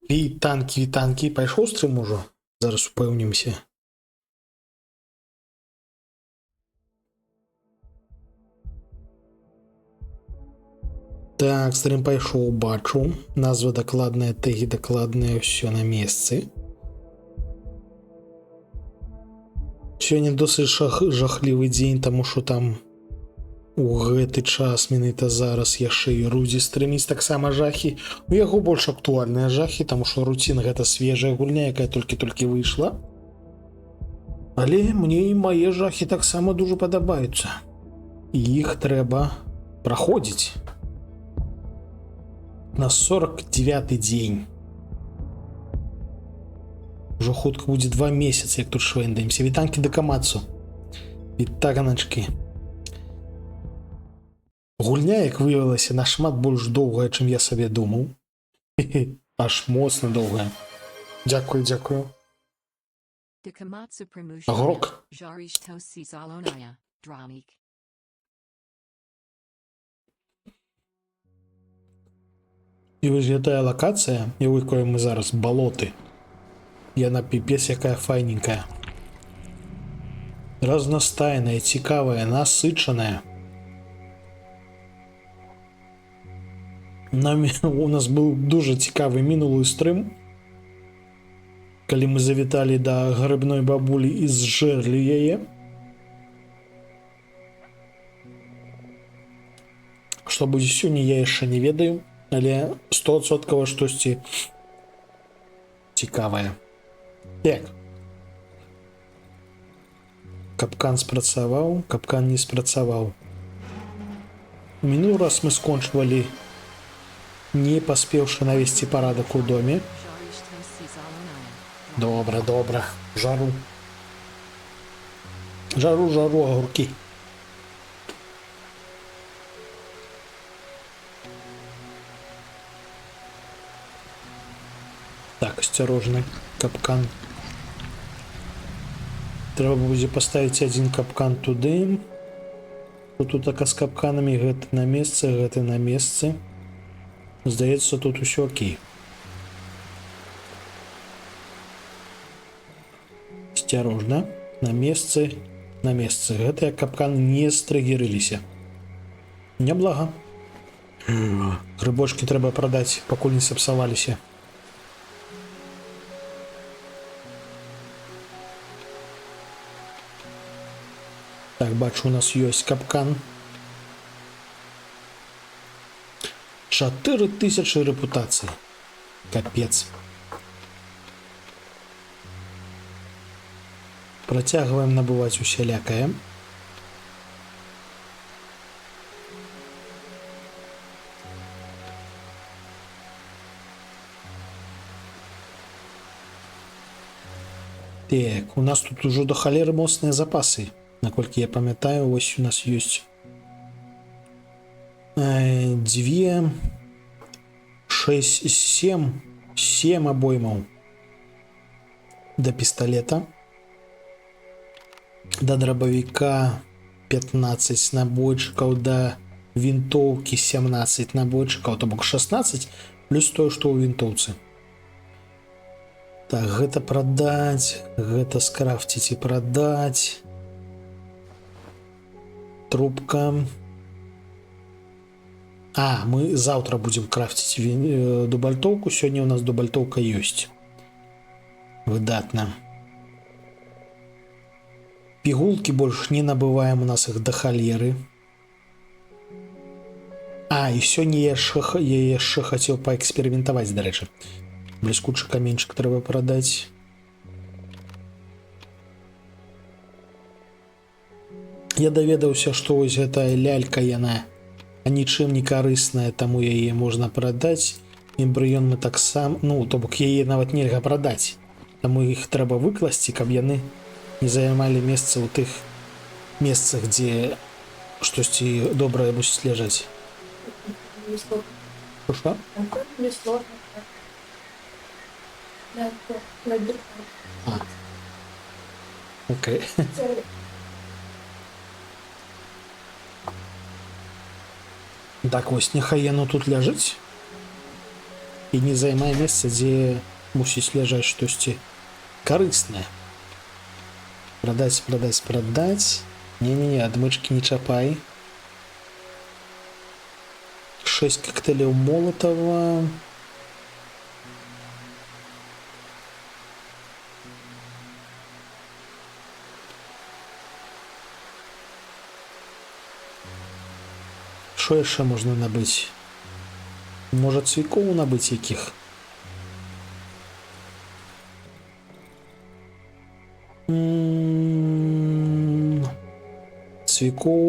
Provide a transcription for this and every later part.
Вітанкі, вітанкі. Пайшоў стрым ужо? Зараз упэўнімся. Так, стрым пайшоў, бачу. Назва дакладная, тэгі дакладныя, ўсё на месцы. Сёння досыць жахлівы дзень, таму што там у гэты час, менавіта зараз, яшчэ і Рудзі стрыміць таксама жахі. У яго больш актуальныя жахі, таму што руцін — гэта свежая гульня, якая толькі-толькі выйшла. Але мне і мае жахі таксама дужа падабаюцца. І іх трэба праходзіць. На 49 дзень. Ужо хутка будзе 2 месяцы, як тут швэндаемся. Вітанкі, Дакамацу. Вітаначкі. Гульня, як выявілася, нашмат больш доўгая, чым я сабе думаў. Аж моцна доўгая. Дзякую, дзякую. Dakamatsu Pramushina. Агурок. Jarishto Sizalonaya, Dramik. І вось гэтая лакацыя, у якой мы зараз, балоты. Яна піпец якая файненькая. Разнастайная, цікавая, насычаная. У нас быў дужа цікавы мінулы стрым, калі мы завіталі да грыбной бабулі і зжэрлі яе. Што будзе сёння, я яшчэ не ведаю, але 100% штосьці цікавае. Так. Капкан спрацаваў, капкан не спрацаваў. Мінулы раз мы скончвалі, не паспеўшы навесці парадак у доме. Jarishto Sizalonaya. Добра, добра. Жару. Жару, жару, агуркі. Так, асцярожна. Капкан. Трэба будзе паставіць адзін капкан туды. Тут така з капканамі, гэты на месцы, гэты на месцы. Здаецца, тут усё окей. Асцярожна. На месцы, на месцы. Гэтыя капканы не стрыгерыліся. Няблага. Грыбочкі трэба прадаць, пакуль не сапсаваліся. Так, бачу, у нас ёсць капкан. 4000 рэпутацыі. Капец. Працягваем набываць усялякае. Так, у нас тут ужо до халеры моцныя запасы. Наколькі я памятаю, вось у нас ёсць 2, 6, 7, 7 абоймаў да пісталета. Да драбавіка 15 набойчыкаў, да вінтоўкі 17 набойчыкаў, то бок 16, плюс тое, што ў вінтоўцы. Так, гэта прадаць, гэта скрафціць і прадаць. Трубка. А, мы заўтра будзем крафціць дубальтоўку. Сёння у нас дубальтоўка ёсць. Выдатна. Пігулкі больш не набываем, у нас іх да халеры. А, і сёння я яшчэ хацеў паэксперыментаваць, дарэчы. Бліскучы каменьчык трэба прадаць. Я даведаўся, што вось гэтая лялька, яна нічым не карысная, таму яе можна прадаць. Эмбрыён мы таксама, ну, то бок яе нават нельга прадаць. Таму іх трэба выкласці, каб яны не займалі месца ў тых месцах, дзе штосьці добрае мусіць ляжаць. Не сложно. Што? Не сложно. Да, да, да. А. Окей. Це Так вось, няхай яно тут ляжыць. І не займае месца, дзе мусіць ляжаць штосьці карыснае. Прадаць, прадаць, прадаць. Не-не-не, адмычкі не чапай. 6 кактэляў Молотова. Що яшчэ можна набыць? Можа, цвікоў набыць якіх? Цвікоў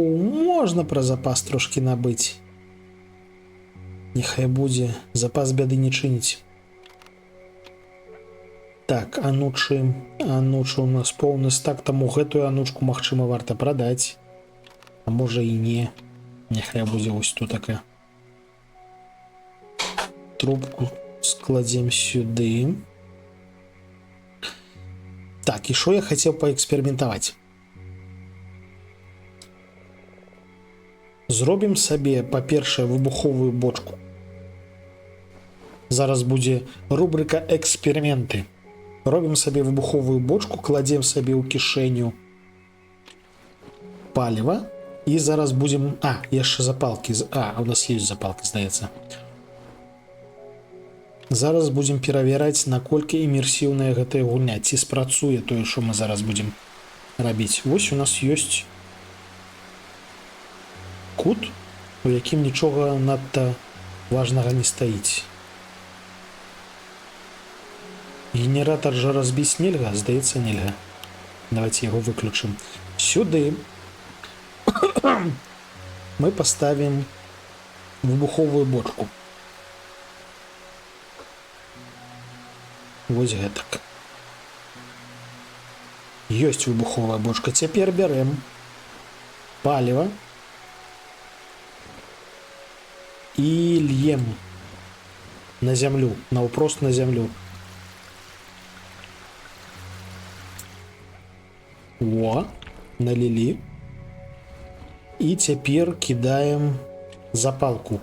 можна пра запас трошкі набыць. Няхай будзе, запас бяды не чыніць. Так, анучы, анучы у нас поўны стак, таму гэтую анучку, магчыма, варта прадаць. А можа і не. Няхай будзе вось тут такая. Трубку складзем сюды. Так, і що я хацеў паэксперыментаваць? Зробім сабе, па-першае, выбуховую бочку. Зараз будзе рубрыка эксперыменты. Робім сабе выбуховую бочку, кладзем сабе ў кішэню паліва і зараз будзем... А, яшчэ запалкі. А, у нас ёсць запалкі, здаецца. Зараз будзем перавяраць, наколькі імерсіўная гэтая гульня, ці спрацуе тое, што мы зараз будзем рабіць. Вось у нас ёсць кут, у якім нічога надта важнага не стаіць. Генератор жа разбіць нельга, здаецца, нельга. Давайте яго выключым. Сюды мы паставім выбуховую бочку. Вось гэтак. Ёсць выбуховая бочка. Цяпер бярэм паліва і льем на зямлю, наўпрост на зямлю. О, налілі. І цяпер кідаем запалку.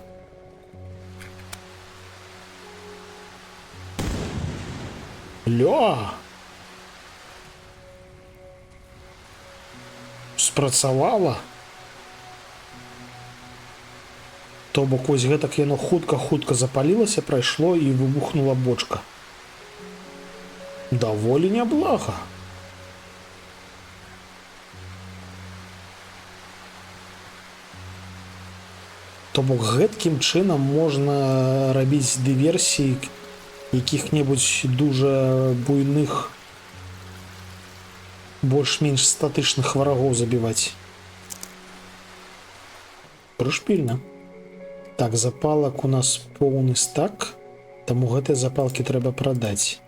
Ля! Спрацавала. То бок вось гэтак яно хутка-хутка запалілася, прайшло і выбухнула бочка. Даволі няблага. То бок гэткім чынам можна рабіць дыверсіі якіх-небудзь дужа буйных, больш-менш статычных варагоў забіваць. Прышпільна. Так, запалак у нас поўны стак, таму гэтыя запалкі трэба прадаць.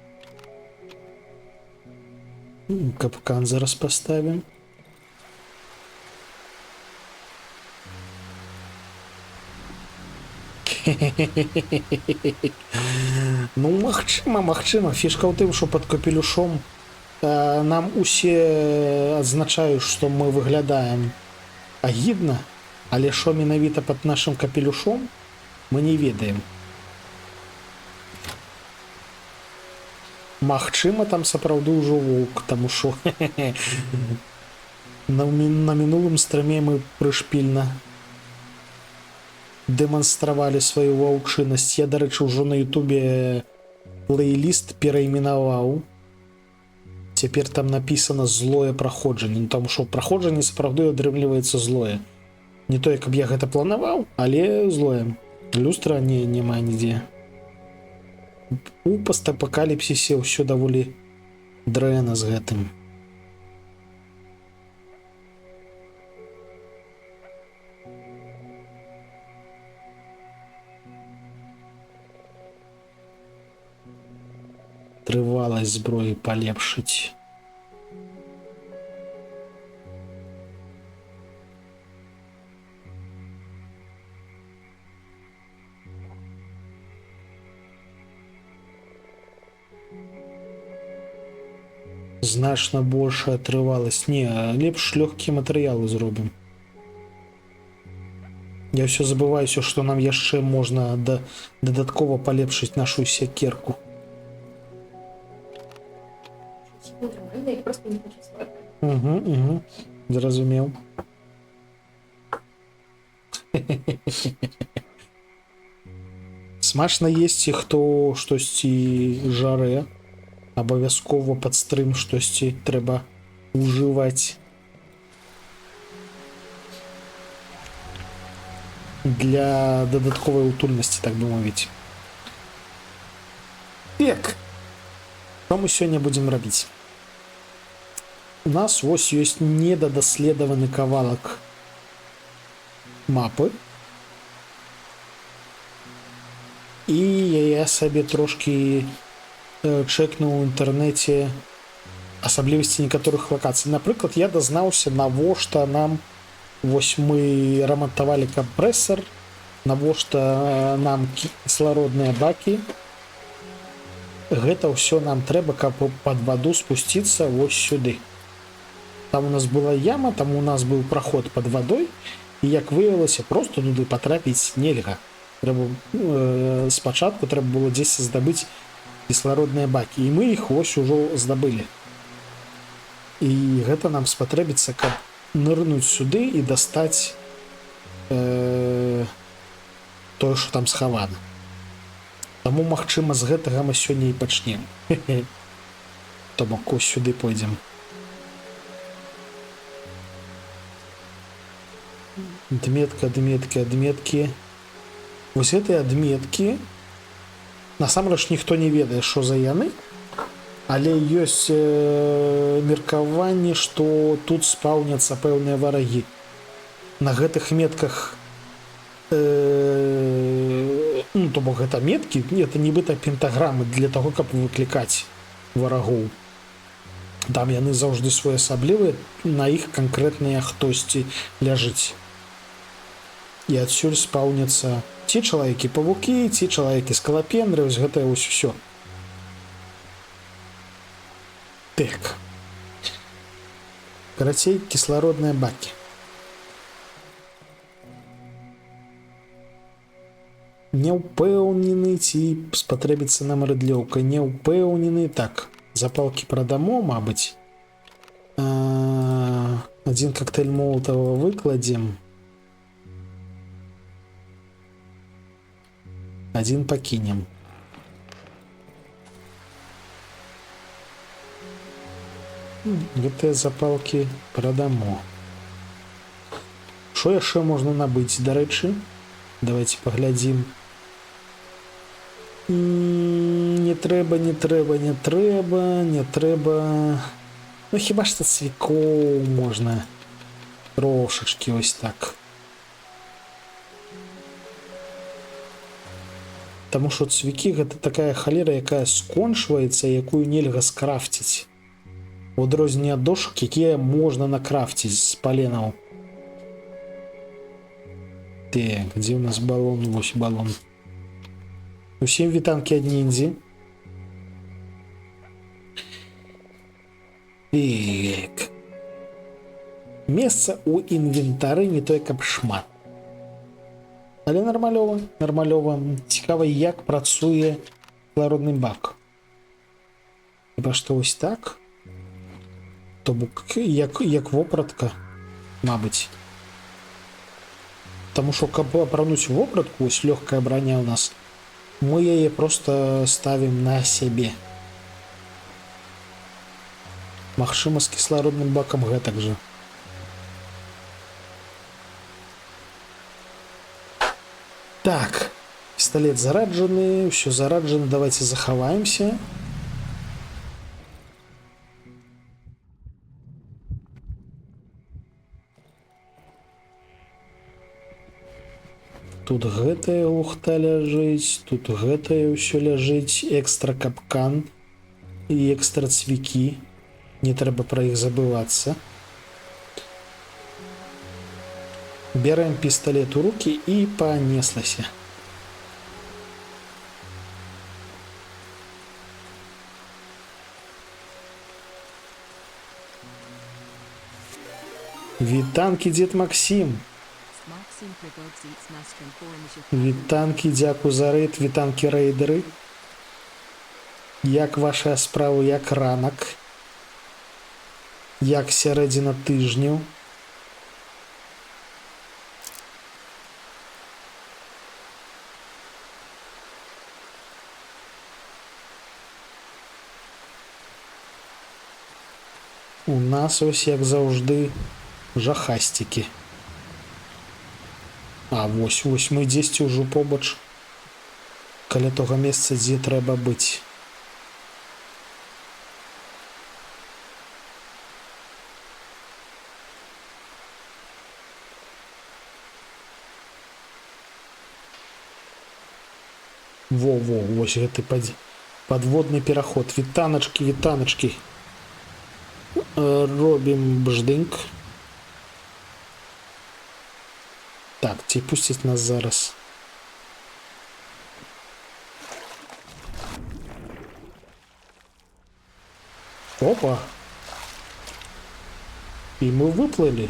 Капкан зараз паставім. Ну, магчыма, магчыма. Фішка ў тым, што пад капелюшом нам усе адзначаюць, што мы выглядаем агідна, але што менавіта пад нашым капелюшом, мы не ведаем. Магчыма, там сапраўды ўжо воўк, таму што на мінулым стрыме мы прышпільна дэманстравалі сваю ваўчынасць. Я, дарэчы, ўжо на Ютубе плейліст перайменаваў. Цяпер там напісана злое праходжанне. Ну, таму што праходжанне сапраўды атрымліваецца злое. Не тое, каб я гэта планаваў, але злое. Люстра няма нідзе. У постапакаліпсісе ўсё даволі дрэнна з гэтым. Трываласць зброі палепшыць. Значна большая трываласць. Не, лепш лёгкія матэрыялы зробім. Я ўсё забываюся, што нам яшчэ можна дадаткова палепшыць нашу сякерку. Нормально, я просто не хочу сладкое. Угу. Зразумеў. Смачна есці, хто штосьці жарэ. Абавязкова пад стрым штосьці трэба ўжываць. Для дадатковай утульнасці, так бы мовіць. Так. Што мы сёння будзем рабіць? У нас вось ёсць недадаследаваны кавалак мапы. І я сабе трошкі чэкнуў у інтэрнэце асаблівасці некаторых лакацый. Напрыклад, я дазнаўся, навошта нам вось мы рамантавалі кампрэсар, навошта нам кіслародныя бакі. Гэта ўсё нам трэба, каб пад ваду спусціцца вось сюды. Там у нас была яма, там у нас быў праход пад вадой, і, як выявілася, просто туды патрапіць нельга. Трэба, спачатку трэба было дзесьці здабыць кіслародныя бакі, і мы іх вось ужо здабылі. І гэта нам спатрэбіцца, каб нырнуць сюды і дастаць тое, што там схавана. Таму, магчыма, з гэтага мы сёння і пачнем. То бок ось сюды пойдзем. Адметка, адметкі, адметкі. Вось гэтыя адметкі насамрэч ніхто не ведае, што за яны, але ёсць меркаванне, што тут спаўняцца пэўныя варагі. На гэтых метках, ну, то бок гэта меткі, это нібыта пентаграмы для таго, каб выклікаць варагоў. Там яны заўжды своеасаблівыя, на іх канкрэтныя хтосьці ляжыць. І адсюль спаўняцца ці чалавекі-павукі, ці чалавекі скалапендры, вось гэтае вось усё. Так. Карацей, кіслародныя бакі. Не ўпэўнены, ці спатрэбіцца нам рыдлёўка, не ўпэўнены. Так, запалкі прадамо, мабыць. Адзін коктейль Молотова выкладзем. Адзін пакінем. Гэтыя запалкі прадамо. Што яшчэ можна набыць, дарэчы? Давайте паглядзім. Не трэба, не трэба, не трэба, не трэба. Ну, хіба што цвікоў можна трошачкі ось так. Таму што цвікі гэта такая халера, якая скончваецца, якую нельга скрафціць. У адрозненне ад дошак, якія можна накрафціць з паленаў. Так, дзе ў нас балон? Вось балон. Усім вітанкі ад ніндзі. Так. Месца ў інвентары не той каб шмат. Але нармалёва, нармалёва. Цікава, як працуе кіслародны бак. Хіба што ось так? То бок, як вопратка, мабыць. Таму што, каб апрануць вопратку, ось лёгкая броня ў нас, мы яе просто ставім на сябе. Магчыма, з кіслародным бакам гэтак жа. Так, пісталет зараджаны, ўсё зараджана, давайте захаваемся. Тут гэтая лухта ляжыць, тут гэтае ўсё ляжыць, экстра капкан і экстра цвікі. Не трэба пра іх забывацца. Бярэм пісталет у рукі і панеслася. Вітанкі, дзед Максім. Smok Maxim Prigodzits Mastrum Forumja Вітанкі, дзякуй за рэйд, вітанкі рэйдеры. Як ваша справа, як ранак? Як сярэдзіна тыжню? У нас ось, як заўжды, жахасцікі. А, вось, вось мы дзесьці ўжо побач каля таго месца, дзе трэба быць. Во-во, вось гэты падводны пераход. Вітаначкі, вітаначкі. Робім бждынк. Так, ці пусціць нас зараз? Опа! І мы выплылі.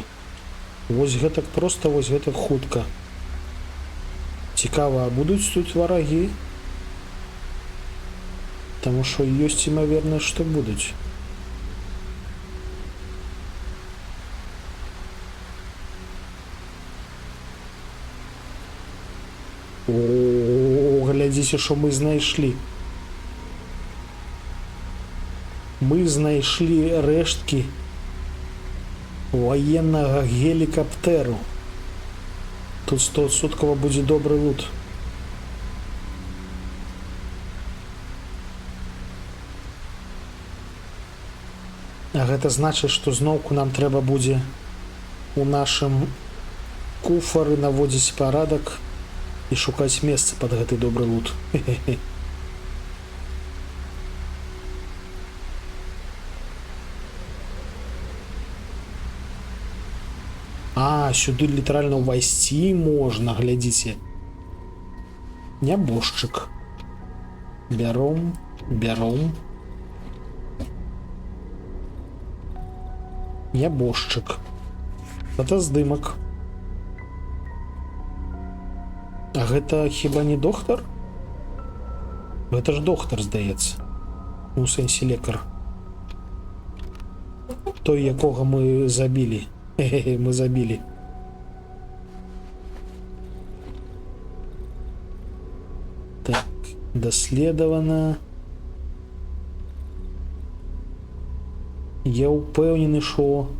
Вось гэтак проста, вось гэтак хутка. Цікава, а будуць тут варагі? Таму што ёсць імавернасць, што будуць. О, глядзіце, што мы знайшлі. Мы знайшлі рэшткі ваеннага гелікаптэру. Тут 100% будзе добры лут. А гэта значыць, што зноўку нам трэба будзе у нашым куфары наводзіць парадак і шукаць месца пад гэты добры лут. Хе-хе-хе. А, сюды літаральна ўвайсці можна, глядзіце. Нябожчык. Бяром, бяром. Нябожчык. Фотаздымак. А гэта хіба не доктар? Гэта ж доктар, здаецца. У сэнсе лекар. Той, якога мы забілі. Хе-хе, мы забілі. Так, даследавана. Я ўпэўнены, што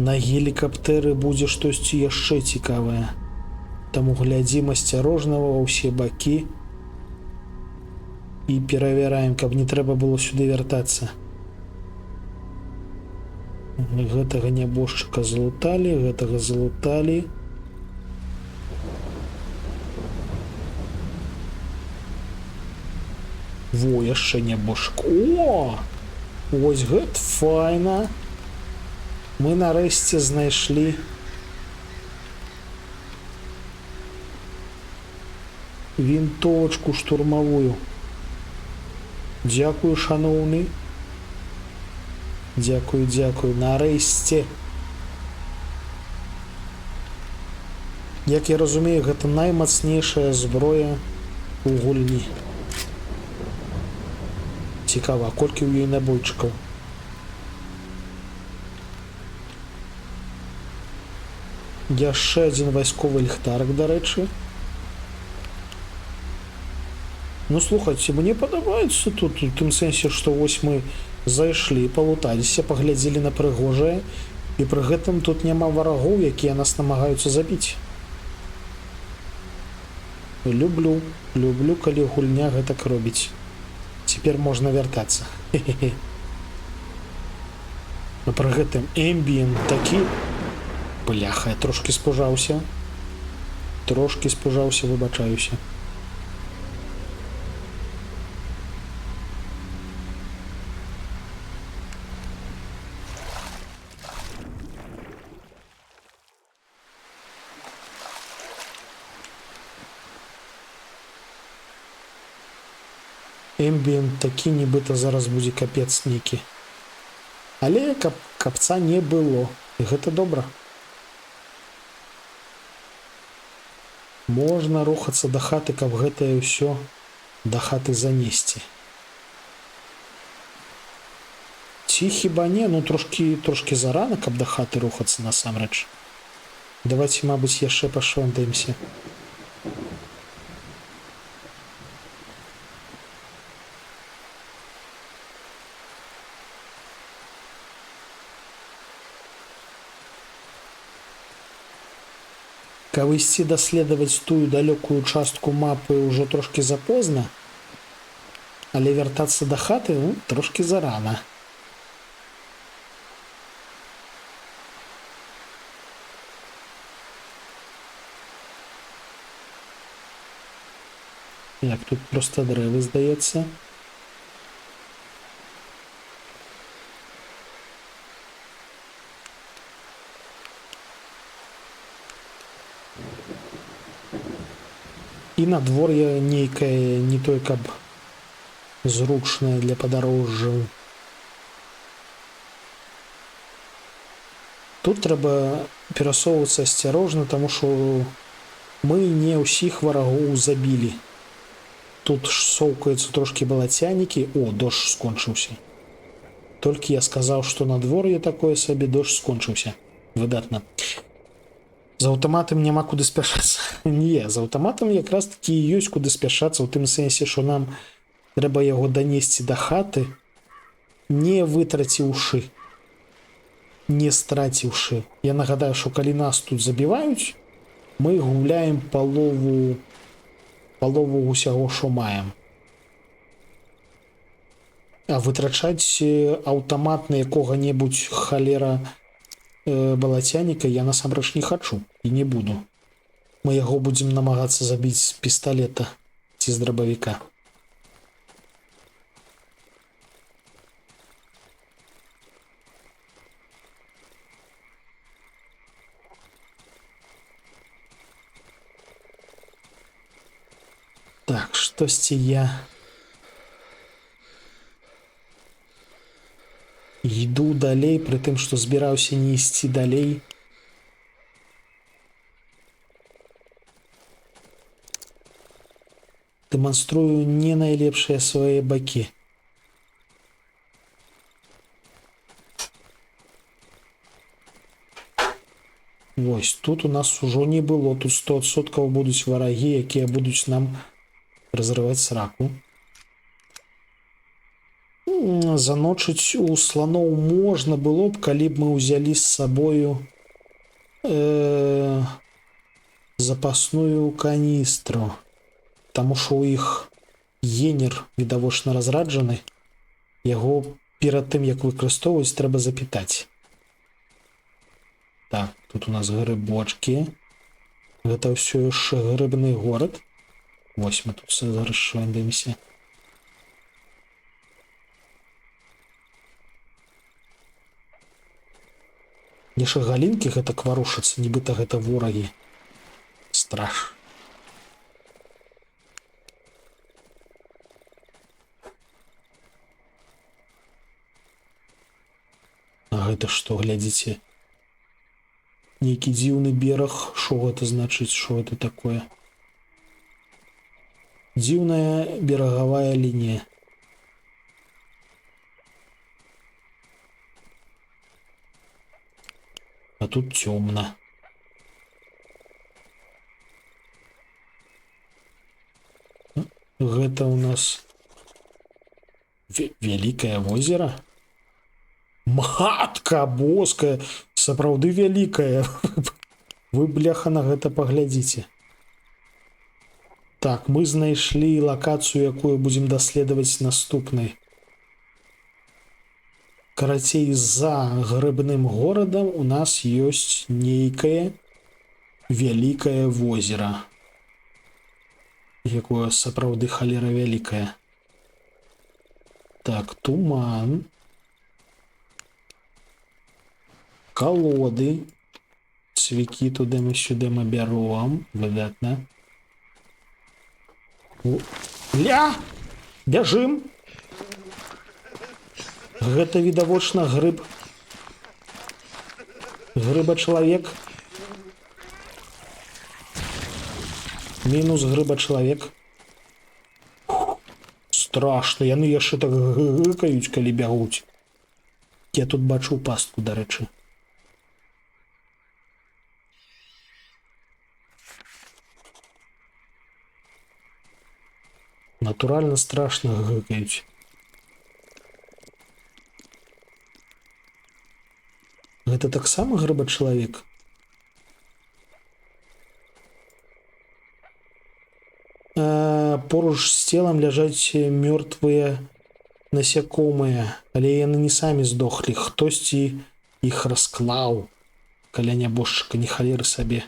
на гелікаптэры будзе штосьці яшчэ цікавае. Таму глядзім асцярожна ва ўсе бакі і перавяраем, каб не трэба было сюды вяртацца. Гэтага нябожчыка залуталі, гэтага залуталі. Во, яшчэ нябожчык. О! Вось гэт файна. Мы нарэшце знайшлі вінтовачку штурмавую. Дзякую, шаноўны. Дзякую, дзякую. Нарэшце. Як я разумею, гэта наймацнейшая зброя у гульні. Цікава, а колькі ў ёй набойчыкаў? Яшчэ адзін вайсковы ліхтарык, дарэчы. Ну, слухайце, мне падабаецца тут, у тым сэнсе, што вось мы зайшлі, палуталіся, паглядзелі на прыгожае, і пры гэтым тут няма варагоў, якія нас намагаюцца забіць. Люблю, люблю, калі гульня гэтак робіць. Цяпер можна вяртацца. Хе-хе-хе. А пры гэтым эмбіент такі... Бляха, я трошкі спужаўся. Трошкі спужаўся, выбачаюся. Эмбіент такі, нібыта зараз будзе капец нейкі. Але капца не было. І гэта добра. Можна рухацца да хаты, каб гэтае ўсё да хаты занесці. Ці хіба не, ну трошкі зарана, каб да хаты рухацца насамрэч. Давайте, мабыць, яшчэ пашвэндаемся. Каб ісці даследаваць тую далёкую частку мапы, ўжо трошкі запозна, але вяртацца да хаты, ну, трошкі зарана. Як тут просто дрэвы, здаецца. І надвор'е нейкае не той каб зручнае для падарожжаў. Тут трэба перасоўвацца асцярожна, таму што мы не ўсіх варагоў забілі. Тут ж соўкаюцца трошкі балацянікі. О, дождж скончыўся. Толькі я сказаў, што надвор'е такое сабе, дождж скончыўся. Выдатна. З аўтаматам няма куды спяшацца. Не, з аўтаматам якраз такі і ёсць куды спяшацца, у тым сэнсе, што нам трэба яго данесці да хаты, не вытраціўшы, не страціўшы. Я нагадаю, што калі нас тут забіваюць, мы губляем палову усяго, што маем. А вытрачаць аўтамат на якога-небудзь халера балацяніка я насамрэч не хачу і не буду. Мы яго будзем намагацца забіць з пісталета ці з драбавіка. Так, штосьці я йду далей, пры тым, што збіраўся не ісці далей. Дэманструю не найлепшыя свае бакі. Вось, тут у нас ужо не было, тут 100% будуць варагі, якія будуць нам разрываць сраку. Заночыць у слоноў можна было б, калі б мы ўзялі з сабою запасную каністру. Таму што ў іх генер відавочна разраджаны. Яго перад тым, як выкарыстоўваць, трэба запітаць. Так, тут у нас грыбочкі. Гэта ўсё яшчэ грыбны горад. Вось мы тут зараз швэндаемся. Яшчэ галінкі гэтак варушацца, нібыта гэта ворагі. Страх. А гэта што, глядзіце? Нейкі дзіўны бераг. Шо гэта значыць? Шо гэта такое? Дзіўная берагавая лінія. А тут цёмна. Гэта у нас вялікае возера. Матка боская, сапраўды вялікая. Вы, бляха, на гэта паглядзіце. Так, мы знайшлі лакацыю, якую будзем даследаваць наступнай. Карацей, за грыбным горадам у нас ёсць нейкае вялікае возера, якое сапраўды халера вялікае. Так, туман. Колоды. Цвікі туды мы сюды мы бяром. Выдатна. Ля! Бяжым! Гэта відавочна грыб. Грыба-чалавек. Мінус грыба чалавек. Страшна, яны яшчэ так гыкаюць, калі бягуць. Я тут бачу пастку, дарэчы. Натуральна страшна гыкаюць. Гэта таксама грыба чалавек? Поруч з целам ляжаць мёртвыя насякомыя, але яны не самі здохлі, хтосьці іх расклаў каля нябожчыка, не халеры сабе.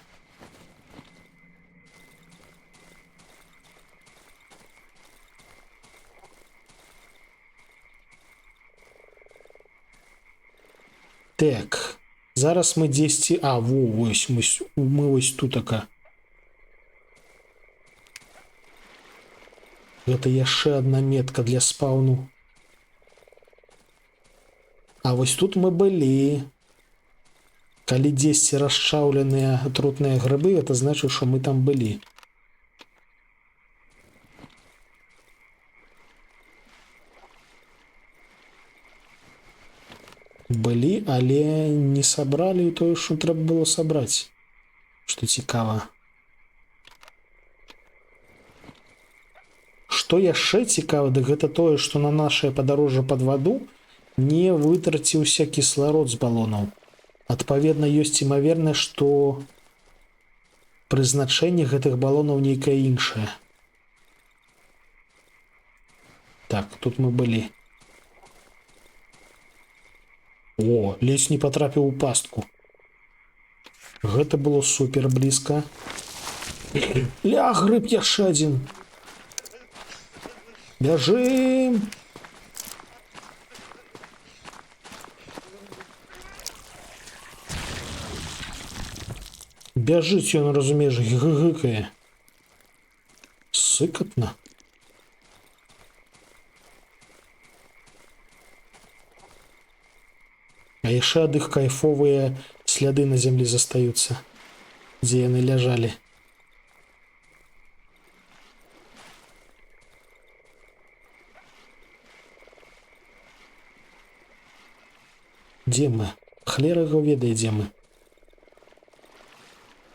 Так, зараз мы дзесьці... А, во, вось, мы вось тутака. Гэта яшчэ одна метка для спаўну. А вось тут мы былі. Калі дзесьці расчаўленыя атрутныя грыбы, это значыць, што мы там былі. Былі, але не сабралі тое, што трэба было сабраць. Што цікава. Што яшчэ цікава, дык гэта тое, што на нашае падарожжа пад ваду не вытраціўся кісларод з балонаў. Адпаведна, ёсць імавернасць, што прызначэнне гэтых балонаў нейкае іншае. Так, тут мы былі. О, ледзь не патрапіў у пастку. Гэта было супер блізка. Ля, грыб яшчэ адзін. Бяжым! Бяжыць ён, разумееш, гыгыкае. Сыкатна. А яшчэ ад іх кайфовыя сляды на зямлі застаюцца, дзе яны ляжалі. Дзе мы? Халера яго ведае, дзе мы.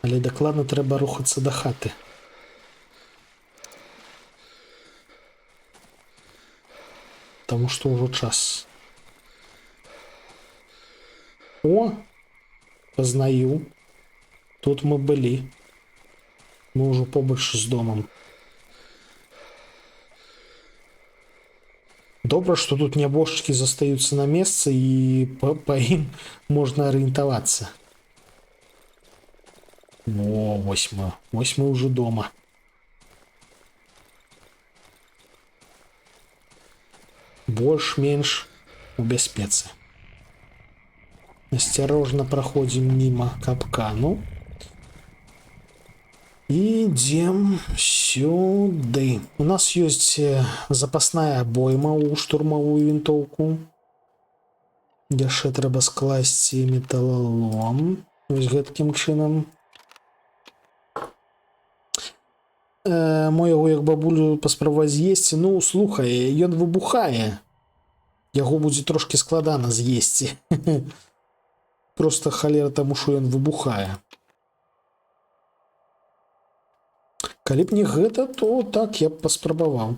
Але дакладна трэба рухацца да хаты. Таму што ўжо час. О! Пазнаю. Тут мы былі. Мы ўжо побач з домам. Добра, што тут нябожчыкі застаюцца на месцы і па ім можна арыентавацца. О, вось мы. Вось мы ўжо дома. Больш-менш у бяспецы. Асцярожна праходзім міма капкану. Ідзем сюды. У нас ёсць запасная абойма ў штурмавую вінтоўку. Яшчэ трэба скласці металалом. Вось гэткім чынам. Мо яго як бабулю паспрабаваць з'есці. Ну, слухай, ён выбухае. Яго будзе трошкі складана з'есці. Просто халера таму, што ён выбухае. Калі б не гэта, то так я б паспрабаваў.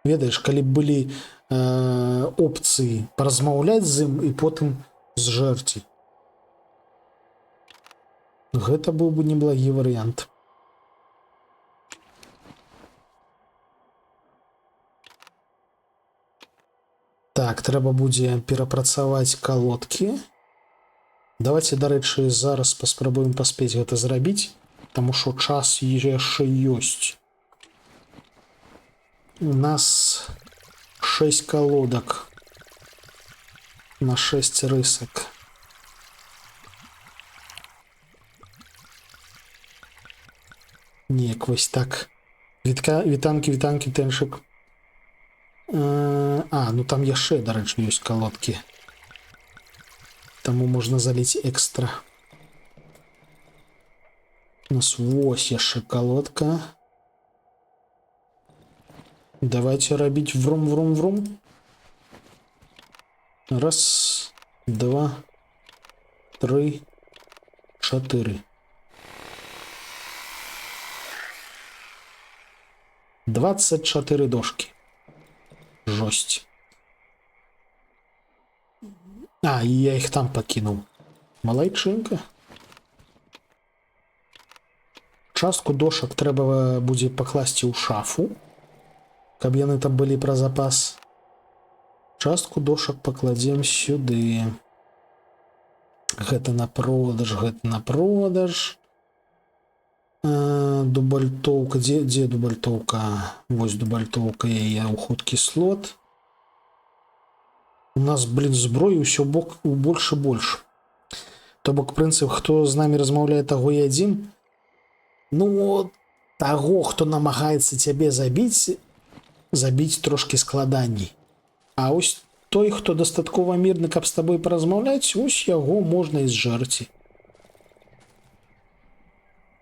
Ведаеш, калі б былі опцыі паразмаўляць з ім і потым зжэрці. Гэта быў бы неблагі варыянт. Так, трэба будзе перапрацаваць калодкі. Давайте, дарэчы, зараз паспрабуем паспець гэта зрабіць, таму што час яшчэ ёсць. У нас 6 колодак на 6 рысак. Неяк вось так. Вітанкі, вітанкі, тэншык. Ну там яшчэ, дарэчы, ёсць калодкі. Таму можна заліць экстра. У нас вось яшчэ калодка. Давайте рабіць врум-врум-врум. Раз, два, тры, чатыры. 24 дошкі. Жесть. А, і я іх там пакінуў. Малайчынка. Частку дошак трэба будзе пакласці ў шафу, каб яны там былі пра запас. Частку дошак пакладзем сюды. Гэта на продаж, гэта на продаж. Дубальтоўка, дзе дубальтоўка? Вось дубальтоўка, яе ў хуткі слот. У нас, блин, зброі ўсё бок больш і больш. То бок прынцып, хто з намі размаўляе, таго і адзін. Ну, таго, хто намагаецца цябе забіць, забіць трошкі складаней. А ось той, хто дастаткова мірны, каб з табой паразмаўляць, ось яго можна і зжарці.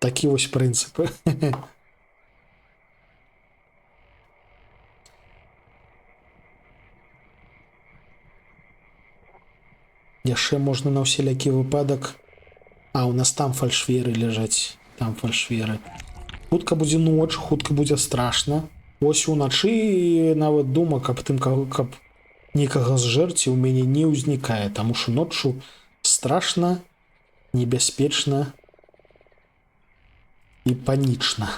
Такі вось прынцып. Яшчэ можна на ўсялякі выпадак. А, у нас там фальшверы ляжаць. Там фальшверы. Хутка будзе ноч, хутка будзе страшна. Ось уначы нават думак аб тым, каб некага зжэрці, у мяне не ўзнікае, таму што ноччу страшна, небяспечна і панічна.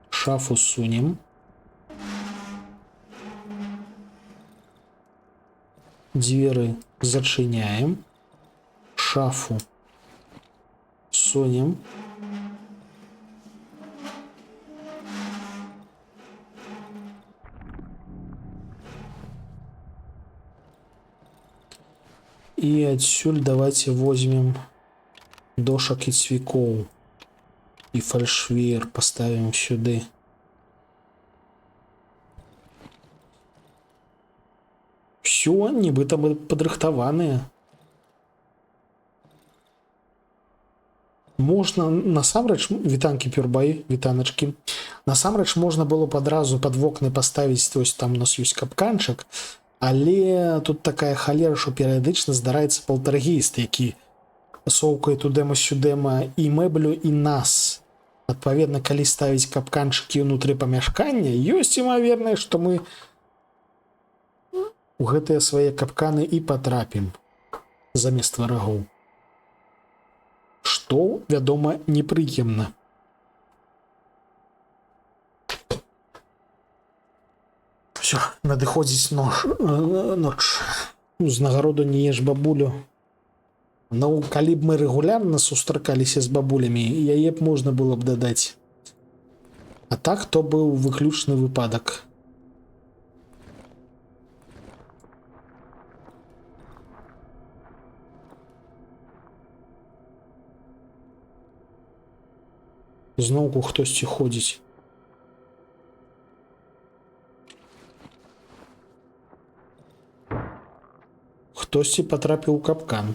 Шафу сунем. Дзверы зачыняем. Шафу сунем. І адсюль давайте возьмем дошак і цвікоў. І фальшвеер поставим сюды. Всё, нібыта мы падрыхтаваныя. Можна, насамрэч, вітанкі пюрбай, вітаначкі. Насамрэч можна было б адразу пад вокны паставіць, вось там у нас ёсць капканчык, але тут такая халера, што перыядычна здараецца палтэргейст, які соўкае тудэма-сюдэма і мэблю, і нас. Адпаведна, калі ставіць капканчыкі ўнутры памяшкання, ёсць імавернасць, што мы у гэтыя свае капканы і патрапім замест варагоў. Што, вядома, непрыемна. Всё, надыходзіць ноч. Узнагароду не еш бабулю. Ну, калі б мы рэгулярна сустракаліся з бабулямі, яе б можна было б дадаць. А так, то быў выключны выпадак. Зноўку хтосьці ходзіць. Хтосьці патрапіў у капкан.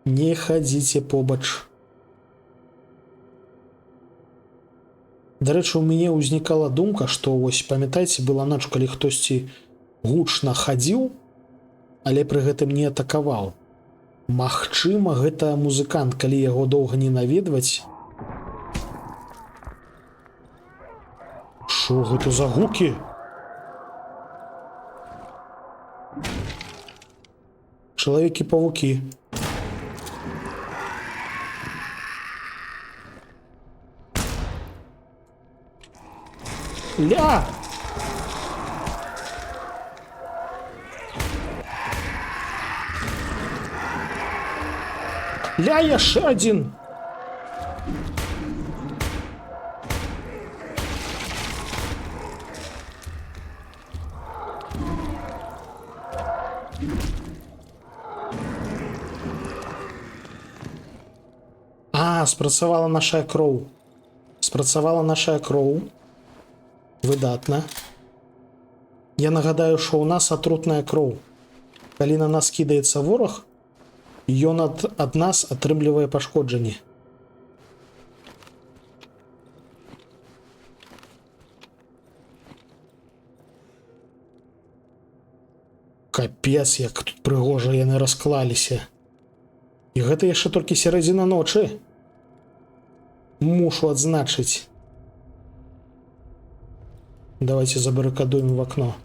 Не хадзіце побач. Дарэчы, у мяне ўзнікала думка, што вось, памятаеце, была ноч, калі хтосьці гучна хадзіў, але пры гэтым не атакаваў. Магчыма, гэта музыкант, калі яго доўга не наведваць. Шо гэта за гукі? Чалавекі-павукі. Ля! Ля, яшчэ адзін! А, спрацавала наша кроў. Спрацавала наша кроў. Выдатна. Я нагадаю, што ў нас атрутная кроў. Калі на нас кідаецца вораг, ён ад нас атрымлівае пашкоджанні. Капец, як тут прыгожа яны расклаліся. І гэта яшчэ толькі сярэдзіна ночы. Мушу адзначыць. Давайте забарыкадуем в акно.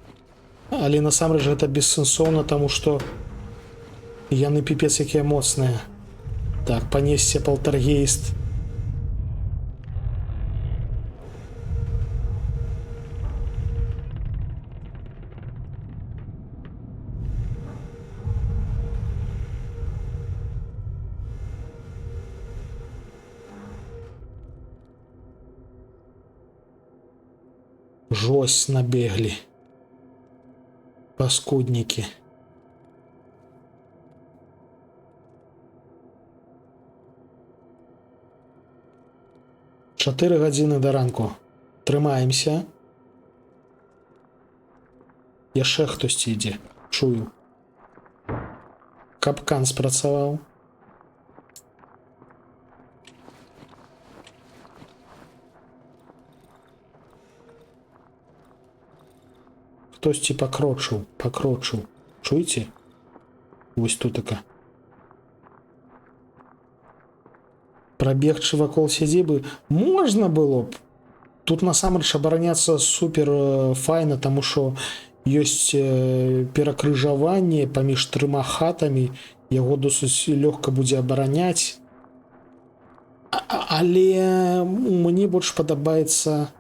Але насамрэч гэта бессэнсоўна, таму што яны пипец якія моцныя. Так, панесся палтергейст. Жось набеглі. Паскуднікі. Чатыры гадзіны да ранку. Трымаемся. Яшчэ хтосьці ідзе. Чую. Капкан спрацаваў. Хтосьці пакрочыў, пакрочыў. Чуеце? Вось тутака. Прабегчы вакол сядзібы можна было б. Тут насамрэч абараняцца супер файна, таму што ёсць перакрыжаванне паміж трыма хатамі, яго досыць лёгка будзе абараняць. Але мне больш падабаецца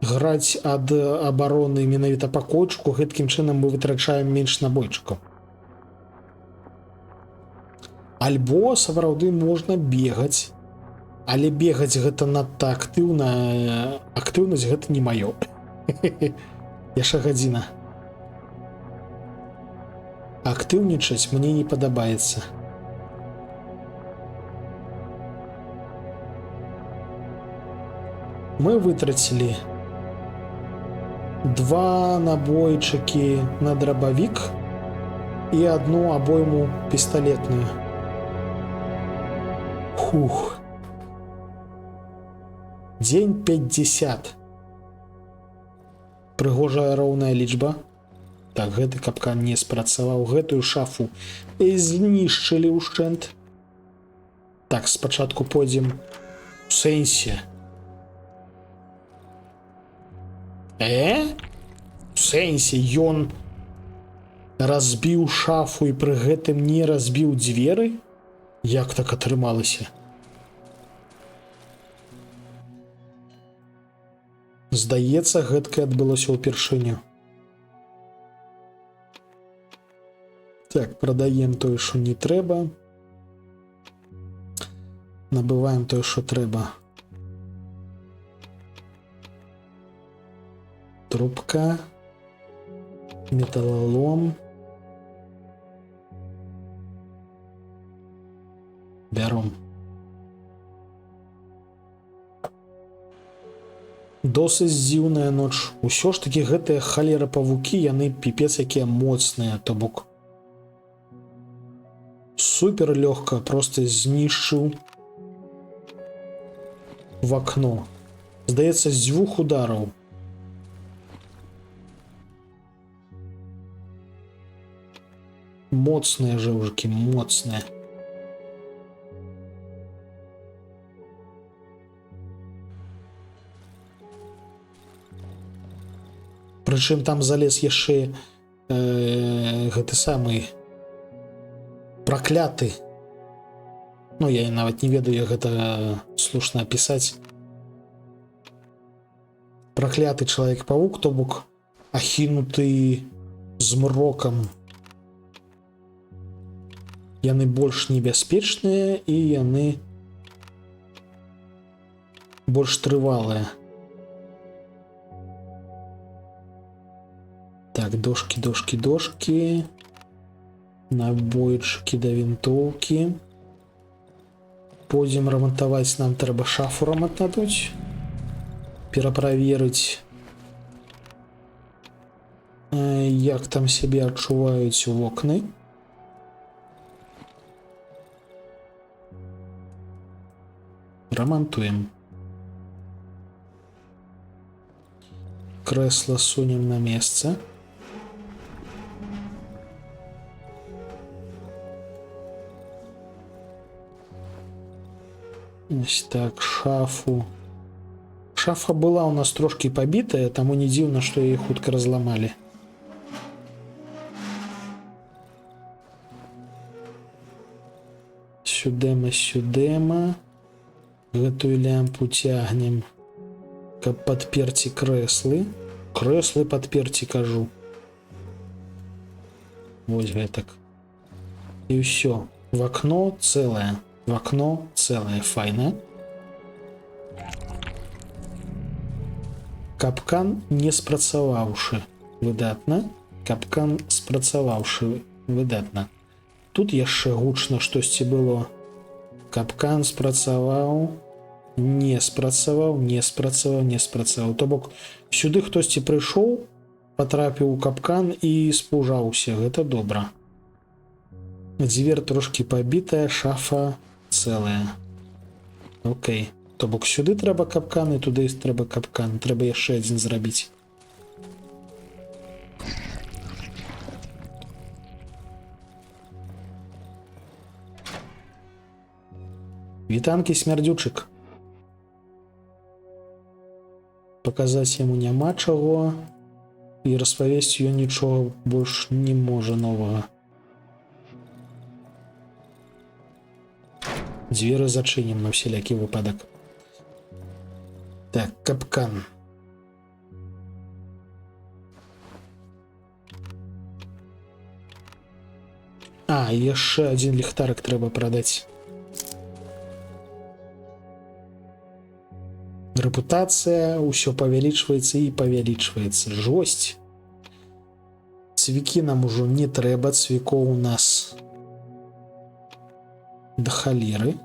граць ад абароны менавіта пакойчыку, гэткім чынам мы вытрачаем менш набойчыкаў. Альбо сапраўды можна бегаць, але бегаць гэта надта актыўна, актыўнасць гэта не маё. Яшчэ гадзіна. Актыўнічаць мне не падабаецца. Мы вытрацілі 2 набойчыкі на драбавік і одну обойму пісталетную. Хух. Дзень 50. Прыгожая роўная лічба. Так, гэты капкан не спрацаваў. Гэтую шафу знішчылі ўшчэнт. Так, спачатку пойдзем у сэнсе. У сэнсе, ён разбіў шафу і пры гэтым не разбіў дзверы? Як так атрымалася? Здаецца, гэткае адбылося ўпершыню. Так, прадаем тое, што не трэба. Набываем тое, што трэба. Трубка. Металлолом. Бяром. Досыць дзіўная ноч. Усё ж такі гэтыя халера-павукі, яны піпец якія моцныя, то бок супер лёгка просто знішчыў в акно. Здаецца, з дзвюх удараў. Моцныя жэўжыкі, моцныя. Прычым там залез яшчэ гэты самы пракляты. Ну, я нават не ведаю, як гэта слушна апісаць. Пракляты чалавек-павук, то бок ахінуты змрокам. Яны больш небяспечныя і яны больш трывалыя. Так, дошки, дошки, дошки. Набойчики да винтовки. Пойдзем рамантаваць, нам трэба шафу рамантануць, пераправерыць, як там сябе адчуваюць вокны. Рамантуем. Крэсла сунем на месца. Ось так, шафу. Шафа была у нас трошки побитая, таму не дзіўна, што яе хутка разламалі. Сюдэма, сюдэма. Гэтую лямпу цягнем, каб падперці крэслы. Крэслы падперці, кажу. Вось гэтак. І ўсё. Вакно цэлае. Вакно цэлае, файна. Капкан не спрацаваўшы. Выдатна. Капкан спрацаваўшы. Выдатна. Тут яшчэ гучна штосьці было. Капкан спрацаваў, не спрацаваў, не спрацаваў, не спрацаваў. То бок сюды хтосьці прыйшоў, патрапіў у капкан і спужаўся. Гэта добра. Дзвер трошкі пабітая, шафа цэлая. Окей. То бок сюды трэба капкан і туды трэба капкан. Трэба яшчэ адзін зрабіць. Вітанкі, смярдзючык. Паказаць яму няма чаго і распавесці ён нічога больш не можа новага. Дзверы зачынім на ўсялякі выпадак. Так, капкан. А, яшчэ адзін ліхтарык трэба прадаць. Рэпутацыя ўсё павялічваецца і павялічваецца. Жосць. Цвікі нам ужо не трэба, цвікоў у нас да халеры.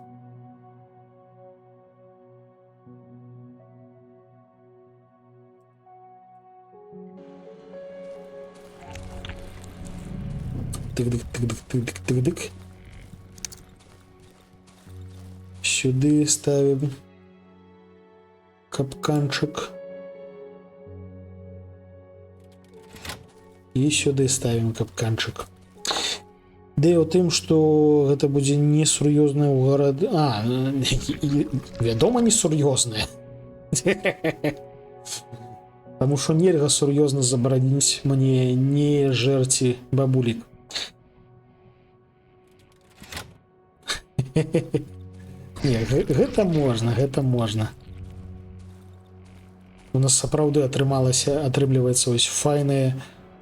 Тык-дык, тык-дык, тык-дык, тык-дык. Сюды ставім капканчык. І сюды ставім капканчык. Ідэя ў тым, што гэта будзе несур'ёзная ў гарад... А, вядома, несур'ёзная. Таму што нельга сур'ёзна забараніць мне не жэрці бабулік. Не, гэта можна, гэта можна. У нас сапраўды атрымалася, атрымліваецца ось файнае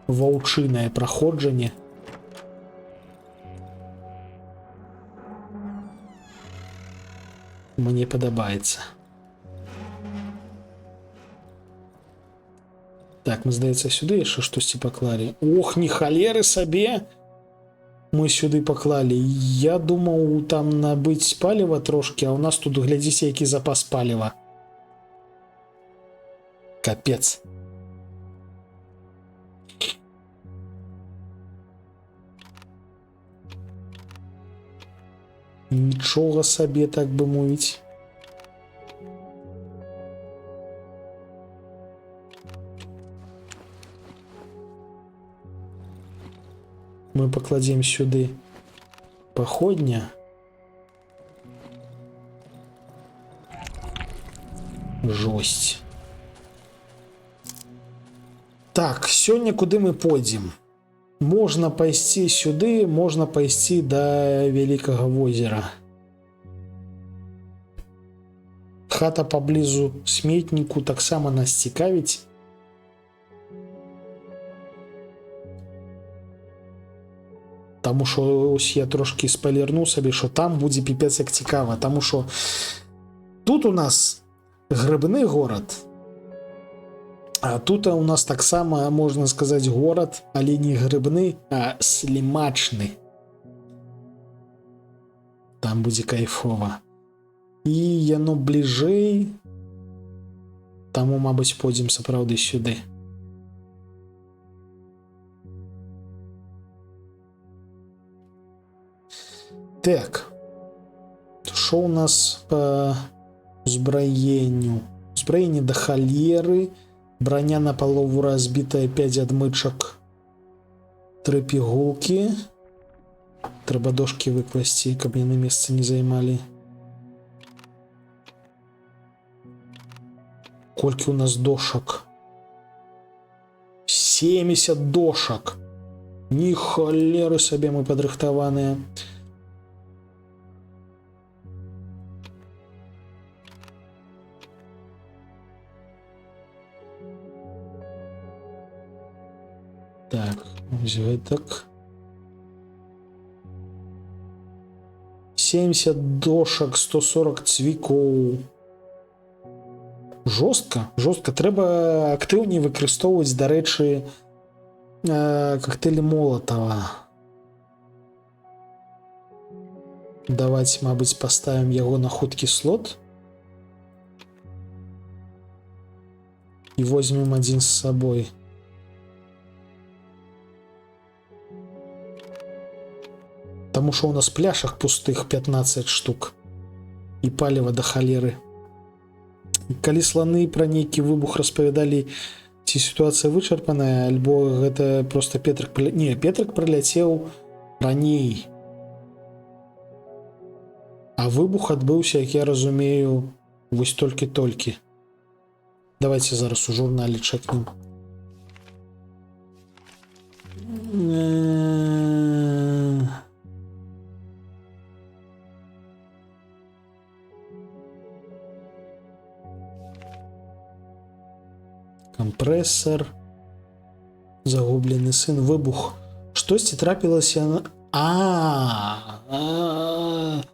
ваўчынае праходжанне. Мне падабаецца. Так, мы, здаецца, сюды яшчэ штосьці паклалі. Ох, ні халеры сабе! Мы сюды паклалі. Я думаў там набыць паліва трошкі, а ў нас тут, глядзіце, які запас паліва. Капец. Нічога сабе, так бы мовіць. Мы пакладзем сюды паходня. Жосць. Так, сёння куды мы пойдзем? Можна пайсці сюды, можна пайсці да вялікага возера. Хата паблізу сметніку таксама нас цікавіць. Таму що ось я трошки спойлерну сабе, що там будзе піпец як цікава, таму що тут у нас грыбны горад. А тут у нас таксама, можна сказаць, горад, але не грыбны, а слімачны. Там будзе кайфова. І яно бліжэй. Таму, мабыць, пойдзем сапраўды сюды. Так. Што ў нас па узбраенню? Узбраенне да халеры, броня на палову разбітая, 5 адмычак, 3 пігулкі. Трэба дошкі выкласці, каб яны месца не займалі. Колькі ў нас дошак? 70 дошак. Ні халеры сабе мы падрыхтаваныя. Так, ось гэтак. 70 дошак, 140 цвікоў. Жорстка, жорстка. Трэба актыўней выкарыстоўваць, дарэчы, кактэйлі Молатава. Давайте, мабыць, паставім яго на хуткі слот. І возьмем адзін з сабой. Таму што ў нас пляшак пустых 15 штук. І паліва да халеры. Калі сланы пра нейкі выбух распавядалі, ці сітуацыя вычарпаная, альбо гэта проста Петрык Не, Петрык праляцеў раней. А выбух адбыўся, як я разумею, вось толькі-толькі. Давайте зараз у журнале чэкнем. Кампрэсар, загублены сын, выбух. Штосьці трапілася на...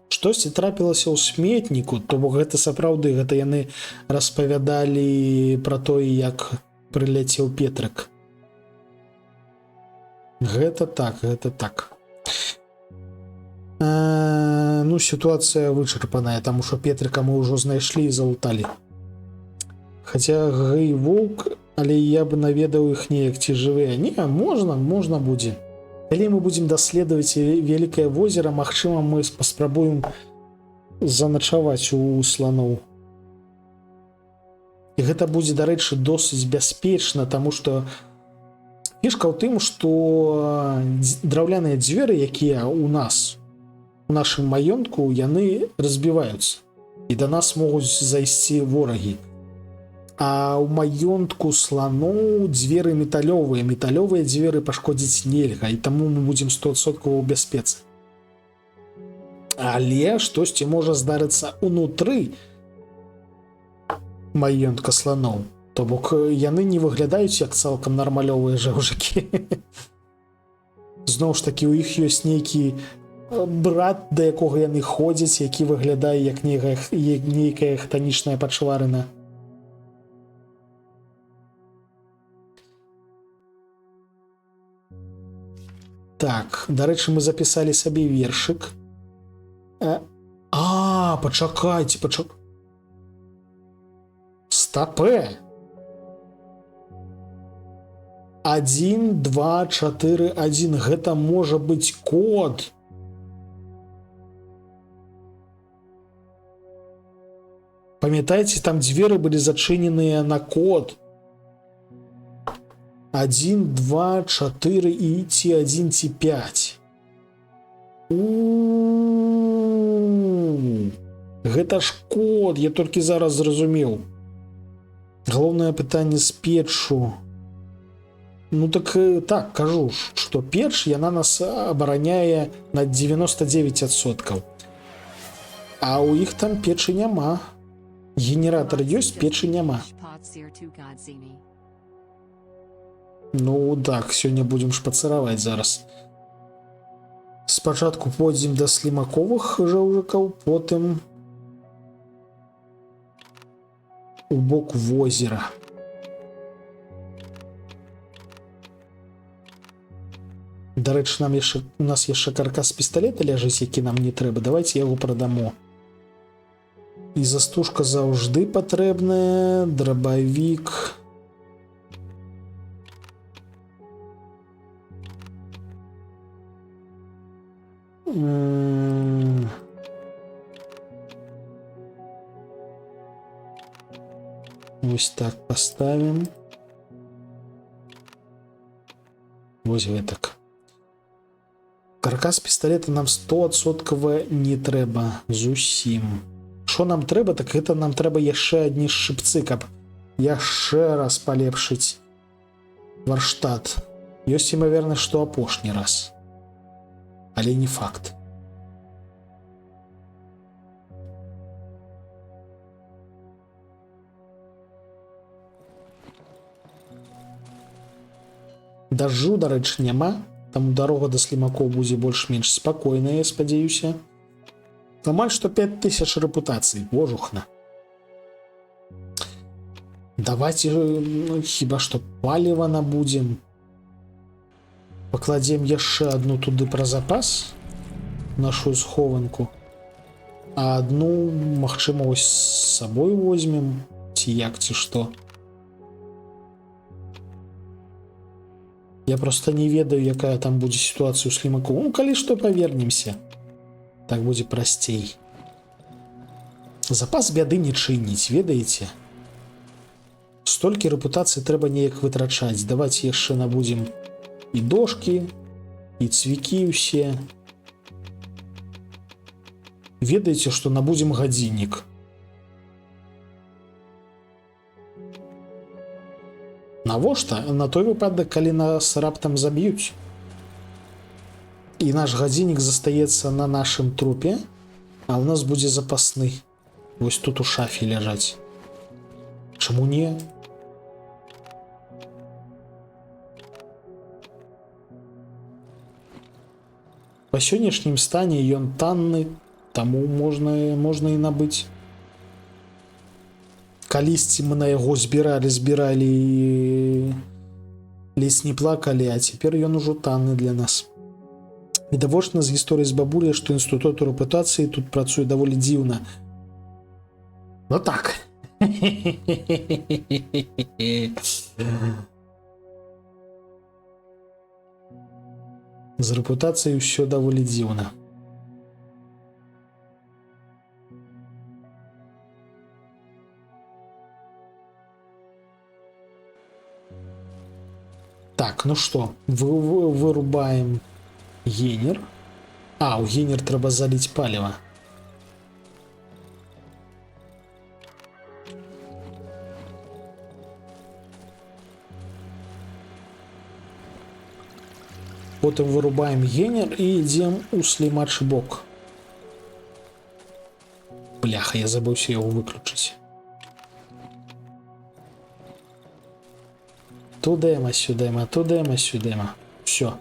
Штосьці трапілася ў сметніку, то бок гэта сапраўды, гэта яны распавядалі пра тое, як прыляцеў Петрык. Гэта так, гэта так. Ну, сітуацыя вычарпаная, таму што Петрыка мы ўжо знайшлі і залуталі. Хаця гэй воўк, але я б наведаў іх неяк, ці жывыя. Не, можна будзе. Калі мы будзем даследаваць вялікае возера, магчыма, мы паспрабуем заначаваць у сланоў. І гэта будзе, дарэчы, досыць бяспечна, таму што фішка ў тым, што драўляныя дзверы, якія ў нас, у нашым маёнтку, яны разбіваюцца. І да нас могуць зайсці ворагі. А ў маёнтку сланоў дзверы металёвыя. Металёвыя дзверы пашкодзіць нельга, і таму мы будзем 100% у бяспецы. Але штосьці можа здарыцца унутры маёнтка сланоў. То бок яны не выглядаюць як цалкам нармалёвыя жаўжыкі. Зноў ж такі, у іх ёсць нейкі брат, да якога яны ходзяць, які выглядае як нейкая хтанічная пачварына. Так, дарэчы, мы запісалі сабе вершык. Пачакайце, Стапэ! 1, 2, 4, 1. Гэта можа быць код. Памятаеце, там дзверы былі зачыненыя на код. 1, 2, 4 і ці 1, ці 5. Гэта ж код, я толькі зараз зразумеў. Галоўнае пытанне з печчу. Ну так, так, кажу ж, што печ, яна нас абараняе на 99%. А ў іх там печы няма. Генератор ёсць, печы няма. Ну так, сёння будзем шпацыраваць зараз. Спачатку пойдзем да слімаковых жаўжыкаў, потым у бок возера. Дарэчы, у нас яшчэ каркас пісталета ляжыць, які нам не трэба. Давайте яго прадамо. І застужка заўжды патрэбная, драбавік. Вось так поставим. Вось гэтак. Каркас пісталета нам 100% не трэба зусім. Що нам трэба, так гэта нам трэба яшчэ адні шчыпцы, каб яшчэ раз палепшыць варштат. Ёсць імавернасць, што апошні раз. Але не факт. Дажджу, дарэчы, няма, таму дарога да слімакоў будзе больш-менш спакойная, я спадзяюся. Амаль што 5000 рэпутацый, божухна. Давайте, ну, хіба што паліва набудзем. Пакладзем яшчэ одну туды пра запас, нашу схованку. А одну, магчыма, вось з сабой возьмем, ці як, ці што. Я просто не ведаю, якая там будзе сітуацыя ў слімаку. Ну, калі што, павернемся. Так будзе прасцей. Запас бяды не чыніць, ведаеце? Столькі рэпутацыі трэба неяк вытрачаць. Давайте яшчэ набудзем і дошкі, і цвікі ўсе. Ведаеце, што набудзем гадзіннік. Навошта? На той выпадак, калі нас раптам заб'юць. І наш гадзіннік застаецца на нашым трупе, а ў нас будзе запасны. Вось тут у шафе ляжаць. Чаму не? Па сённяшнім стане ён танны, таму можна і набыць. Калісьці мы на яго збіралі, збіралі і ледзь не плакалі, а цяпер ён ужо танны для нас. Відавочна з гісторыі з бабуляй, што інстытут рэпутацыі тут працуе даволі дзіўна. Ну так. З рэпутацыяй усё даволі дзіўна. Так, ну что, вырубаем генер. А, у генер трэба заліць паліва. Потым вырубаем генер і ідзем у слімачы бок. Бляха, я забыўся яго выключыць. Тудэма, сюдэма, тудэма, сюдэма. Всё.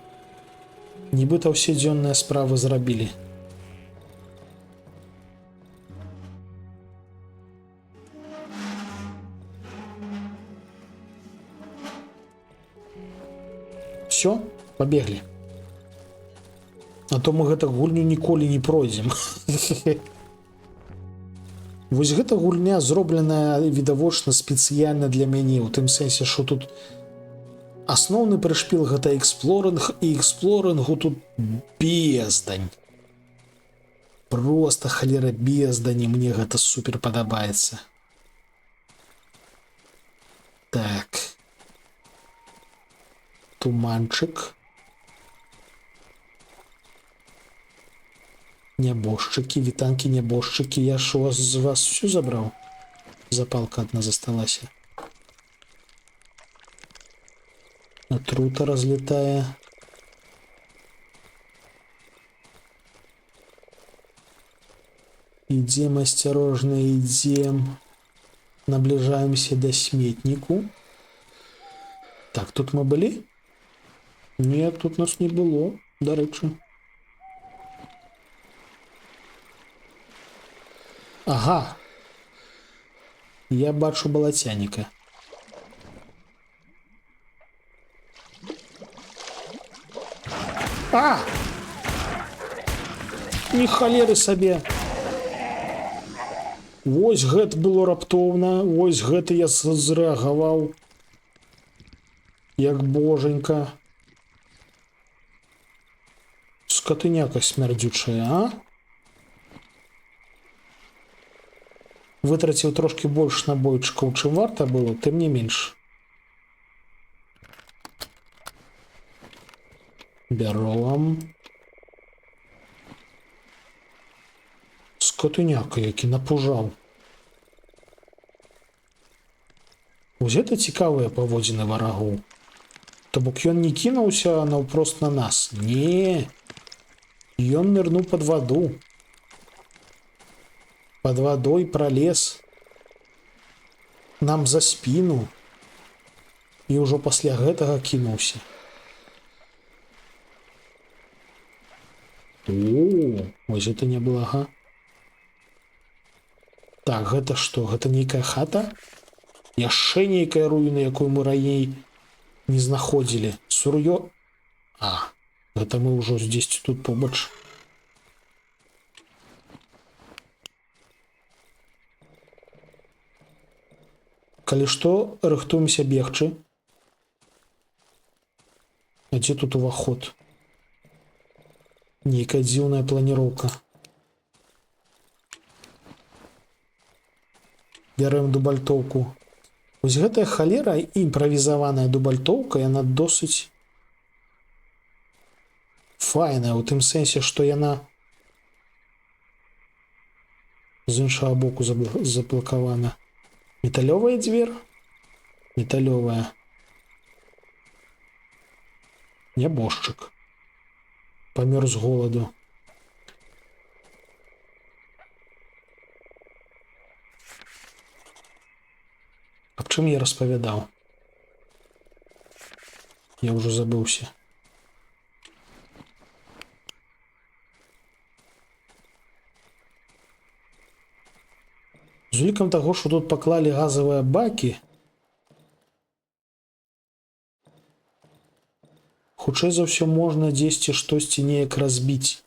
Нібыта ўсе дзённыя справы зрабілі. Всё, пабеглі. А то мы гэта гульню ніколі не пройдзем. Вось гэта гульня зробленая відавочна спецыяльна для мяне, у тым сэнсе, што тут асноўны прышпіл гэта эксплорынг, і эксплорынгу тут бездань. Просто халера бездані, мне гэта супер падабаецца. Так. Туманчык. Нябожчыкі, вітанкі, нябожчыкі. Я ж з вас всю забраў. Запалка одна засталася. Атрута разлетае. Ідзем асцярожна, ідзем. Набліжаемся да сметніку. Так, тут мы былі? Не, тут нас не было, дарэчы. Ага. Я бачу балацяніка. А! Ні халеры сабе. Вось гэта было раптоўна, вось гэта я зрэагаваў. Як боженька. Скотыняка смярдзючая, а? Вытраціў трошкі больш набойчыкаў, чым варта было, тым не менш. Бяром. Скотыняка, які напужаў. Вось гэта цікавыя паводзіны варагоў. То бок ён не кінуўся наўпрост на нас. Не. Ён нырнуў пад ваду. Пад вадой пролез нам за спіну і ўжо пасля гэтага кінуўся. О, вось гэта няблага. Так, гэта што? Гэта нейкая хата? Яшчэ нейкая руіна, якую мы раней не знаходзілі. Сур'ё... А, гэта мы ўжо дзесьці тут побач. Калі што, рыхтуемся бегчы. А дзе тут уваход? Нейкая дзіўная планіроўка. Бярэм дубальтоўку. Вось гэтая халера, імправізаваная дубальтоўка, яна досыць файная, у тым сэнсе, што яна з іншага боку заблакавана. Металёвая дзвер? Металёвая. Нябожчык. Памёр з голаду. Аб чым я распавядаў? Я ўжо забыўся. З улікам таго, што тут паклалі газавыя бакі, хутчэй за ўсё можна дзесьці штосьці неяк разбіць.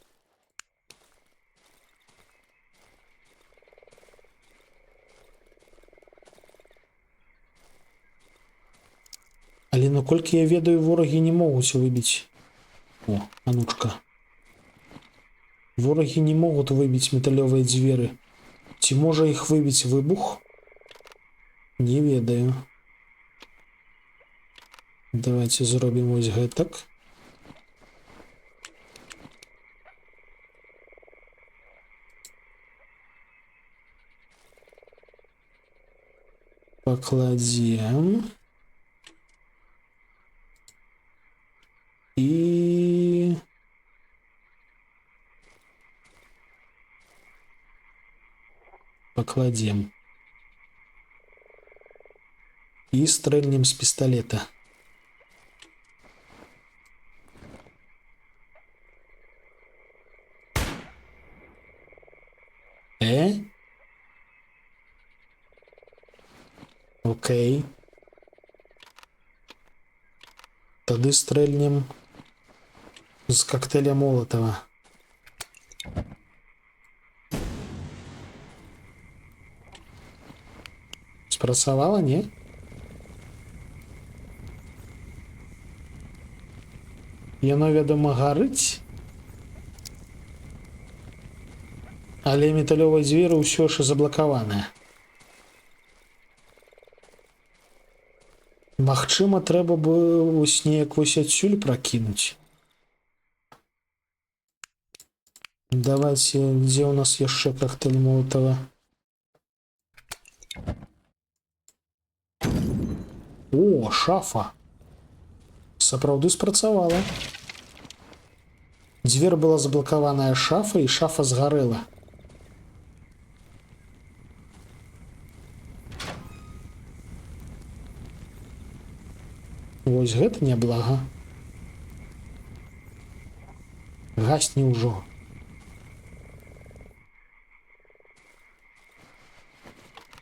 Але наколькі я ведаю, ворагі не могуць выбіць. О, анучка. Ворагі не могуць выбіць металёвыя дзверы. Ці можа іх выбіць выбух? Не ведаю. Давайте зробім вось гэтак. Пакладзем. І... Пакладзем. І стрэльнем з пісталета. Э? Окей. Тады стрэльнем з кактэля Молотова. Спрацавала, не? Яно, вядома, гарыць. Але металёвыя дзверы ўсё яшчэ заблакаваныя. Магчыма, трэба бы вось неяк вось адсюль пракінуць. Давайте, дзе ў нас яшчэ кактэйль Молотова? О, шафа. Сапраўды спрацавала. Дзвер была заблакаваная шафа, і шафа згарэла. Вось гэта няблага. Гасні ўжо.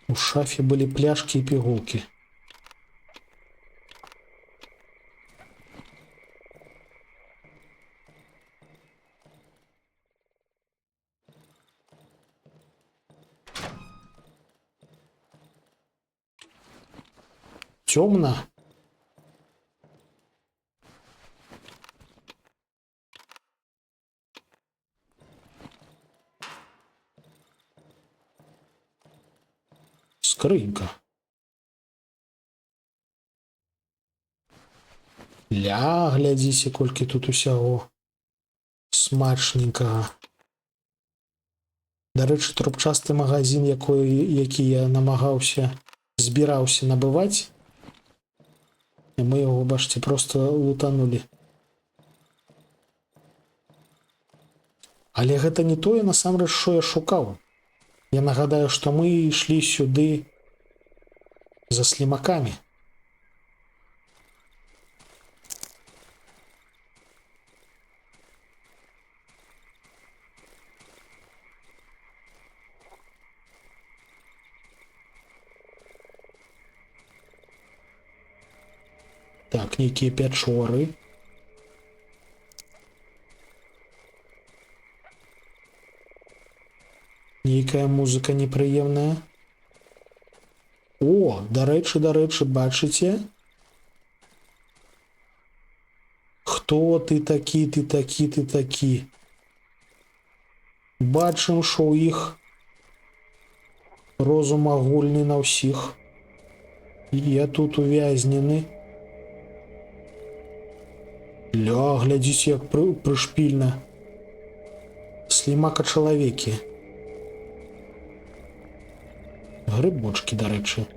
У шафе былі пляшкі і пігулкі. Цёмна. Скрынька. Ля, глядзіце, колькі тут усяго смачненькага. Дарэчы, трубчасты магазин, які я намагаўся, збіраўся набываць, і мы яго, бачыце, просто лутанулі. Але гэта не тое, насамрэч, што я шукаў. Я нагадаю, што мы ішлі сюды за слімакамі. Так, нейкія пячоры. Нейкая музыка непрыемная. О, дарэчы, бачыце? Хто ты такі, ты такі, ты такі? Бачым, што ў іх розум агульны на ўсіх. І я тут увязнены. Ля, глядзіце, як прышпільна. Слімака-чалавекі. Грыбочкі, дарэчы.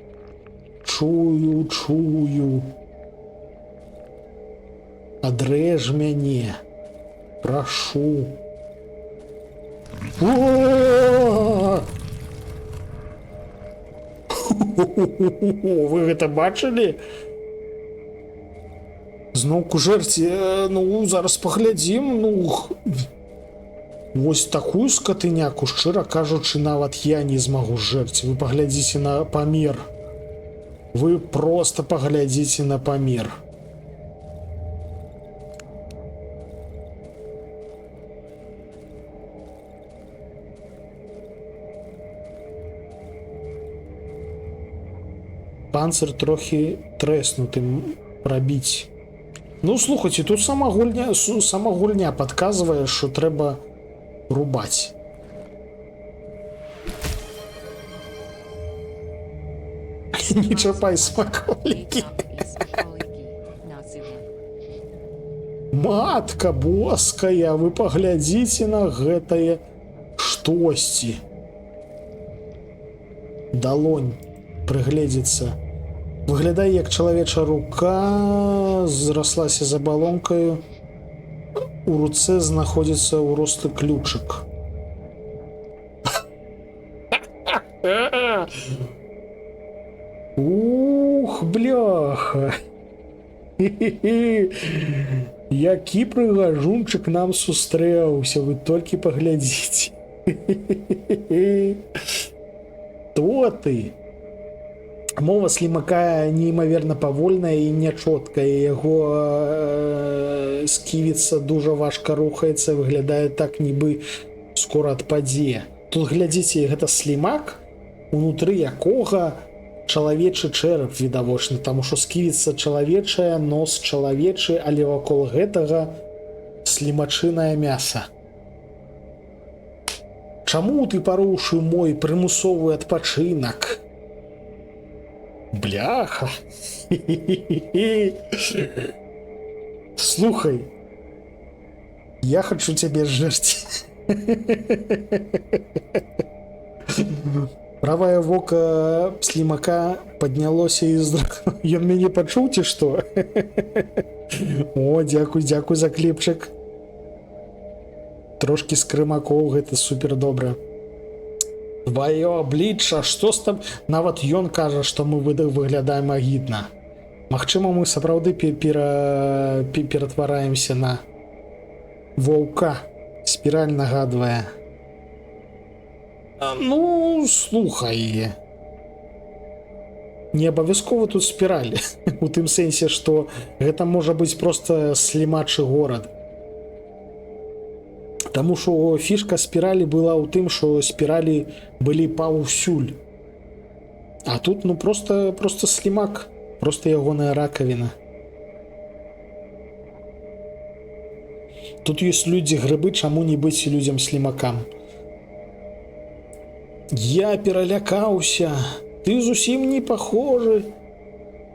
Чую, чую. Адрэж мяне. Прашу. О! Вы гэта бачылі? Зноўку жэрці. Ну, зараз паглядзім. Ну, вось такую скатыняку, шчыра кажучы, нават я не змагу жэрці. Вы паглядзіце на памер. Вы просто паглядзіце на памер. Панцыр трохі трэснутым прабіць. Ну, слухайце, тут сама гульня падказвае, што трэба рубаць. Не чапай смаколікі. Матка боская, вы паглядзіце на гэтае штосьці. Далонь прыгледзецца. Выглядае як чалавечая рука, зраслася з абалонкаю. У руцэ знаходзіцца ўрослы ключык. Ух, бляха! Хе-хе-хе. Які прыгажунчык нам сустрэўся, вы толькі паглядзіце. Хе-хе-хе. Хто ты? Мова слімака неймаверна павольная і нячоткая. Яго сківіца дужа важка рухаецца, выглядае так, нібы скора адпадзе. Тут, глядзіце, гэта слімак, унутры якога чалавечы чэрап відавочны, таму што сківіца чалавечая, нос чалавечы, але вакол гэтага слімачынае мяса. Чаму ты парушыў мой прымусовы адпачынак? Бляха. Слухай, я хочу цябе зжэрці. Правае вока слімака паднялося і здрыгнуло. Ён мяне пачуў ці што? О, дзякуй, дзякуй за кліпчык. Трошкі скрымакоў, гэта супер добра. Тваё аблічча, што з там? Нават ён кажа, што мы выглядаем агідна. Магчыма, мы сапраўды ператвараемся на воўка. Спіраль нагадвае. Ну, слухай. Не абавязкова тут спіраль. У тым сэнсе, што гэта можа быць проста слімачы горад. Таму што фішка спіралі была ў тым, што спіралі былі паўсюль. А тут, ну, просто слімак. Просто ягоная ракавіна. Тут ёсць людзі грыбы, чаму не быць людзям слімакам? Я пералякаўся. Ты зусім не похожы,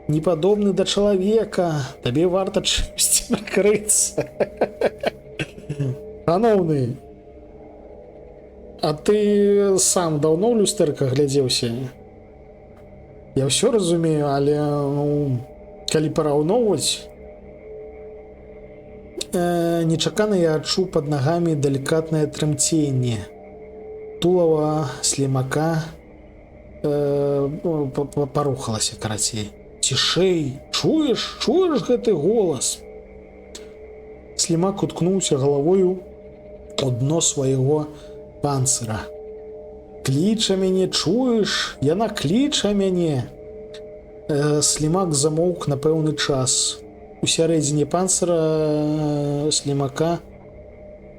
не падобны да чалавека. Табе варта чымсьці прыкрыцца. Шаноўны, а ты сам даўно ў люстэрка глядзеўся? Я ўсё разумею, але ну, калі параўноўваць, нечакана я адчуў пад нагамі далікатнае трымценне. Тулава слімака парухалася, карацей. Цішэй, чуеш, чуеш гэты голас? Слімак уткнуўся галавою у дно свайго панцыра. Кліча мяне, чуеш, яна кліча мяне. Слімак замоўк на пэўны час. У сярэдзіне панцыра слімака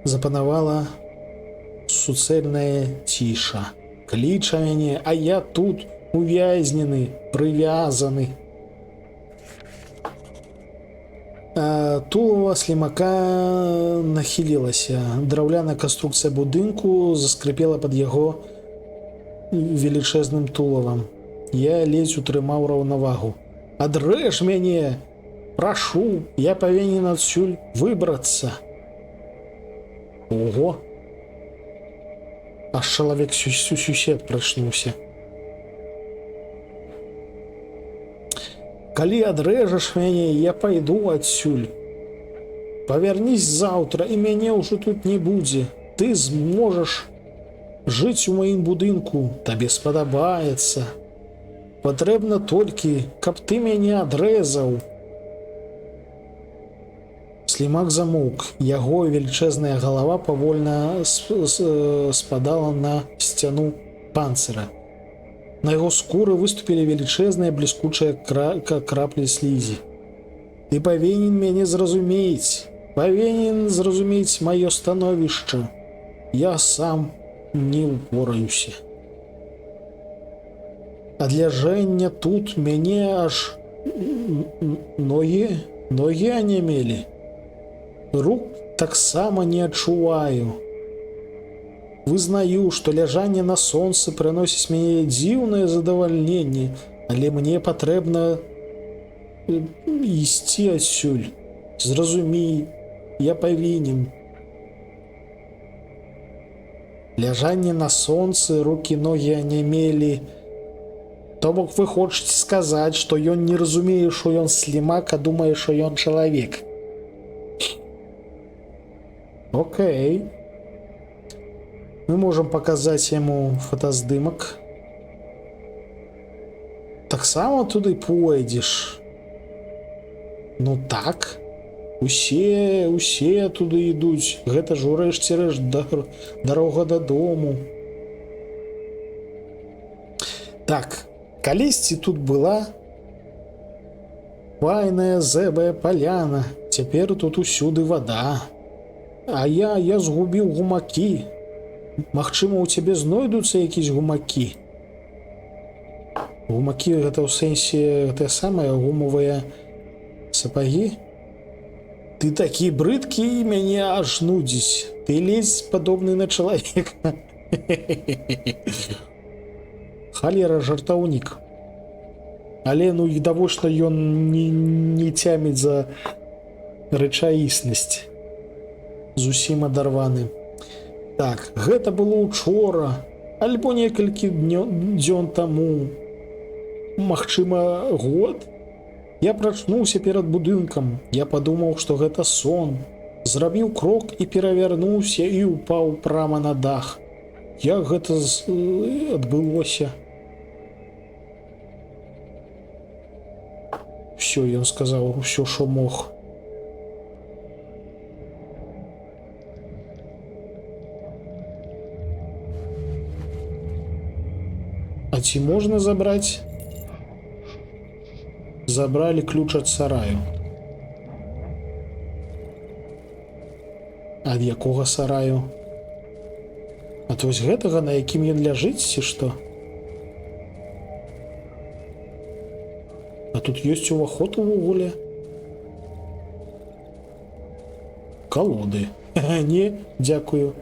запанавала суцэльная ціша. Кліча мяне, а я тут увязнены, прывязаны. Тулава слімака нахілілася. Драўляная канструкцыя будынку заскрыпела пад яго велічэзным тулавам. Я ледзь утрымаў раўнавагу. Адрэж мяне! Прашу, я павінен адсюль выбрацца. Ого! Аж чалавек сусед прачнуўся. Калі адрэжаш мяне, я пайду адсюль. Павярнісь заўтра, і мяне ўжо тут не будзе. Ты зможаш жыць у маім будынку, табе спадабаецца. Патрэбна толькі, каб ты мяне адрэзаў. Слімак замоўк. Яго велічэзная галава павольна спадала на сцяну панцыра. На яго скуры выступілі велічэзныя бліскучыя краплі слізі. Ты павінен мяне зразумець, павінен зразумець маё становішча. Я сам не ўпораюся. Ад ляжэння тут мяне аж ногі анямелі. Рук таксама не адчуваю. Вызнаю, што ляжанне на сонцы прыносіць мне дзіўнае задавальненне, але мне патрэбна ісці адсюль. Зразумей, я павінен. Ляжанне на сонцы, рукі, ногі анямелі. То бок вы хочаце сказаць, што ён не разумее, што ён слімак, а думае, што ён чалавек. Окей. Мы можам паказаць яму фотаздымак. Таксама туды пойдзеш. Ну так. Усе туды ідуць. Гэта ж урэшце рэшт дарога дадому. Так, калісьці тут была файная зэбая паляна. Цяпер тут усюды вада. А я згубіў гумакі. Магчыма, у цябе знойдуцца якісь гумакі. Гумакі гэта ў сэнсе тыя самыя гумавыя сапагі. Ты такі брыдкі, і мяне аж нудзіць. Ты ледзь падобны на чалавека. Халера, жартаўнік. Але ну відавочна ён не цяміць за рэчаіснасць. Зусім адарваны. Так, гэта было учора, альбо некалькі дзён таму. Магчыма, год? Я прачнуўся перад будынкам. Я падумаў, што гэта сон. Зрабіў крок і перавярнуўся і ўпаў прама на дах. Як гэта адбылося? Всё, ён сказаў усё, што мог. А ці можна забраць? Забралі ключ ад сараю. Ад якога сараю? Ад вось гэтага, на якім ён ляжыць, ці што? А тут ёсць уваход увогуле? Калоды. Не, дзякую.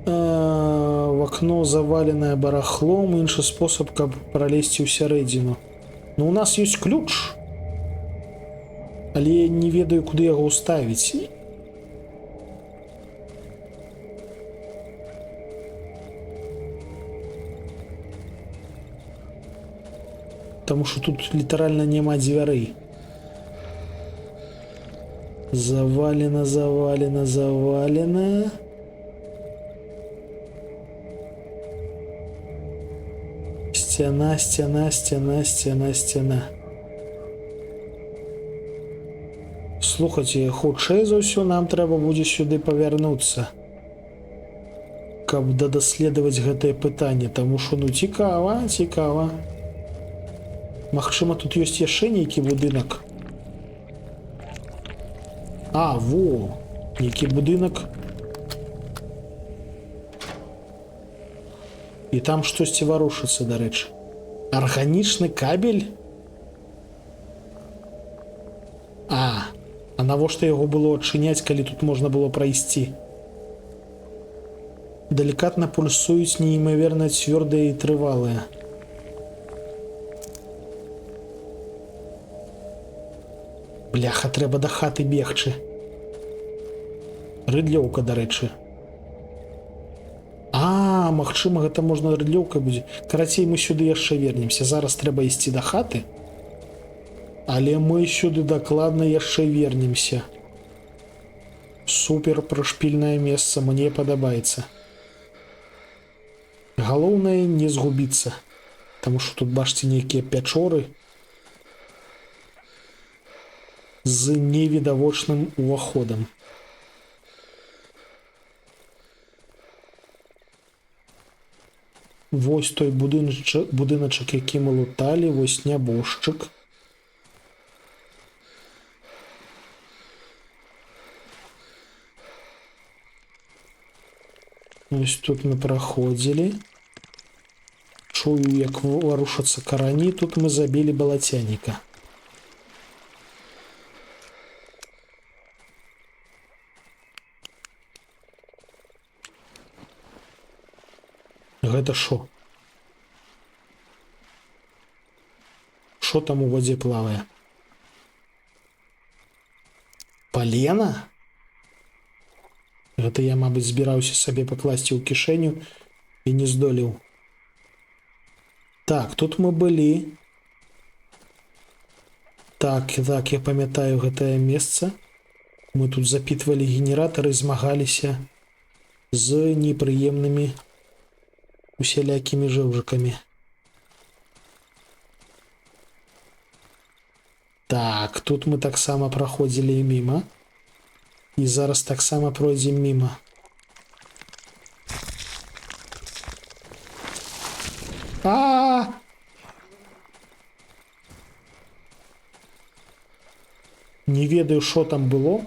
В акно заваленае барахлом, іншы спосаб, каб пралезці ў сярэдзіну. Ну, у нас ёсць ключ. Але я не ведаю, куды яго ўставіць. Таму што тут літаральна няма дзвярэй. Завалена, завалена, завалена. Сцяна, сцяна, сцяна, сцяна, сцяна. Слухайце, хутчэй за ўсё нам трэба будзе сюды павярнуцца, каб дадаследаваць гэтае пытанне, таму што, ну, цікава, цікава. Магчыма, тут ёсць яшчэ нейкі будынак. А, во, нейкі будынак. І там штосьці варушыцца, дарэчы. Арганічны кабель? А навошта яго было адчыняць, калі тут можна было прайсці? Далікатна пульсуюць, неймаверна цвёрдыя і трывалыя. Бляха, трэба да хаты бегчы. Рыдлёўка, дарэчы. А, магчыма, гэта можна рыдлёўкай будзе. Карацей, мы сюды яшчэ вернемся. Зараз трэба ісці да хаты. Але мы сюды дакладна яшчэ вернемся. Супер прышпільнае месца, мне падабаецца. Галоўнае не згубіцца. Таму што тут, бачце, нейкія пячоры з невідавочным уваходам. Вось той будыначак, які мы луталі, вось нябожчык. Вось тут мы праходзілі. Чую, як варушацца карані, тут мы забілі балацяніка. Гэта шо? Шо там у вадзе плавае? Палена? Гэта я, мабыць, збіраўся сабе пакласці ў кішэню і не здолеў. Так, тут мы былі. Так, так, я памятаю гэтае месца. Мы тут запітвалі генератары, змагаліся з непрыемнымі усялякімі жэўжыкамі. Так, тут мы таксама праходзілі міма. І зараз таксама пройдзем міма. А! Не ведаю, што там было.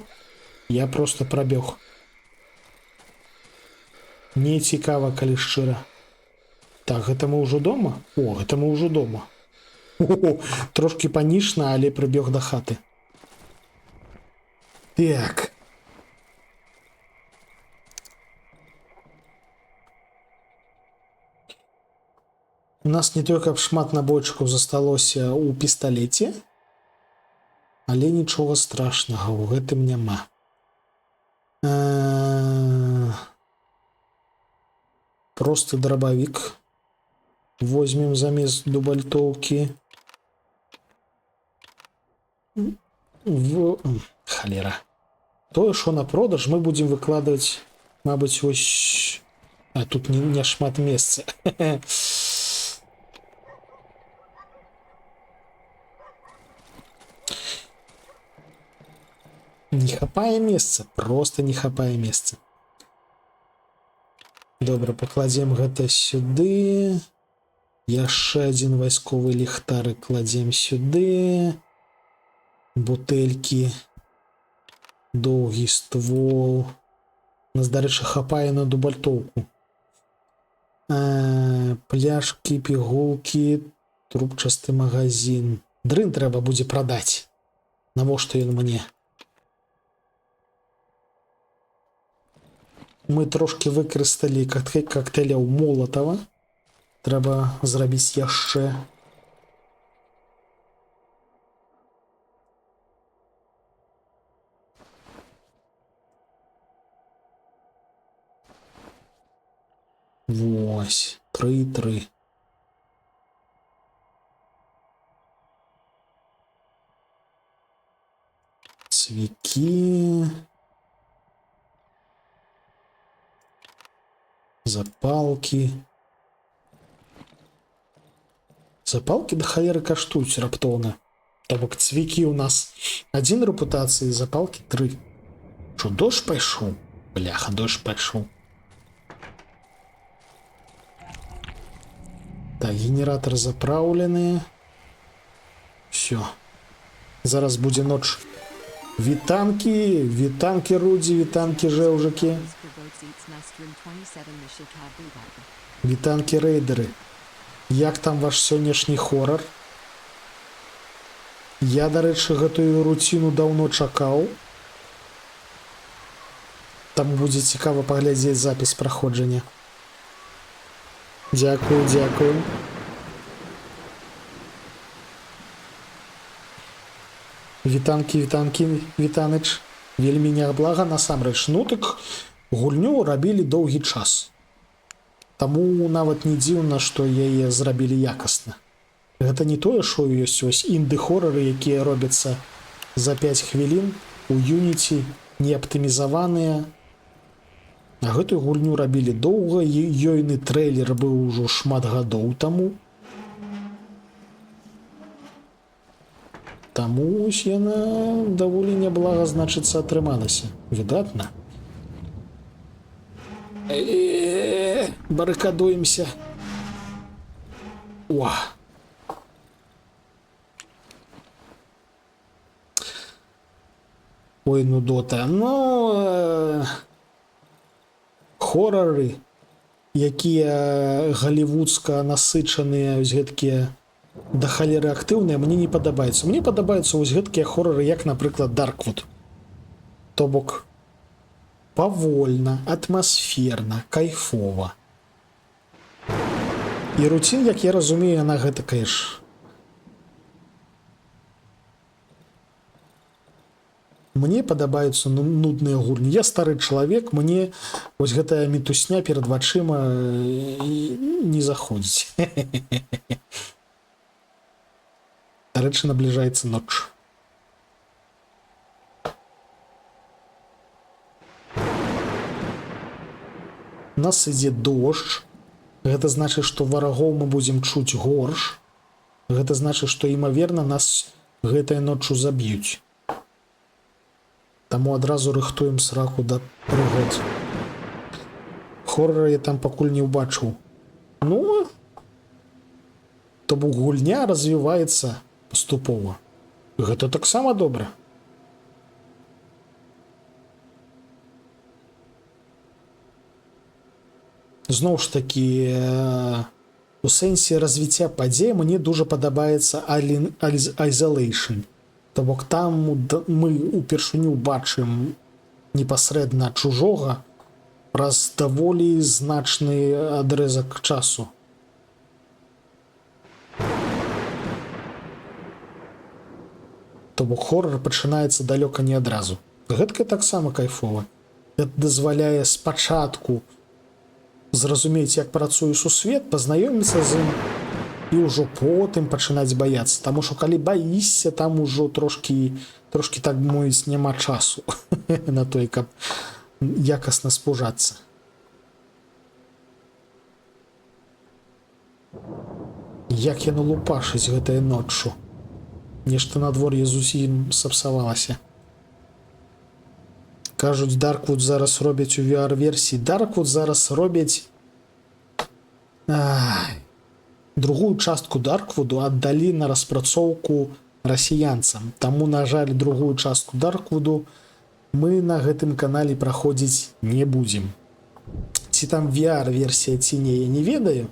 Я просто прабег. Не цікава, калі шчыра. Так, гэта мы ўжо дома? О, гэта мы ўжо дома. О, трошкі панічна, але прыбег да хаты. Так. У нас не той каб шмат набойчыкаў засталося ў пісталеце, але нічога страшнага ў гэтым няма. Просты дробавік возьмем замест дубальтоўкі. Халера. Тое, што на продаж, мы будзем выкладваць, мабыць, вось... А тут не шмат месца. Не хапае месца, просто не хапае месца. Добра, пакладзем гэта сюды. Яшчэ адзін вайсковы ліхтарык кладзем сюды. Бутэлькі. Доўгі ствол. Нас, дарэчы, хапае на дубальтоўку. Пляшкі, пігулкі, трубчасты магазин. Дрын трэба будзе прадаць. Навошта ён мне? Мы трошкі выкарысталі кактэйляў Молатава. Трэба зрабіць яшчэ. Вось, 3-3. Цвікі. Запалкі. Запалкі да халеры каштуюць раптоўна. То бок цвікі ў нас адзін рэпутацыі, запалкі 3. Што, дождж пайшоў? Бляха, дождж пайшоў. Так, генератор запраўлены. Всё. Зараз будзе ноч. Вітанкі, вітанкі, Рудзі, вітанкі, Жэўжыкі. Вітанкі, рэйдеры. Як там ваш сённяшні хорар? Я, дарэчы, гэтую руціну даўно чакаў. Там будзе цікава паглядзець запіс праходжання. Дзякую, дзякую. Вітанкі, вітанкі, вітаныч. Вельмі няблага насамрэч. Ну так гульню рабілі доўгі час. Таму нават не дзіўна, што яе зрабілі якасна. Гэта не тое, што ёсць вось інды-хорары, якія робяцца за 5 хвілін у Unity, не аптымізаваныя. А гэтую гульню рабілі доўга, ёйны трэйлер быў ужо шмат гадоў таму. Таму ось яна даволі няблага, значыцца, атрымалася. Выдатна. Барыкадуемся. О! Ой, нудота. Ну, хорары, якія галівудска насычаныя, ось гэткія да халеры актыўныя, мне не падабаюцца. Мне падабаюцца вось гэткія хорары, як, напрыклад, Darkwood. То бок павольна, атмасферна, кайфова. І руцін, як я разумею, яна гэтакая ж. Мне падабаюцца нудныя гульні. Я стары чалавек, мне вось гэтая мітусня перад вачыма не заходзіць. Дарэчы, набліжаецца ноч. У нас ідзе дождж. Гэта значыць, што варагоў мы будзем чуць горш. Гэта значыць, што імаверна нас гэтай ноччу заб'юць. Таму адразу рыхтуем сраку да прыгод. Хорара я там пакуль не ўбачыў. Ну, то бок гульня развіваецца паступова. Гэта таксама добра. Зноў ж такі, у сэнсе развіцця падзей мне дужа падабаецца Alien Isolation. То бок там мы упершыню бачым непасрэдна чужога праз даволі значны адрэзак часу. То бок хорар пачынаецца далёка не адразу. Гэткае таксама кайфова. Гэта дазваляе спачатку зразумець, як працуе сусвет, пазнаёміцца з ім і ўжо потым пачынаць баяцца. Таму што калі баішся, там ужо трошкі, так бы мовіць, няма часу на той, каб якасна спужацца. Як яно лупашыць гэтае ноччу. Нешта надвор'е зусім сапсавалася. Кажуць, Darkwood зараз робяць у ви ар-версіі. Darkwood зараз робяць... Ай. Другую частку Darkwood'у аддалі на распрацоўку расіянцам. Таму, на жаль, другую частку Darkwood'у мы на гэтым канале праходзіць не будзем. Ці там VR-версія, ці не, я не ведаю.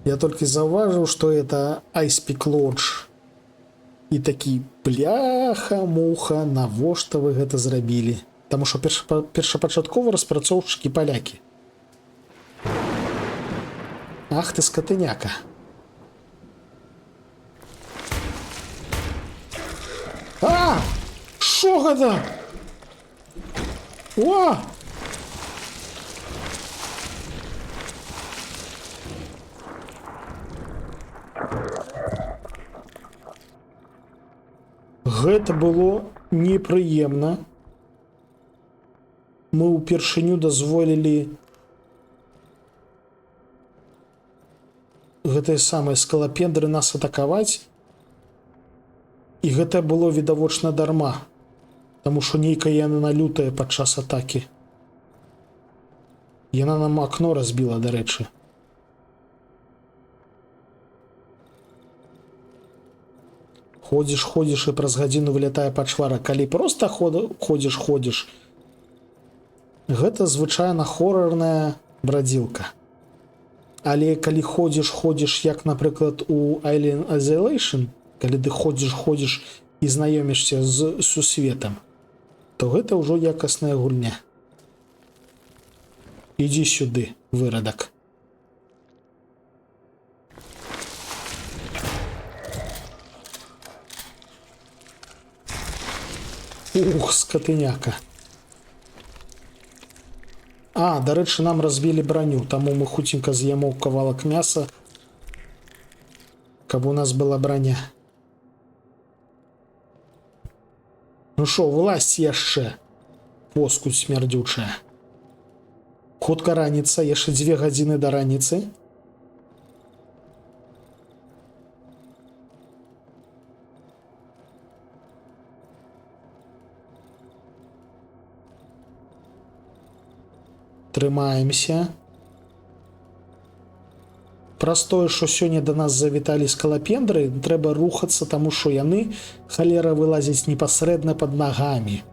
Я толькі заўважыў, што это Ice-Pick Lodge. І такі: бляха-муха, навошта вы гэта зрабілі? Таму што першапачаткова распрацоўшчыкі палякі. Ах ты скотыняка. А! Шо гэта? О! Гэта было непрыемна. Мы ўпершыню дазволілі гэтай самай скалапендры нас атакаваць. І гэта было відавочна дарма. Таму што нейкая яна лютая падчас атакі. Яна нам акно разбіла, дарэчы. Ходзіш, ходзіш, і праз гадзіну вылятае пачвара. Калі проста ходзіш, ходзіш, гэта звычайна хорарная брадзілка. Але калі ходзіш, ходзіш, як, напрыклад, у Alien Isolation, калі ты ходзіш, ходзіш і знаёмішся з сусветам, то гэта ўжо якасная гульня. Ідзі сюды, вырадак. Ух, скотыняка. А, дарэчы, нам разбілі броню, таму мы хуценька з'ямо кавалак мяса, каб у нас была броня. Ну шо, вылазь яшчэ, поскудь смярдзючая. Хутка раніца, яшчэ 2 гадзіны да раніцы. Трымаемся. Праз тое, што сёння да нас завіталі скалапендры, трэба рухацца, таму што яны, халера, вылазяць непасрэдна пад нагамі.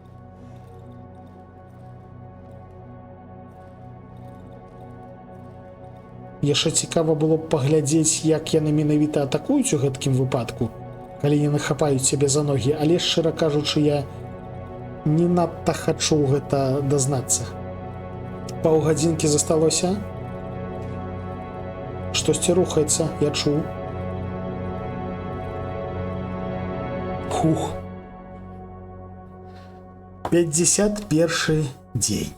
Яшчэ цікава было б паглядзець, як яны менавіта атакуюць у гэткім выпадку, калі яны хапаюць цябе за ногі, але, шчыра кажучы, я не надта хачу гэта дазнацца. Паўгадзінкі засталося. Штосьці рухаецца, я чуў. Хух. 51 дзень.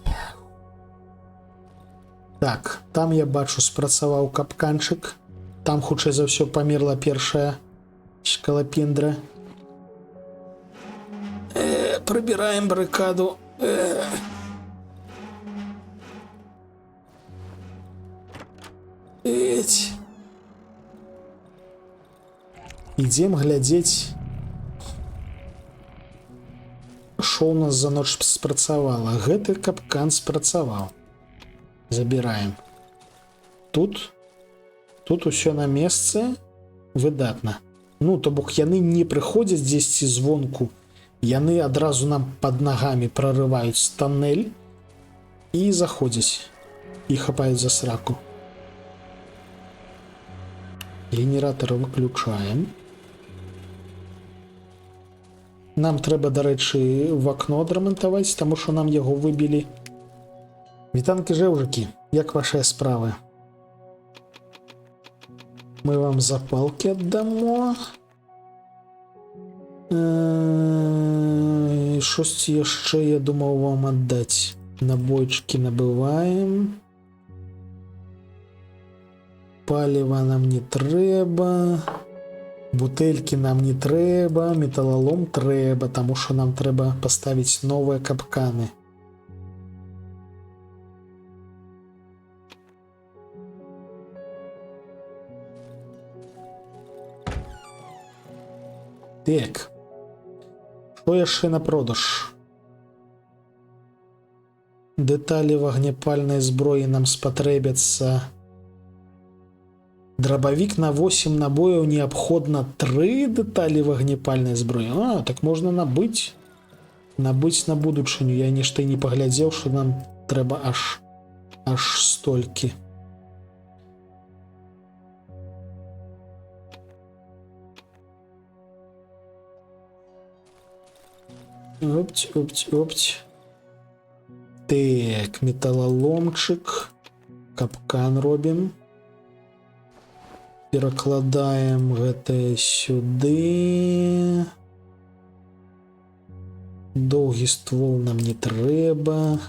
Так, там я бачу, спрацаваў капканчык. Там, хутчэй за ўсё, памерла першая шкалапендра. Прыбіраем барыкаду. Эть. Ідзем глядзець, шо ў нас за ноч спрацавала. Гэты капкан спрацаваў. Забіраем. Тут усё на месцы. Выдатна. Ну, то бок яны не прыходзяць дзесьці звонку. Яны адразу нам пад нагамі прарываюць тоннель і заходзяць. І хапаюць за сраку. Генератор выключаем. Нам трэба, дарэчы, в акно адрамантаваць, таму што нам яго выбілі. Вітанкі, жэўжыкі, як вашыя справы? Мы вам запалкі аддамо. Штосьці яшчэ я думаў вам аддаць. Набойчыкі набываем. Паліва нам не трэба. Бутэлькі нам не трэба, металалом трэба, таму што нам трэба паставіць новыя капканы. Так. Што яшчэ на продаж? Дэталі вагнепальнай зброі нам спатрэбяцца. Драбавік на 8 набояў неабходна 3 дэталі вагнепальнай зброі. А, так можна набыць. Набыць на будучыню. Я нешта і не паглядзеў, што нам трэба аж Аж столькі. Опть, опть, опть. Так, металлоломчик. Капкан робім. Перакладаем гэта сюды. Доўгі ствол нам не трэба.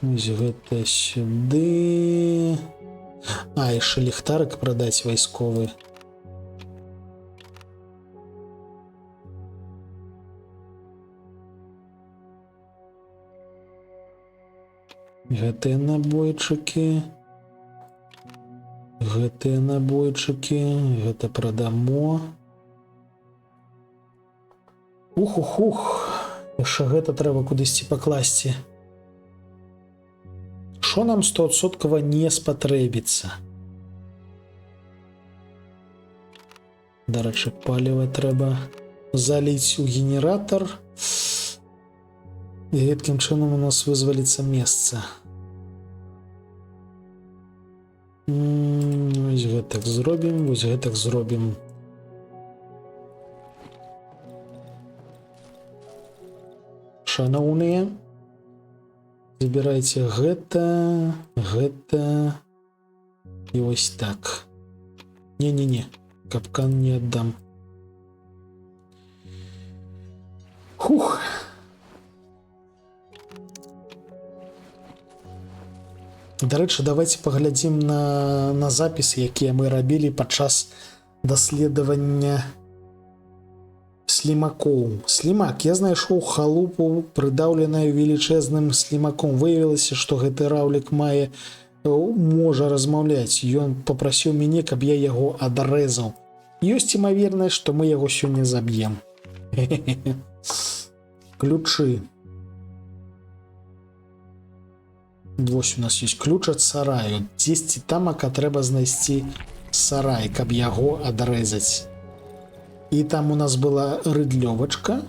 Вось гэта сюды. А, яшчэ ліхтарык прадаць вайсковы. Гэтыя набойчыкі. Гэтыя набойчыкі. Гэта прадамо. Ух-ух-ух. Яшчэ гэта трэба кудысьці пакласці. Што нам 100% не спатрэбіцца? Дарэчы, паліва трэба заліць у генератар. І гэткім чынам у нас вызваліцца месца. Вось гэтак зробім, вось гэтак зробім. Шаноўныя, забірайце гэта, гэта і вось так. Не-не-не, капкан не аддам. Хух. Дарэчы, давайте паглядзім на запісы, якія мы рабілі падчас даследавання слімакоў. Слімак. Я знайшоў халупу, прыдаўленую велічэзным слімаком. Выявілася, што гэты раўлік можа размаўляць. Ён папрасіў мяне, каб я яго адрэзаў. Ёсць імавернасць, што мы яго сёння заб'ем. Ключы. Вось у нас ёсць ключ ад сараю. Дзесьці тамака трэба знайсці сарай, каб яго адрэзаць. І там у нас была рыдлёвачка.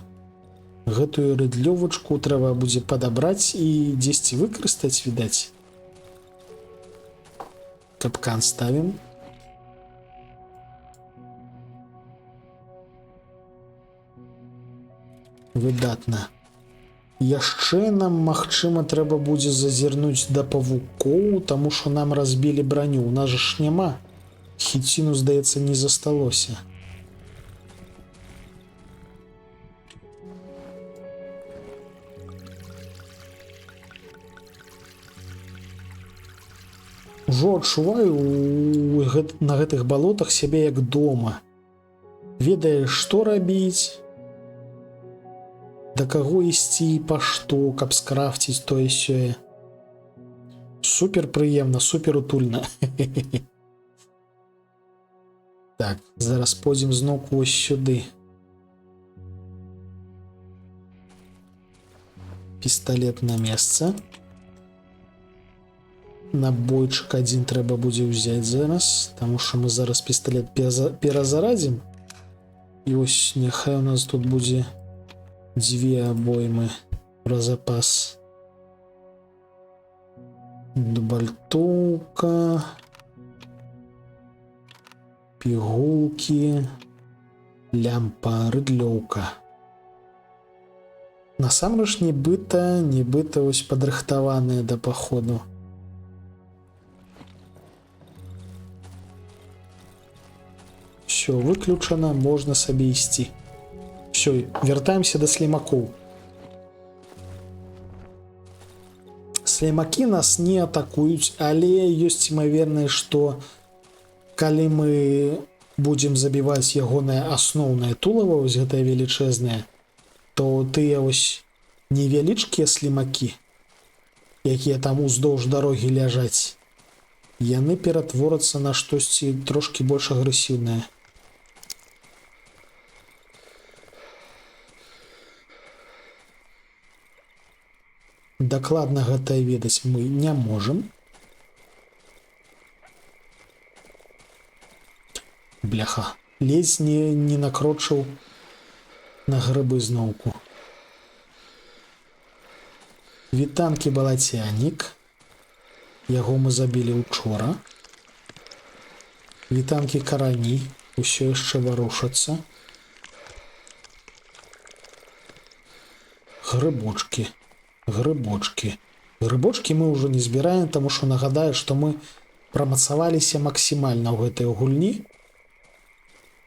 Гэтую рыдлёвачку трэба будзе падабраць і дзесьці выкарыстаць, відаць. Капкан ставім. Выдатна. Яшчэ нам, магчыма, трэба будзе зазірнуць да павукоў, таму што нам разбілі браню. У нас жа ж няма. Хіціну, здаецца, не засталося. Ужо адчуваю на гэтых балотах сябе як дома. Ведаеш, што рабіць, да каго ісці і па што, каб скрафціць тое сёе. Супер прыемна, супер утульна. Так, зараз пойдзем зноўку вось сюды. Пісталет на месца. Набойчык адзін трэба будзе ўзяць зараз, таму што мы зараз пісталет перазарадзім. І вось няхай у нас тут будзе дзве абоймы про запас. Дубальтоўка, пігулкі, лямпа, рыдлёўка. Насамрэч нібыта вось падрыхтаваныя да паходу. Всё выключана, можна сабе ісці. Всё, вяртаемся да слімакоў. Слімакі нас не атакуюць, але ёсць імавернасць, што калі мы будзем забіваць ягонае асноўнае тулава, вось гэтае велічэзнае, то тыя вось невялічкія слімакі, якія там уздоўж дарогі ляжаць, яны ператворацца на штосьці трошкі больш агрэсіўнае. Дакладна гэта ведаць мы не можам. Бляха, ледзь не накрочыў на грыбы зноўку. Вітанкі балацянік. Яго мы забілі учора. Вітанкі карані ўсё яшчэ варушацца. Грыбочкі. Грыбочкі. Грыбочкі мы ўжо не збіраем, таму што нагадаю, што мы прамацаваліся максімальна ў гэтай гульні.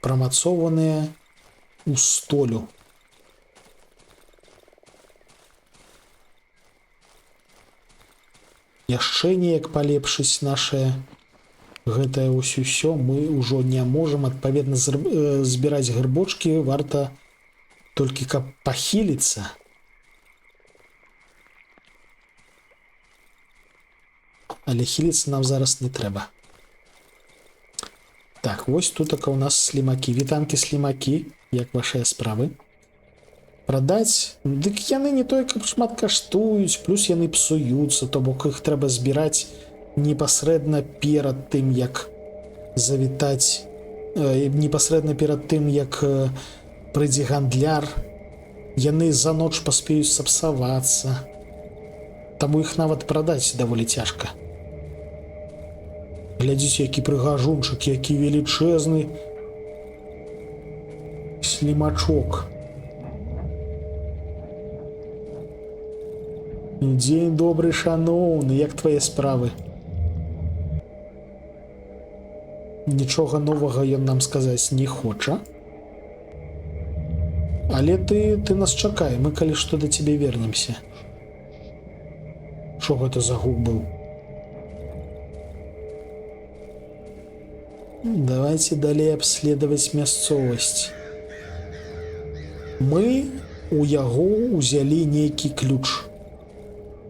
Прамацованыя ў столю. Яшчэ неяк палепшыць наше гэтае ўсё ўсё мы ўжо не можам, адпаведна, збіраць грыбочкі варта толькі каб пахіліцца. Але хіліцца нам зараз не трэба. Так, вось тутака у нас слімакі. Вітанкі слімакі, як вашыя справы? Прадаць? Дык яны не той, каб шмат каштуюць, плюс яны псуюцца, то бок іх трэба збіраць непасрэдна перад тым, як завітаць, непасрэдна перад тым, як прыйдзе гандляр. Яны за ноч паспеюць сапсавацца. Таму іх нават прадаць даволі цяжка. Глядзіце, які прыгажунчык, які велічэзны слімачок. Дзень добры, шаноўны, як твае справы? Нічога новага ён нам сказаць не хоча. Але ты нас чакай, мы калі што да цябе вернемся. Шо гэта за гук быў? Давайте далей абследаваць мясцовасць. Мы у яго ўзялі нейкі ключ.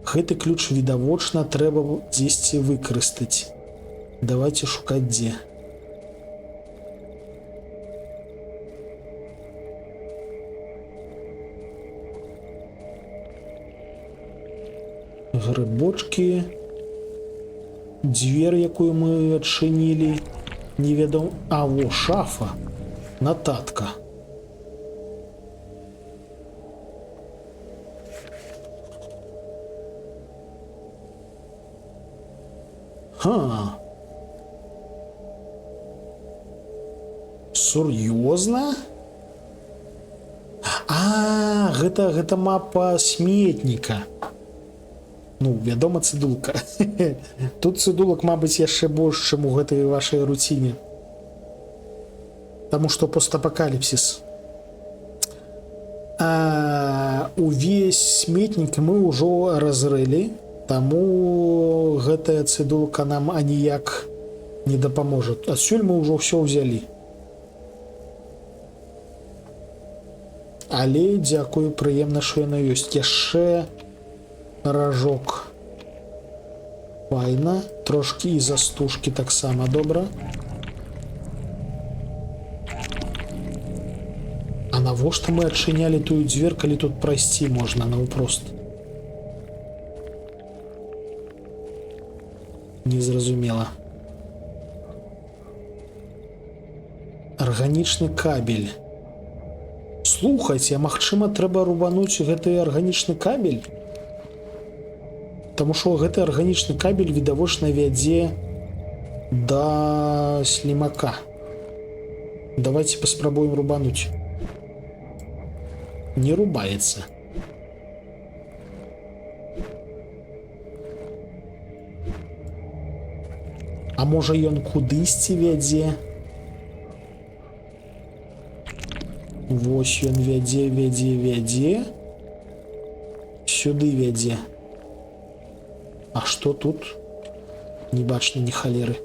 Гэты ключ відавочна трэба дзесьці выкарыстаць. Давайте шукаць дзе. Грыбочкі. Дзвер, якую мы адчынілі, невядома. А, во, шафа. Нататка. Ха. Сур'ёзна? А, гэта мапа сметніка. Ну, вядома, цыдулка. Тут цыдулак, мабыць, яшчэ больш, чым у гэтай вашай руціне. Таму што постапакаліпсіс. Увесь сметнік мы ўжо разрылі, таму гэтая цыдулка нам аніяк не дапаможа. Адсюль мы ўжо ўсё ўзялі. Але, дзякую, прыемна, што яно ёсць. Яшчэ ражок. Файна. Трошкі і застужкі таксама добра. А навошта мы адчынялі тую дзвер, калі тут прайсці можна наўпрост? Незразумела. Арганічны кабель. Слухайце, а магчыма, трэба рубануць гэты арганічны кабель? Таму што гэты арганічны кабель відавочна вядзе да слімака. Давайте паспрабуем рубануць. Не рубаецца. А можа, ён кудысьці вядзе? Вось ён вядзе, вядзе, вядзе. Сюды вядзе. А што тут? Не бачна ні халеры.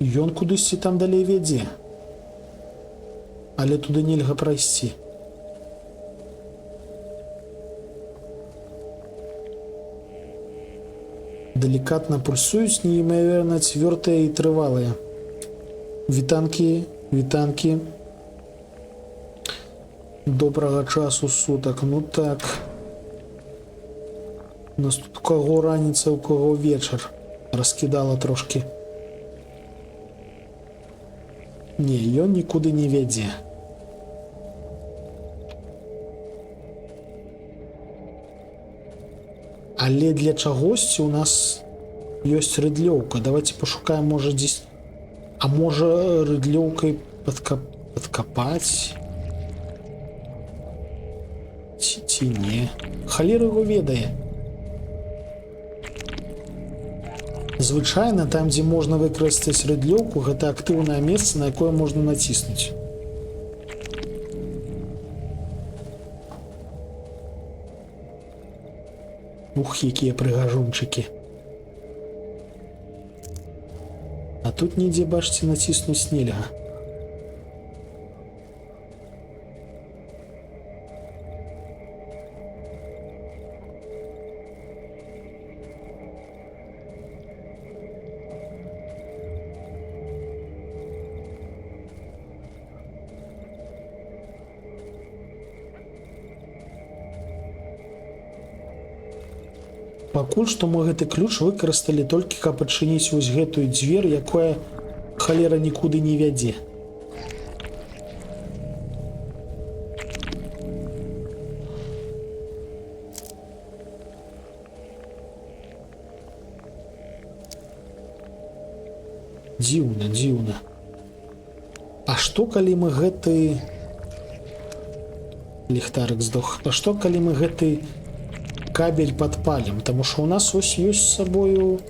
Ён кудысьці там далей вядзе. Але туды нельга прайсці. Далікатна пульсуюць, неймаверна цвёртыя і трывалыя. Вітанкі, вітанкі. Добрага часу сутак. Ну так. У нас тут у каго раніца, у каго вечар. Раскідала трошкі. Не, ён нікуды не вядзе. Але для чагосьці у нас ёсць рыдлёўка. Давайте пашукаем, можа, дзесь. А можа, рыдлёўкай падкапаць? Ці не? Халера яго ведае. Звычайна там, дзе можна выкарыстаць рыдлёўку, гэта актыўнае месца, на якое можна націснуць. Ух, якія прыгажунчыкі. А тут нідзе, бачыце, націснуць нельга. Пакуль што мы гэты ключ выкарысталі толькі, каб адчыніць вось гэтую дзвер, якая, халера, нікуды не вядзе. Дзіўна, дзіўна. А што, калі мы гэты... Ліхтарык здох. А што, калі мы гэты кабель падпалім? Таму што ў нас ось ёсць з сабою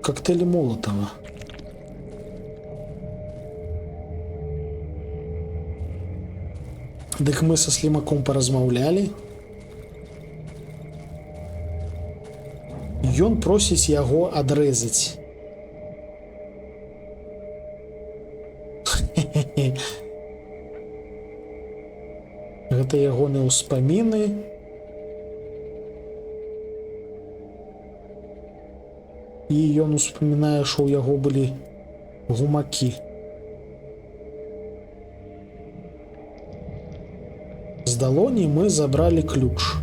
кактэйлі Молотова. Дык мы са слімаком паразмаўлялі. Ён просіць яго адрэзаць. Гэта ягоныя ўспаміны. І ён успамінае, што ў яго былі гумакі. З далоні мы забралі ключ.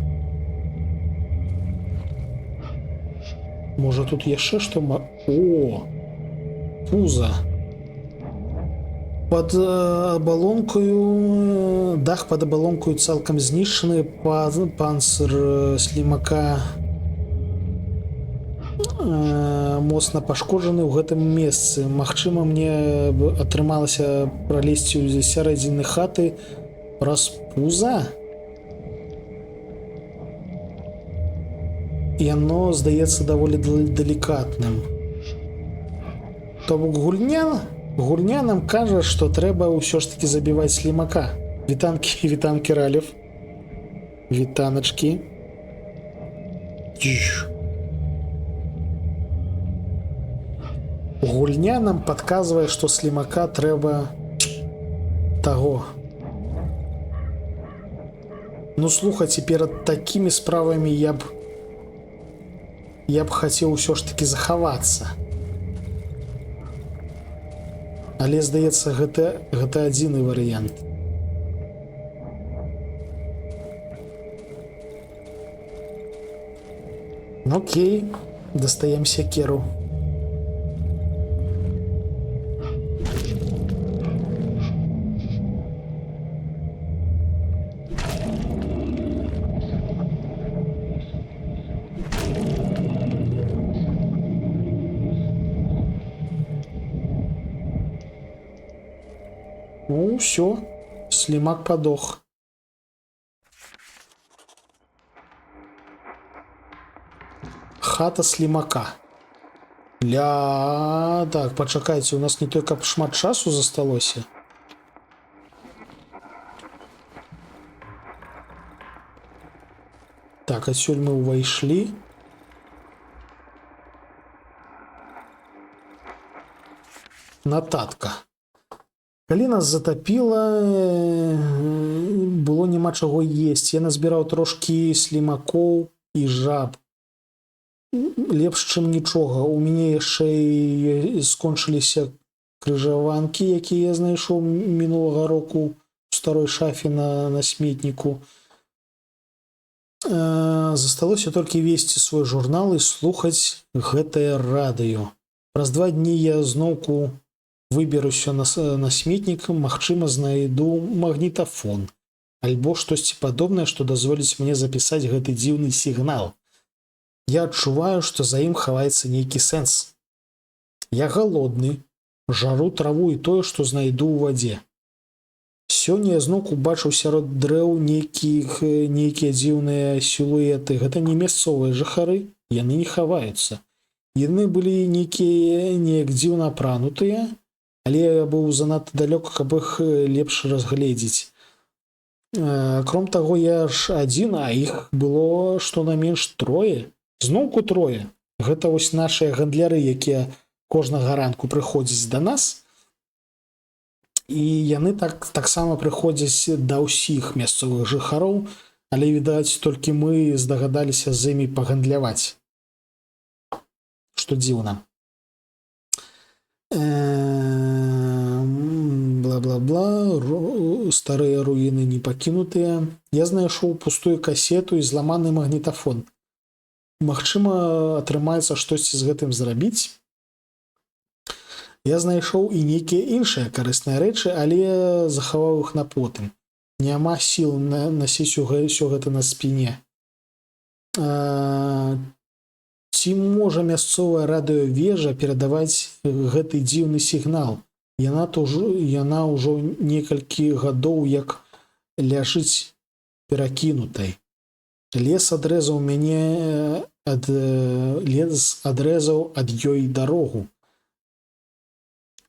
Можа, тут яшчэ што О! Пуза. Пад абалонкаю, дах пад абалонкаю цалкам знішчаны, панцыр слімака моцна пашкоджаны ў гэтым месцы. Магчыма, мне б атрымалася пралезці ў сярэдзіны хаты праз пуза. Яно здаецца даволі далікатным. То бок гульня нам кажа, што трэба ўсё ж такі забіваць слімака. Вітанкі, вітанкі, Ралев. Вітаначкі. Тш. Гульня нам падказвае, што слімака трэба таго. Ну, слухайце, перад такімі справамі я б хацеў усё ж такі захавацца. Але, здаецца, гэта адзіны варыянт. Окей, дастаем сякеру. Ну, всё, слимак подох. Хата слимака. Ля, так, пачакайце, у нас не той каб шмат часу засталося. Так, адсюль мы ўвайшлі. Нататка. Калі нас затапіла, было няма чаго есці. Я назбіраў трошкі слімакоў і жаб. Лепш, чым нічога. У мяне яшчэ і скончыліся крыжаванкі, якія я знайшоў мінулага року ў старой шафе на сметніку. Засталося толькі весці свой журнал і слухаць гэтае радыё. Праз 2 дні я зноўку выберуся на сметнік, магчыма, знайду магнітафон. Альбо штосьці падобнае, што дазволіць мне запісаць гэты дзіўны сігнал. Я адчуваю, што за ім хаваецца нейкі сэнс. Я галодны, жару траву і тое, што знайду ў вадзе. Сёння я зноўку бачыў сярод дрэў нейкія дзіўныя сілуэты. Гэта не мясцовыя жыхары, яны не хаваюцца. Яны былі неяк дзіўна апранутыя, але я быў занадта далёка, каб іх лепш разгледзець. Кром таго, я ж адзін, а іх было што найменш трое. Зноўку трое. Гэта вось нашыя гандляры, якія кожнага ранку прыходзяць да нас. І яны таксама прыходзяць да ўсіх мясцовых жыхароў, але, відаць, толькі мы здагадаліся з імі пагандляваць. Што дзіўна. Бла-бла-бла, старыя руіны не пакінутыя. Я знайшоў пустую касету і зламаны магнітафон. Магчыма, атрымаецца штосьці з гэтым зрабіць. Я знайшоў і нейкія іншыя карысныя рэчы, але захаваў іх на потым. Няма сіл насіць усё гэта на спіне. Ці можа мясцовая радыёвежа перадаваць гэты дзіўны сігнал? Яна ўжо некалькі гадоў як ляжыць перакінутай. Лес адрэзаў мяне ад, лес адрэзаў ад ёй дарогу.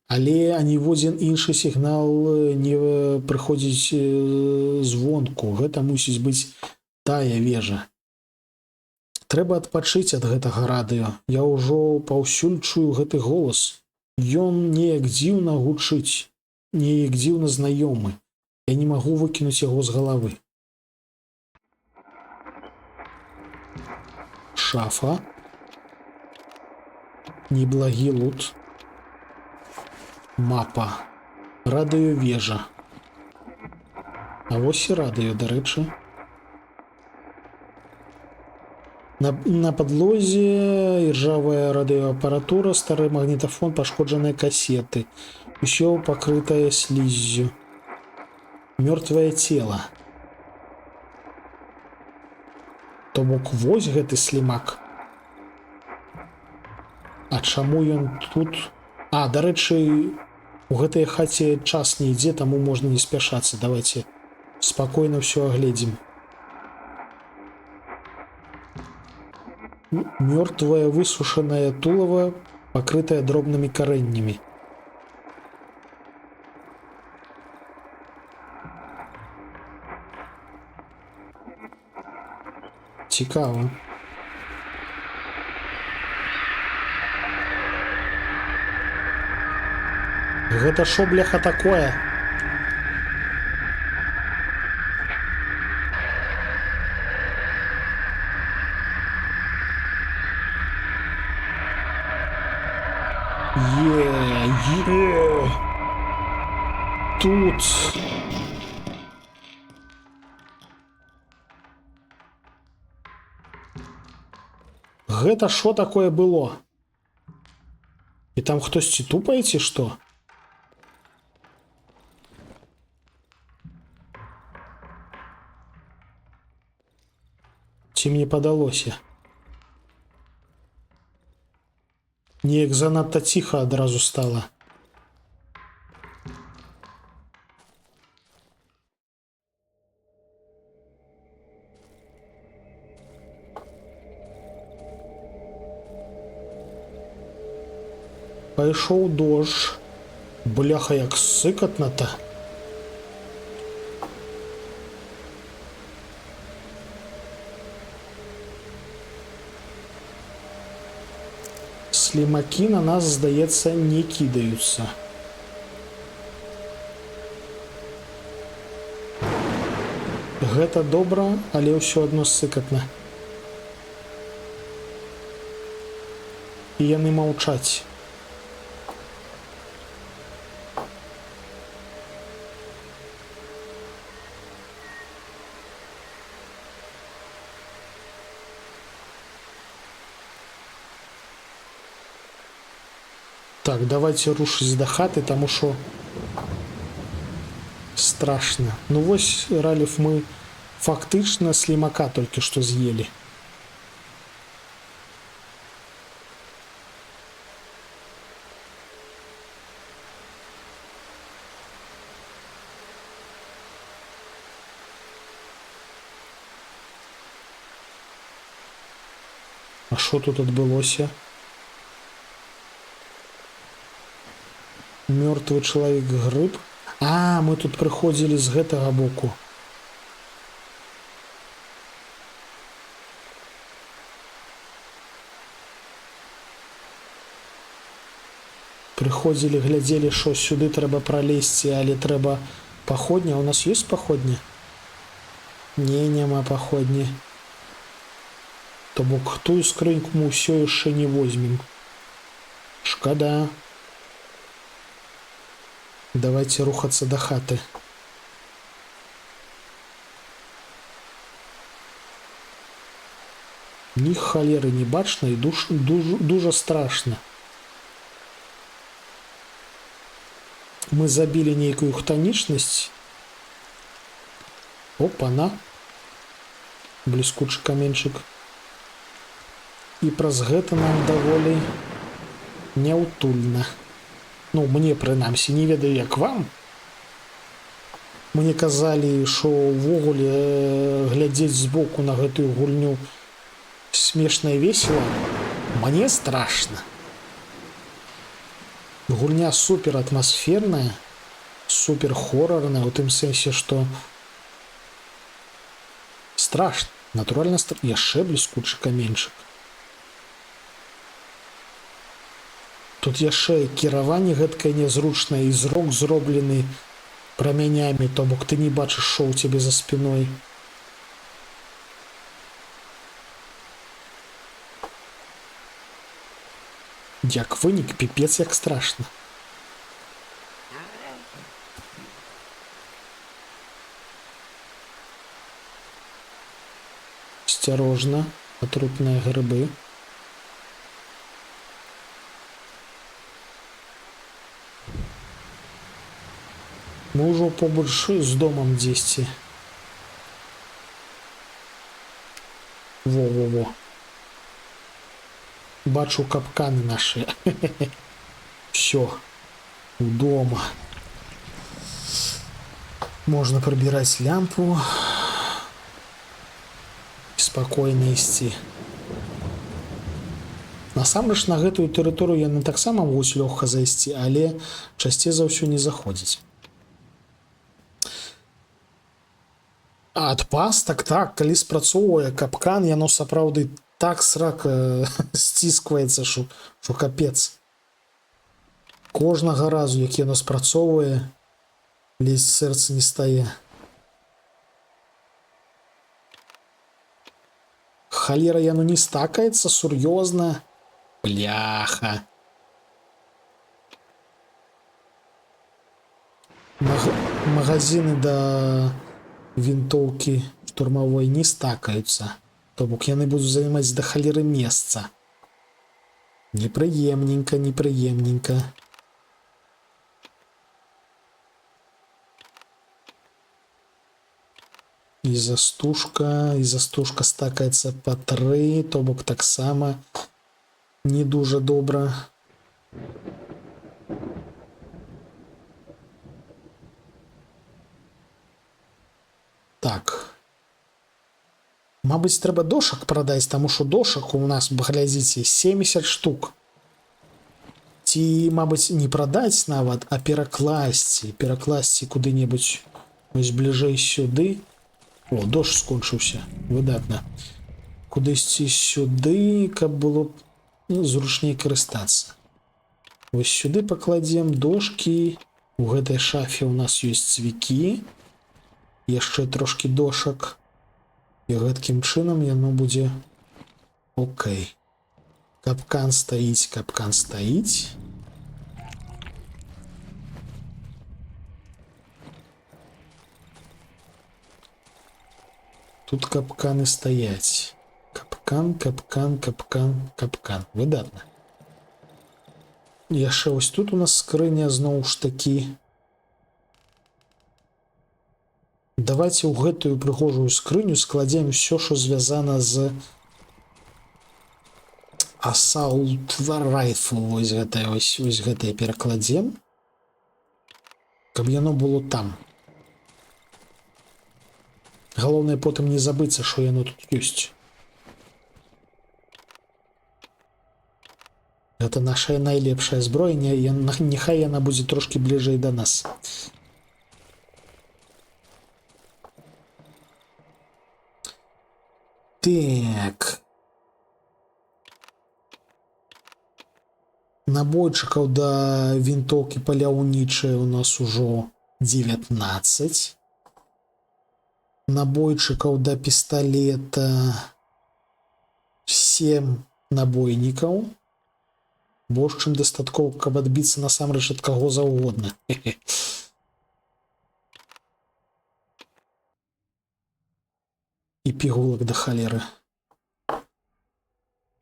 Але аніводзін іншы сігнал не прыходзіць звонку. Гэта мусіць быць тая вежа. Трэба адпачыць ад гэтага радыё. Я ўжо паўсюль чую гэты голас. Ён неяк дзіўна гучыць, неяк дзіўна знаёмы. Я не магу выкінуць яго з галавы. Шафа. Неблагі лут. Мапа. Радыёвежа. А вось і радыё, дарэчы. На падлозе іржавая радыёапаратура, стары магнітафон, пашкоджаныя касеты. Усё пакрытае сліззю. Мёртвае цела. То бок вось гэты слімак. А чаму ён тут? А, дарэчы, у гэтай хаце час не ідзе, таму можна не спяшацца. Давайте спакойна ўсё агледзім. Мёртвае высушанае тулава, пакрытае дробнымі карэннямі. Цікава. Гэта шо, бляха, такое? Е, е. Тут. Гэта шо такое было? І там хтосьці тупае ці што? Ці мне падалося? Неяк занадта ціха адразу стала. Пайшоў дождж. Бляха, як сыкатна-то. Слімакі на нас, здаецца, не кідаюцца. Гэта добра, але ўсё адно сыкатна. І яны маўчаць. Так, давайте рушыць да хаты, таму што Страшно. Ну вось, Раліф, мы фактычна слімака толькі што з'елі. А што тут адбылося? Мёртвы чалавек грыб. А, мы тут прыходзілі з гэтага боку. Прыходзілі, глядзелі, што сюды трэба пралезці, але трэба паходня. У нас ёсць паходня? Не, няма паходні. То бок тую скрыньку мы ўсё яшчэ не возьмем. Шкада. Давайте рухацца да хаты. Ні халеры не бачна і дужа страшна. Мы забілі нейкую хтанічнасць. Опа-на. Бліскучы каменьчык. І праз гэта нам даволі няўтульна. Ну, мне, прынамсі, не ведаю, як вам. Мне казалі, што ўвогуле глядзець збоку на гэтую гульню смешна і весела. Мне страшна. Гульня супер атмасферная, супер хоррорная, у тым сэнсе, што страшна, натуральна яшчэ бліскучы каменьчык. Тут яшчэ кіраванне гэткае нязручнае, і зрок зроблены прамянямі, то бок ты не бачыш, што ў цябе за спиной. Як вынік, пипец, як страшна. Асцярожна, атрутныя грыбы. Мы ўжо побач з домам дзесьці. Во-во-во. Бачу капканы наши. Всё. У дома. Можно пробирать лямпу. Спокойно идти. Насамрэч на гэтую тэрыторыю яны таксама могуць лёгка зайсці, але часцей за ўсё не заходзіць. А ад пастак, так, калі спрацоўвае капкан, яно сапраўды так срак сціскваецца, шо капец. Кожнага разу, як яно спрацоўвае, лезь сэрца не стае. Халера, яно не стакаецца, сур'ёзна. Бляха. Магазины да вінтоўкі штурмавой не стакаюцца. То бок яны будуць займаць да халеры месца. Непрыемненька, непрыемненька. І застужка стакаецца па 3, то бок таксама не дужа добра. Так. Мабыць, трэба дошак прадаць, таму што дошак у нас, глядзіце, 70 штук. Ці, мабыць, не прадаць нават, а перакласці. Перакласці куды-небудзь вось бліжэй сюды. О, дождж скончыўся. Выдатна. Кудысьці сюды, каб было б, зручней карыстацца. Вось сюды пакладзем дошкі. У гэтай шафе ў нас ёсць цвікі. Яшчэ трошкі дошак. І гэткім чынам яно будзе окей. Капкан стаіць, капкан стаіць. Тут капканы стаяць. Капкан, капкан, капкан, капкан. Выдатна. Яшчэ вось тут у нас скрыня зноў ж такі. Давайте ў гэтую прыгожую скрыню складзем усё, що звязана з Assault Rifle. Вось гэтае, вось гэтае перакладзем. Каб яно было там. Галоўнае потым не забыцца, што яно тут ёсць. Гэта наша найлепшая зброя, няхай яна будзе трошкі бліжэй да нас. Так. Набойчыкаў да вінтоўкі паляўнічай у нас ужо 19. Набойчыкаў да пісталета 7 набойнікаў. Больш чым дастаткова, каб адбіцца насамрэч ад каго заўгодна. І пігулак да халеры.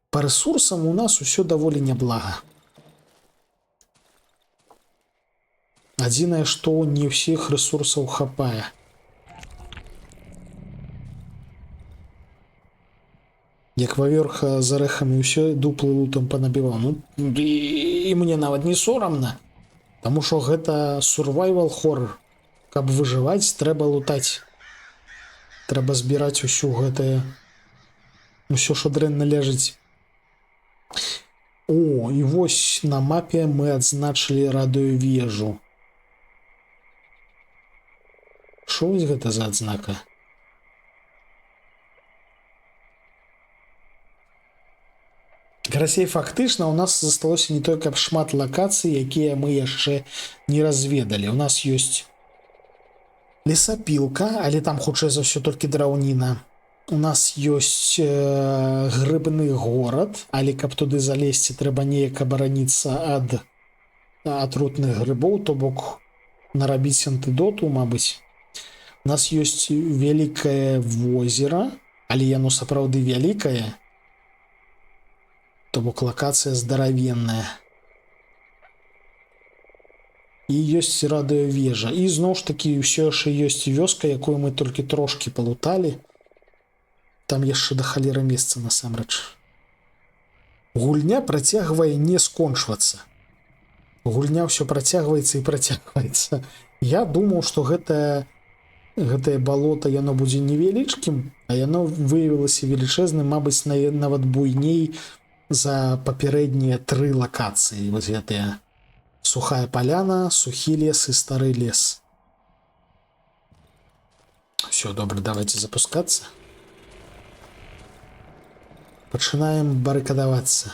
Па рэсурсам у нас усё даволі няблага. Адзінае, што не ўсіх рэсурсаў хапае. Як вавёрха з арэхамі ўсё дуплы лутам панабіваў. Ну, і мне нават не сорамна. Таму што гэта survival horror. Каб выжываць, трэба лутаць. Трэба збіраць усю гэтае... Усё, што дрэнна ляжыць. О, і вось на мапе мы адзначылі радыёвежу. Шо вось гэта за адзнака? Карацей, фактычна у нас засталося не той каб шмат лакацый, якія мы яшчэ не разведалі. У нас ёсць лесапілка, але там хутчэй за ўсё толькі драўніна. У нас ёсць грыбны горад, але каб туды залезці, трэба неяк абараніцца ад атрутных грыбоў, то бок нарабіць антыдоту, мабыць. У нас ёсць вялікае возера, але яно сапраўды вялікае. То бок лакацыя здаравенная. І ёсць радыёвежа. І зноў ж такі ўсё яшчэ ёсць вёска, якую мы толькі трошкі палуталі. Там яшчэ да халеры месца насамрэч. Гульня працягвае не скончвацца. Гульня ўсё працягваецца і працягваецца. Я думаў, што гэтае балота яно будзе невялічкім, а яно выявілася велічэзным, мабыць, нават буйней за папярэднія тры лакацыі. Вось гэтыя сухая паляна, сухі лес і стары лес. Всё, добра, давайте запускацца. Пачынаем барыкадавацца.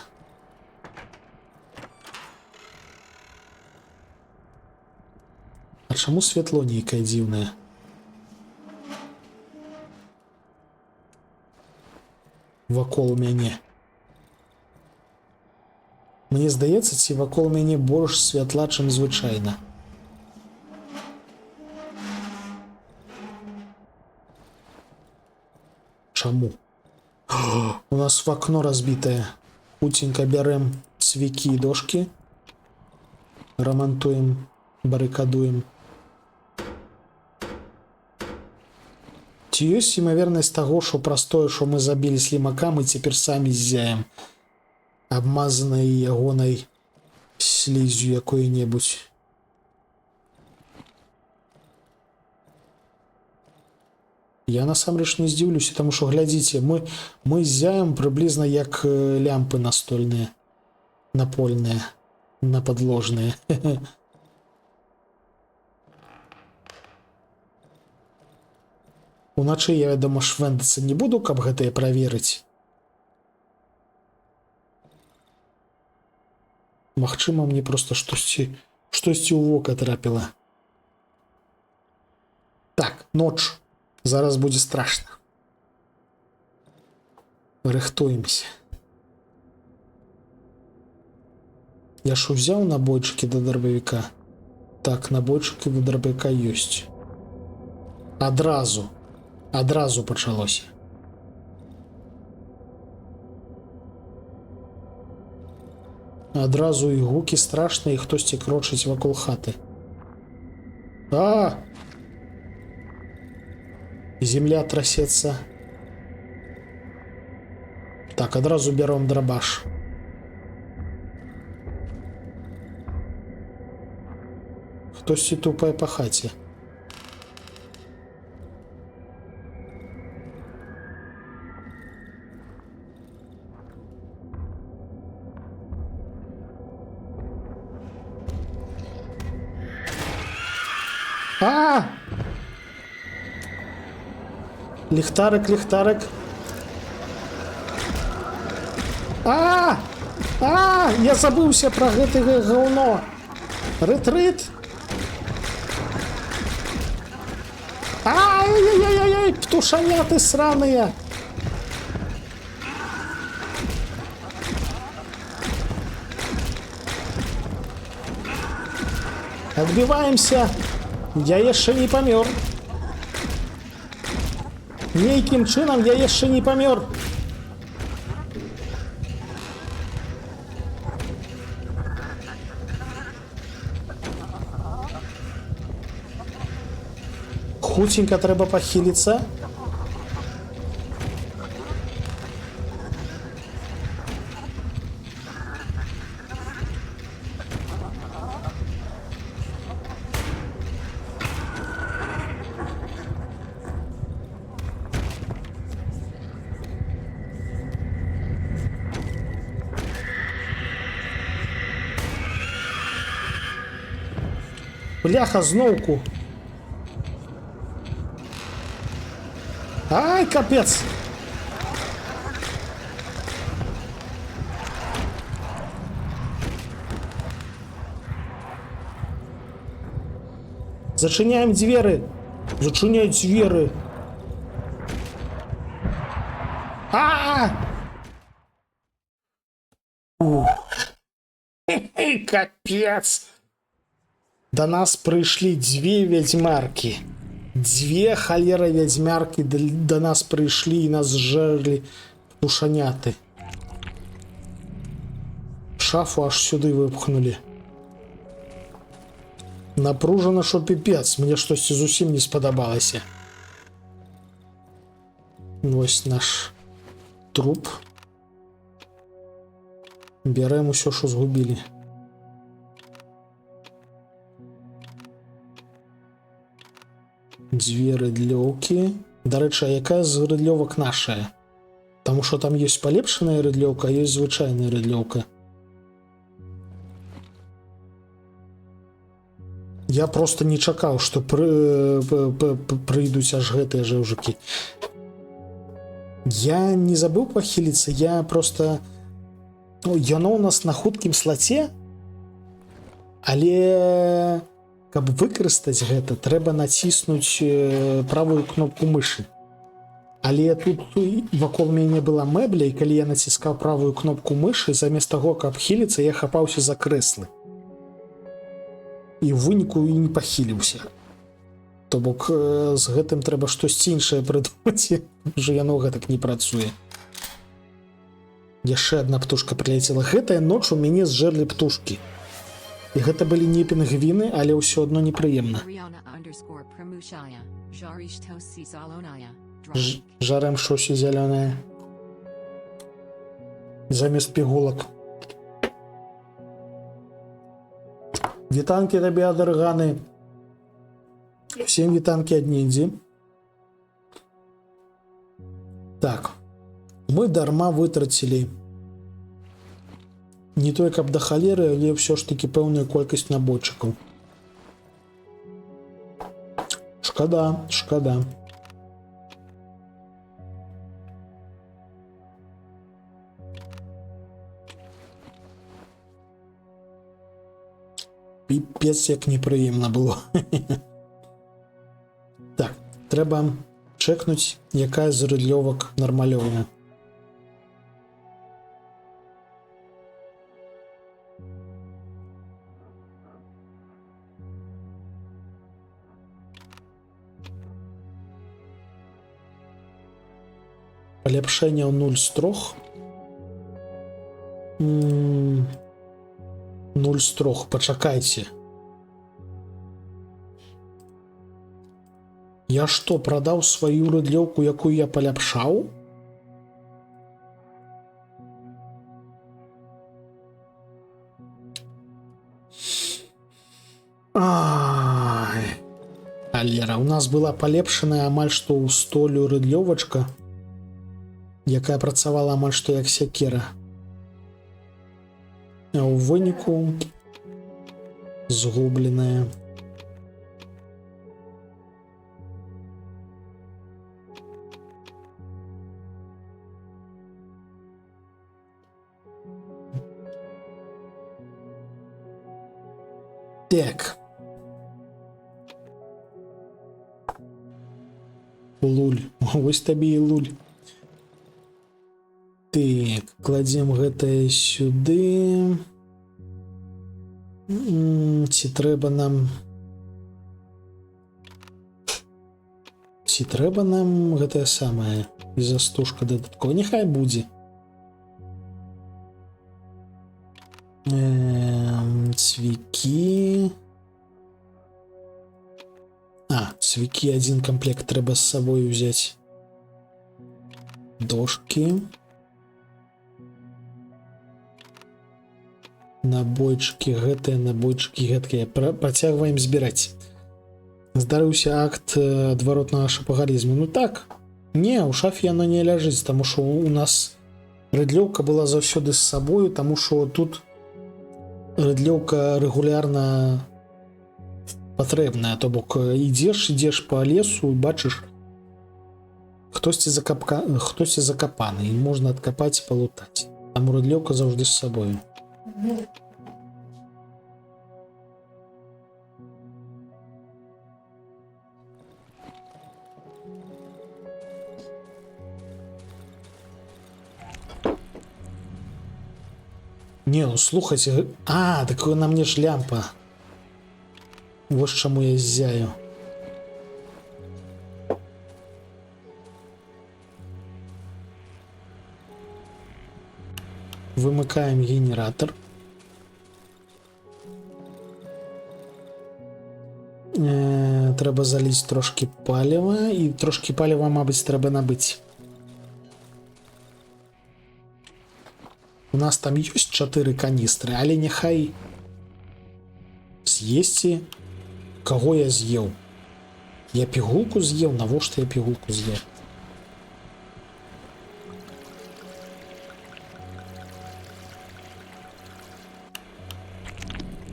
А чаму святло нейкае дзіўнае? Вакол мяне. Мне здаецца, ці вакол мяне больш святла, чым звычайна. Чаму? У нас в окно разбитое. Хуценька бярэм цвікі і дошки. Рамантуем, барыкадуем. Ці ёсць імавернасць таго, што праз тое, што мы забілі слімака, мы цяпер самі ззяем, абмазанай ягонай слізю якой-небудзь? Я насамрэч не здзіўлюся, таму што, глядзіце, мы ззяем прыблізна як лямпы настольныя, напольныя, нападложныя. Уначы я, вядома, швэндацца не буду, каб гэтае праверыць. Магчыма, мне проста штосьці ў вока трапіла. Так, ноч. Зараз будзе страшна. Рыхтуемся. Я ж узяў набойчыкі да дробавіка. Так, набойчыкі да дробавіка ёсць. Адразу. Адразу пачалося. Адразу і гукі страшныя, і хтосьці крочыць вакол хаты. А! Земля трасецца. Так, адразу бяром драбаш. Хтосьці тупае па хаце. А! Ліхтарик, ліхтарик. А! А! Я забыўся пра гэтае гаўно. Рэтрыт. Ай-яй-яй-яй, птушаняты сраныя. Адбіваемся. Я яшчэ не памёр. Нейкім чынам я яшчэ не памёр. Хуценька трэба пахіліцца. Бляха, зноўку. Ай, капец! Зачыняем дзверы! Зачыняй дзверы! А! Ух. Капец! Да нас прыйшлі дзве вядзьмаркі. Дзве халера вядзьмяркі да нас прыйшлі і нас зжэрлі птушаняты. Шафу аж сюды выпхнулі. Напружана, що піпец, мне штосьці зусім не спадабалася. Вось наш труп. Бярэм усё, що згубілі. Дзве рыдлёўкі. Дарэчы, а якая з рыдлёвак нашая? Таму што там ёсць палепшаная рыдлёўка, а ёсць звычайная рыдлёўка. Я просто не чакаў, што прыйдуць аж гэтыя жэўжыкі. Я не забыў пахіліцца, я просто... Ну, яно ў нас на хуткім слаце, але каб выкарыстаць гэта, трэба націснуць правую кнопку мышы. Але тут вакол мяне была мэбля, і калі я націскаў правую кнопку мышы, замест таго, каб хіліцца, я хапаўся за крэслы. І ў выніку і не пахіліўся. То бок з гэтым трэба штосьці іншае прыдумаць, ўжо яно гэтак не працуе. Яшчэ адна птушка прыляцела. Гэтая ноч у мяне зжэрлі птушкі. І гэта былі не пінгвіны, але ўсё адно непрыемна. Ariana underscore Pramushaya, Jarish Tosi Zalonaya, Жарэм шосі зялёнае. Замест пігулак. Вітанкі табе, Адарганы. Всем вітанкі ад ніндзі. Так. Мы дарма вытрацілі не той каб да халеры, але ўсё ж такі пэўную колькасць набойчыкаў. Шкада, шкада. Піпец, як непрыемна было. Так, трэба чэкнуць, якая з рыдлёвак нармалёвая. Паляпшэнне ў 0 з 3. 0 з 3, пачакайце. Я Я што, прадаў сваю рыдлёўку, якую я паляпшаў? Ай. Алера, у нас была палепшаная амаль што ў столю рыдлёвачка, якая працавала амаль што як сякера. А ў выніку згубленая. Так. Луль. Вось табе і луль. Так, кладзем гэтае сюды. Ці трэба нам... Ці трэба нам гэтае самае застужка дадаткова? Няхай будзе. Цвікі. А, цвікі один комплект трэба з сабой узяць. Дошки. Набойчыкі гэтыя, набойчыкі гэткія. Працягваем збіраць. Здарыўся акт адваротнага шапагалізму. Ну так. Не, у шафе яно не ляжыць, таму што у нас рыдлёўка была заўсёды з сабою, таму што тут рыдлёўка рэгулярна патрэбная. То бок ідзеш па лесу, бачыш, хтосьці закапаны, і можна адкапаць і палутаць. Таму рыдлёўка заўжды з сабою. Не, ну слухайте, а, так на мне ж лямпа. Вось чаму я зяю. Вымыкаем генератор. Трэба заліць трошкі паліва, і трошкі паліва, мабыць, трэба набыць. У нас там ёсць 4 каністры, але няхай з'есці, каго я з'еў. Я пігулку з'еў, навошта я пігулку з'еў?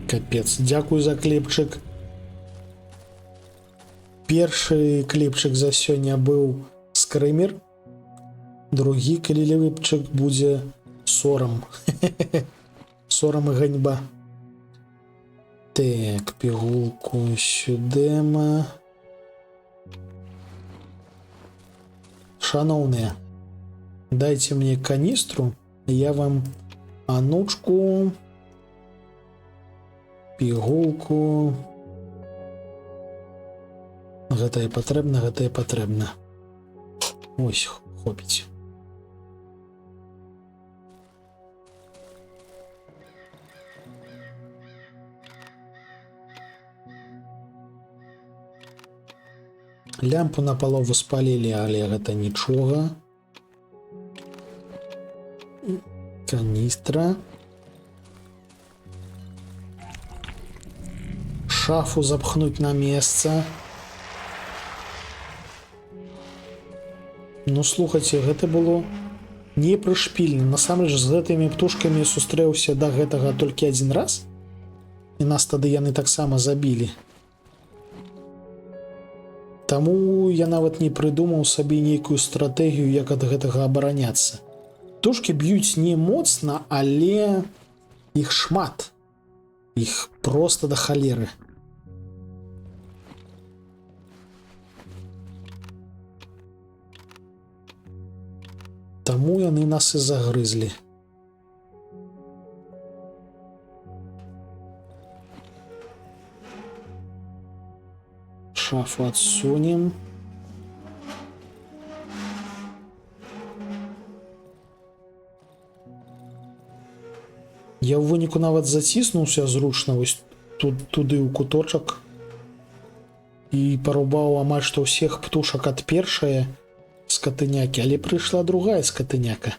Капец, дзякуй за кліпчык. Першы кліпчык за сёння быў скрымер. Другі кліпчык будзе сорам. Сорам і ганьба. Так, пігулку сюды мы. Шаноўныя, дайце мне каністру, я вам анучку, пігулку. Гэтае патрэбна, гэтае патрэбна. Ось, хопіць. Лямпу на палову спалілі, але гэта нічога. Каністра. Шафу запхнуть на месца. Ну, слухайте, гэта было не прышпільна. Насамрэч, з гэтымі птушкамі сустрэўся да гэтага толькі адзін раз. І нас тады яны таксама забілі. Таму я нават не прыдумаў сабе нейкую стратэгію, як ад гэтага абараняцца. Птушкі б'юць не моцна, але іх шмат. Іх проста да халеры. Таму яны нас і загрызлі. Шафу адсунем. Я ў выніку нават заціснуўся зручна вось тут, туды ў куточак. І парубаў амаль што ўсіх птушак ад першае скатынякі, але прыйшла другая скатыняка.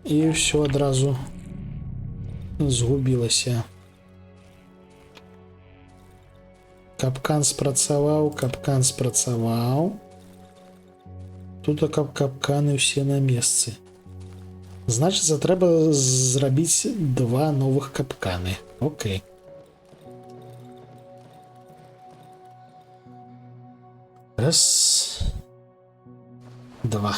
І ўсё адразу згубілася. Капкан спрацаваў, капкан спрацаваў. Тут каб капканы ўсе на месцы. Значыцца, трэба зрабіць два новых капканы. Окей. Раз. Два.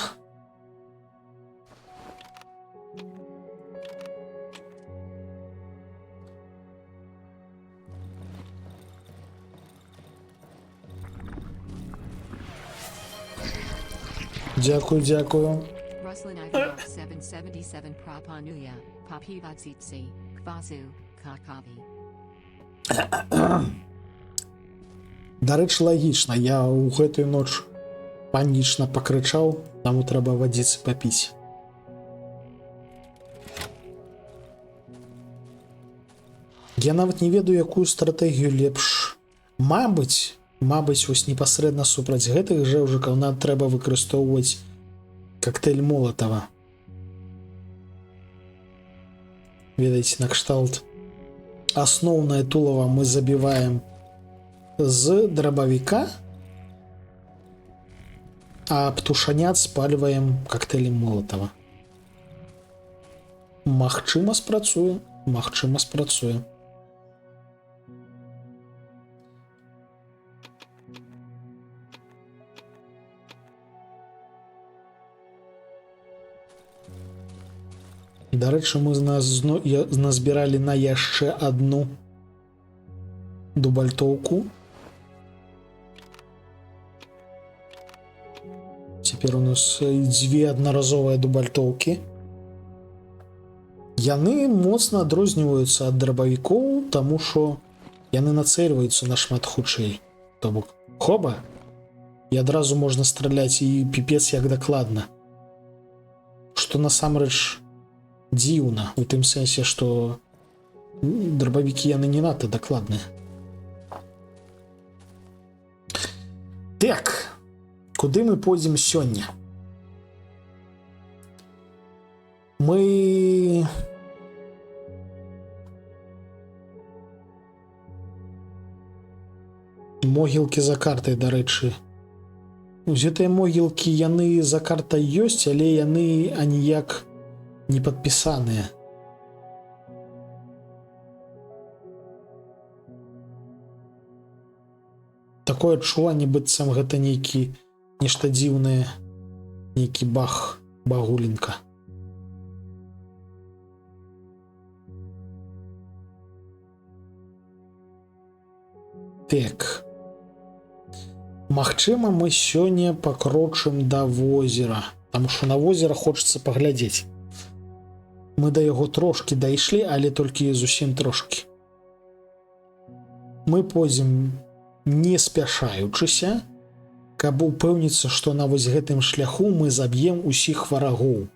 Дякую, дякую. Ruslan Ivanov 777 Prapanuya, Papivatsitsi, Kvasu, Kakavi. Дарэчы, лагічна, я ў гэтую ноч панічна пакрычаў, таму трэба вадзіцы папіць. Я нават не ведаю, якую стратэгію лепш. Мабыць, вось непасрэдна супраць гэтых жэўжыкаў нам трэба выкарыстоўваць кактэйль Молатава. Ведаеце, накшталт асноўнае тулава мы забіваем з драбавіка, а птушанят спальваем кактэйлем Молатава. Магчыма, спрацуе, магчыма, спрацуе. Дарэчы, мы назбіралі на яшчэ адну дубальтоўку. Цяпер у нас дзве аднаразовыя дубальтоўкі. Яны моцна адрозніваюцца ад драбавікоў, таму што яны нацэльваюцца нашмат хутчэй. То бок, хоба, і адразу можна страляць, і піпец як дакладна. Што насамрэч дзіўна, у тым сэнсе, што драбавікі яны не надта дакладныя. Так, куды мы пойдзем сёння? Мы... Могілкі за картай, дарэчы. Гэтыя могілкі, яны за картай ёсць, але яны аніяк не падпісаныя. Такое адчуванне, быццам гэта нейкі нешта дзіўнае, нейкі бах, багулінка. Так. Магчыма, мы сёння пакрочым да возера, таму што на возера хочацца паглядзець. Мы да яго трошкі дайшлі, але толькі зусім трошкі. Мы пойдзем не спяшаючыся, каб упэўніцца, што на вось гэтым шляху мы заб'ем усіх варагоў.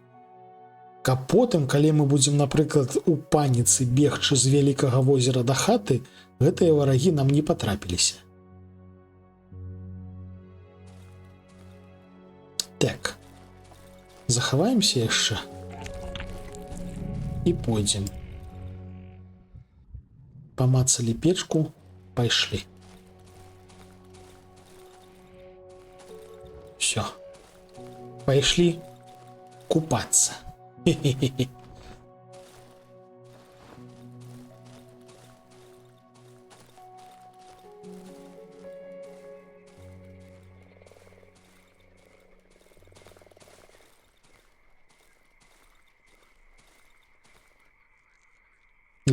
Каб потым, калі мы будзем, напрыклад, у паніцы бегчы з вялікага возера да хаты, гэтыя варагі нам не патрапіліся. Так. Захаваемся яшчэ. І пойдзем. Памацалі печку, пайшлі. Всё. Пайшлі купацца. Хе-хе-хе.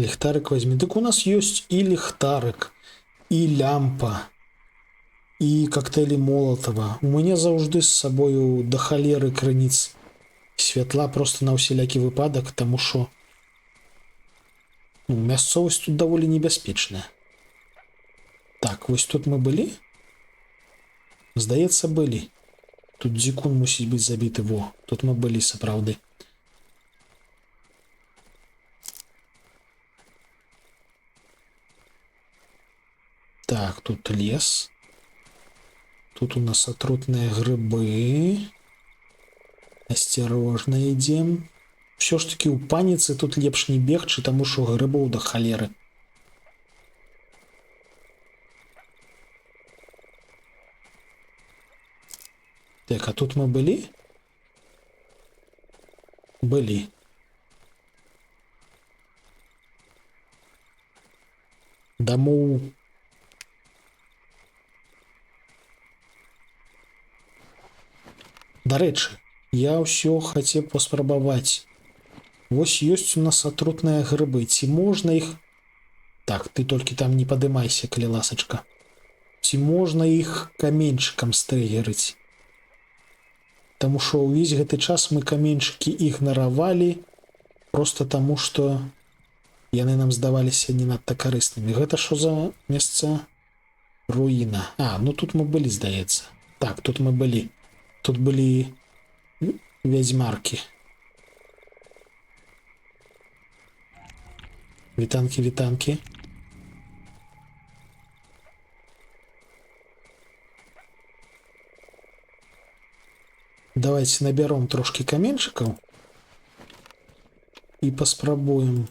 Ліхтарык возьми. Дык у нас ёсць і ліхтарык, і лямпа, і кактэйлі Молатава. У мяне заўжды з сабою да халеры крыніц святла просто на ўсялякі выпадак, таму што, мясцовасць тут даволі небяспечная. Так, вось тут мы былі? Здаецца, былі. Тут дзікун мусіць быць забіты. Во, тут мы былі сапраўды. Так, тут лес. Тут у нас атрутныя грыбы. Асцярожна ідзем. Усё ж такі ў паніцы тут лепш не бегчы, таму што грыбоў да халеры. Так, а тут мы былі? Былі. Дамоў. Дарэчы, я ўсё хацеў паспрабаваць. Вось ёсць у нас атрутныя грыбы. Ці можна іх... Так, ты толькі там не падымайся, калі ласачка. Ці можна іх каменьчыкам стрыгерыць? Таму што ўвесь гэты час мы каменьчыкі ігнаравалі просто таму, што яны нам здаваліся не надта карыснымі. Гэта што за месца? Руіна. А, ну тут мы былі, здаецца. Так, тут мы былі. Тут былі вядзьмаркі. Вітанкі, вітанкі. Давайте набяром трошкі каменьчыкаў і паспрабуем.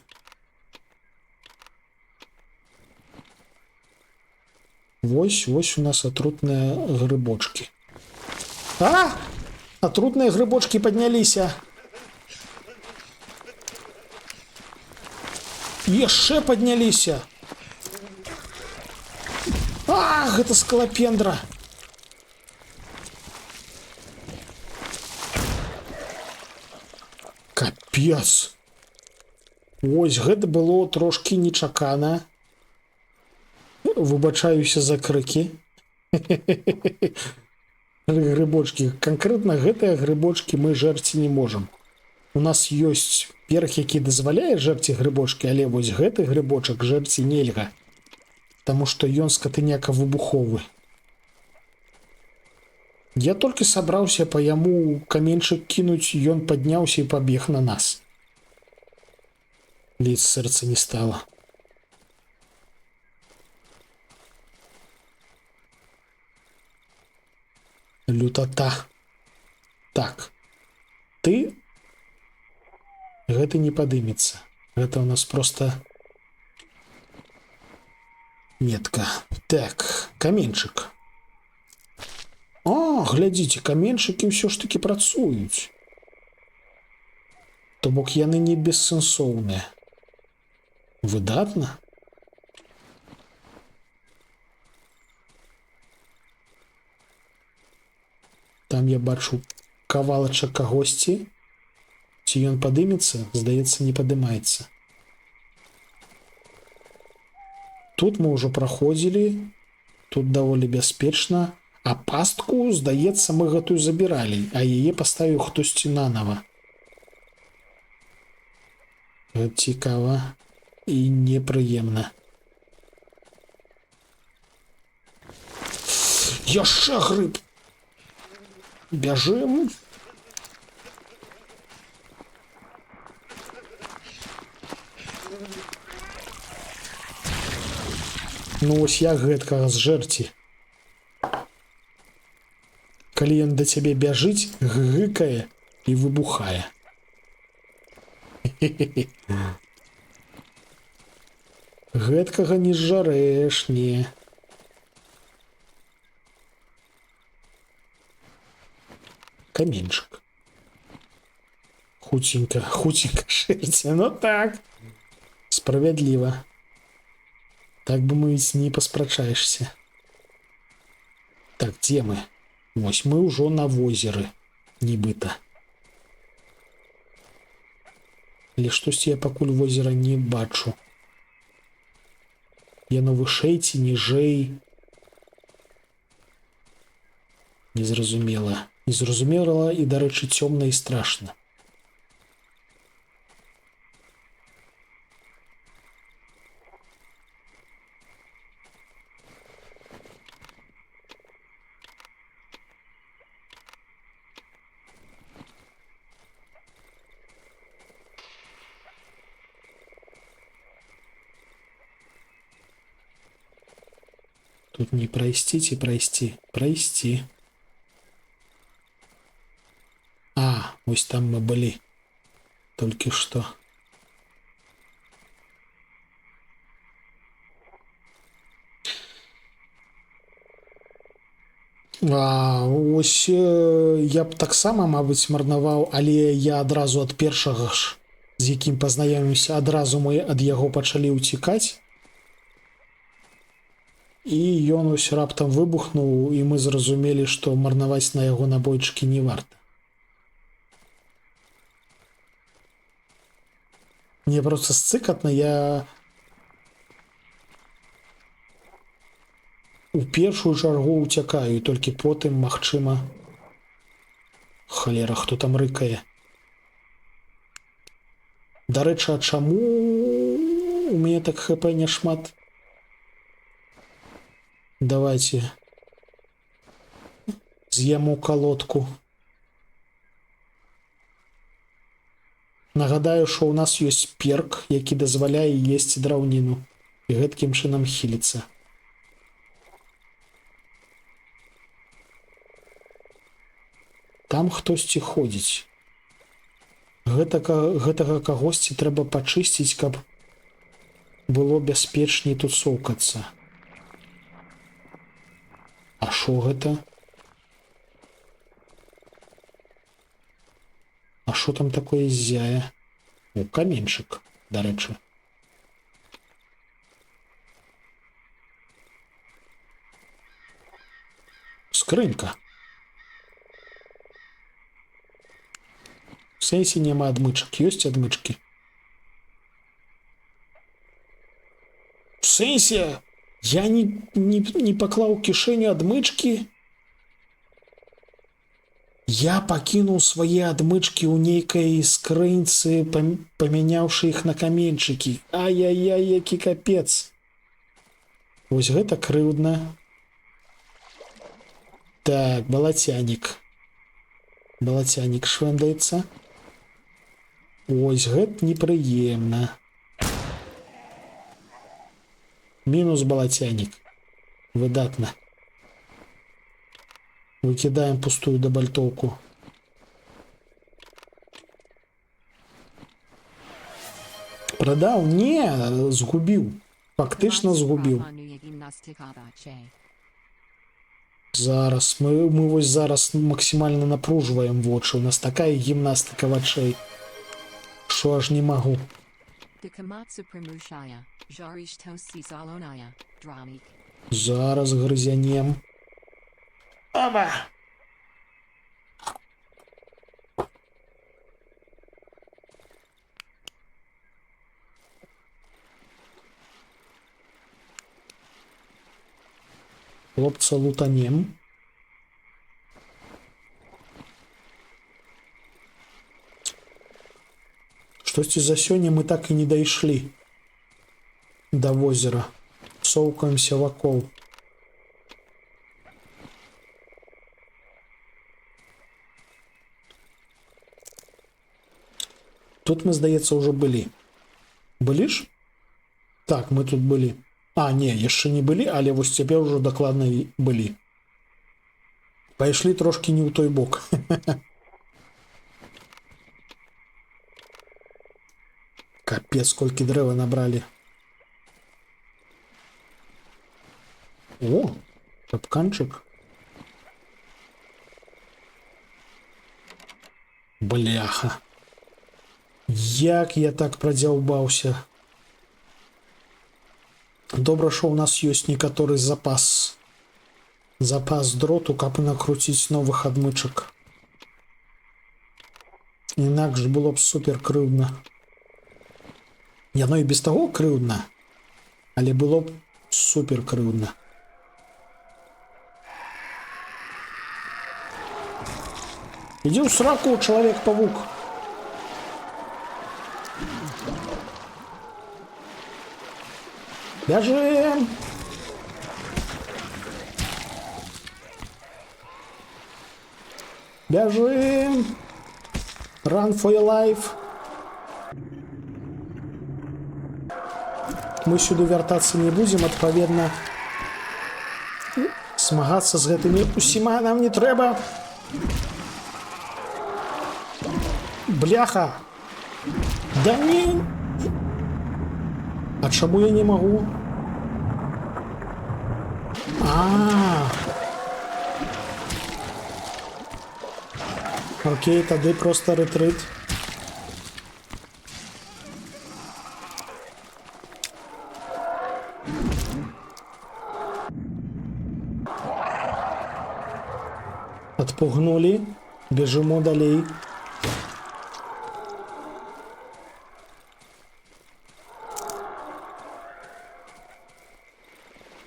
Вось, вось у нас атрутныя грыбочкі. А! Атрутныя грыбочкі падняліся. Яшчэ падняліся. А, гэта скалапендра. Капец. Вось гэта было трошкі нечакана. Выбачаюся за крыкі. Грыбочкі. Канкрэтна гэтыя грыбочкі мы жэрці не можам. У нас ёсць перх, які дазваляе жэрці грыбочкі, але вось гэты грыбочак жэрці нельга. Таму што ён скатыняка выбуховы. Я толькі сабраўся па яму каменьчык кінуць, ён падняўся і пабег на нас. Ледзь сэрца не стала. Лютата. Так. Ты... Гэта не падымецца. Гэта у нас просто метка. Так, каменьчык. О, глядзіце, каменьчыкі ўсё ж такі працуюць. То бок яны не бессэнсоўныя. Выдатна. Там я бачу кавалачак кагосьці. Ці ён падымецца? Здаецца, не падымаецца. Тут мы ўжо праходзілі. Тут даволі бяспечна. А пастку, здаецца, мы гэтую забіралі, а яе паставіў хтосьці нанова. Гэта цікава і непрыемна. Яшчэ грыб! Бяжым! Ну вось як гэткага зжэрці. Калі ён да цябе бяжыць, гыгыкае і выбухае. Гэткага не зжарэш, не. Каменьчык. Хуценька, хуценька шэрце. Ну так. Справядліва. Так бы мовіць, не паспрачаешся. Так, дзе мы? Вось мы ўжо на возеры, нібыта. Але штосьці я пакуль возера не бачу. Яно вышэй ці ніжэй? Незразумела. Незразумела і, дарэчы, цёмна і страшна. Тут не прайсці ці прайсці? Прайсці. А, вось там мы былі. Толькі што. А, ось я б таксама, мабыць, марнаваў, але я адразу ад першага ж, з якім пазнаёміўся, адразу мы ад яго пачалі ўцікаць. І ён ось раптам выбухнуў, і мы зразумелі, што марнаваць на яго набойчыкі не варта. Мне просто сцыкатна, я у першую чаргу ўцякаю, і толькі потым, магчыма... Халера, хто там рыкае? Дарэчы, а чаму у мяне так хп няшмат? Давайте з'яму калодку. Нагадаю, што ў нас ёсць перк, які дазваляе есці драўніну і гэткім чынам хіліцца. Там хтосьці ходзіць. Гэтага кагосьці трэба пачысціць, каб было бяспечней тут соўкацца. А шо гэта? А шо там такое зяе? О, каменьчык, дарэчы. Скрынька. В сэнсе няма адмычак. Ёсць адмычкі? В сэнсе? Я не паклаў у кішэню адмычкі? Я пакінуў свае адмычкі ў нейкай скрынцы, памяняўшы іх на каменьчыкі. Ай-яй-яй, які капец. Вось гэта крыўдна. Так, балацянік. Балацянік швэндаецца. Ось гэта непрыемна. Мінус балацянік. Выдатна. Выкідаем пустую дабальтоўку. Прадаў? Не, згубіў. Фактычна згубіў. Зараз. Мы вось зараз максімальна напружваем вочы. У нас такая гімнастыка вачэй, шо аж не магу. Зараз грызянем. Оба! Хлопца лутанем. Штосьці за сёння мы так і не дайшлі да возера. Соўкаемся вакол. Тут мы, здаецца, ўжо былі. Былі ж? Так, мы тут былі. А, не, яшчэ не былі, але вось цяпер ужо дакладна і былі. Пайшлі трошкі не ў той бок. Капец, колькі дрэва набралі. О, капканчык. Бляха. Як я так прадзяўбаўся. Добра, што ў нас ёсць некаторы запас. Запас дроту, каб накруціць новых адмычак. Інакш было б супер крыўдна. Яно і без таго крыўдна, але было б супер крыўдна. Ідзі ў сраку, чалавек-павук. Бяжым! Бяжым! Run for your life! Мы сюды вяртацца не будзем, адпаведна. Змагацца з гэтымі усіма нам не трэба. Бляха! Да не! А чаму я не магу? А. Окей, тады просто рэтрыт. Адпугнулі. Бежимо далей.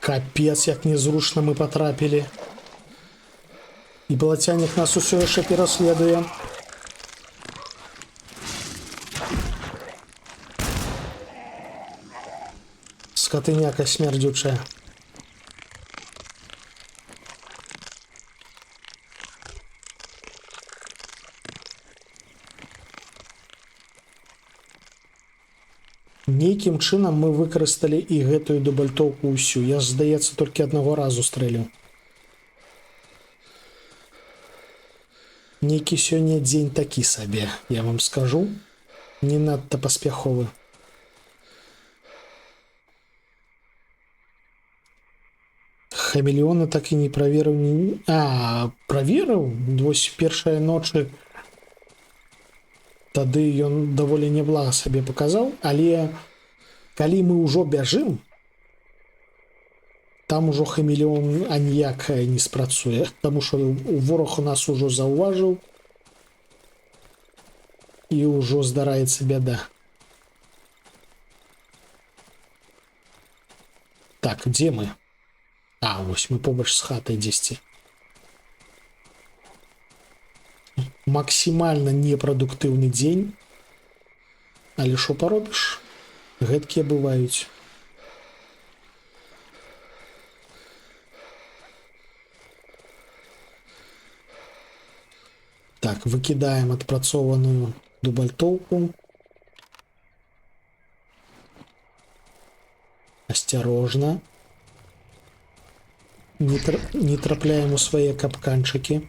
Капец, як незручна мы патрапілі. І балацянік нас усё яшчэ пераследуе. Скотыняка смердючая. Нейкім чынам мы выкарысталі і гэтую дубальтоўку ўсю. Я ж, здаецца, толькі аднаго разу стрэліў. Нейкі сёння дзень такі сабе, я вам скажу. Не надта паспяховы. Хамелеона так і не праверыў. Ні... А, праверыў? Вось першая ночы тады ён даволі няблага сабе паказаў, але калі мы ўжо бяжым, там ужо хамелеон аніяк не спрацуе, таму што вораг у нас ужо заўважыў і ўжо здараецца бяда. Так, дзе мы? А, вось мы побач з хатай дзесьці. Максімальна непрадуктыўны дзень. Але що паробіш? Гэткія бываюць. Так, выкідаем адпрацованую дубальтоўку. Асцярожна. Не трапляем у свае капканчыкі.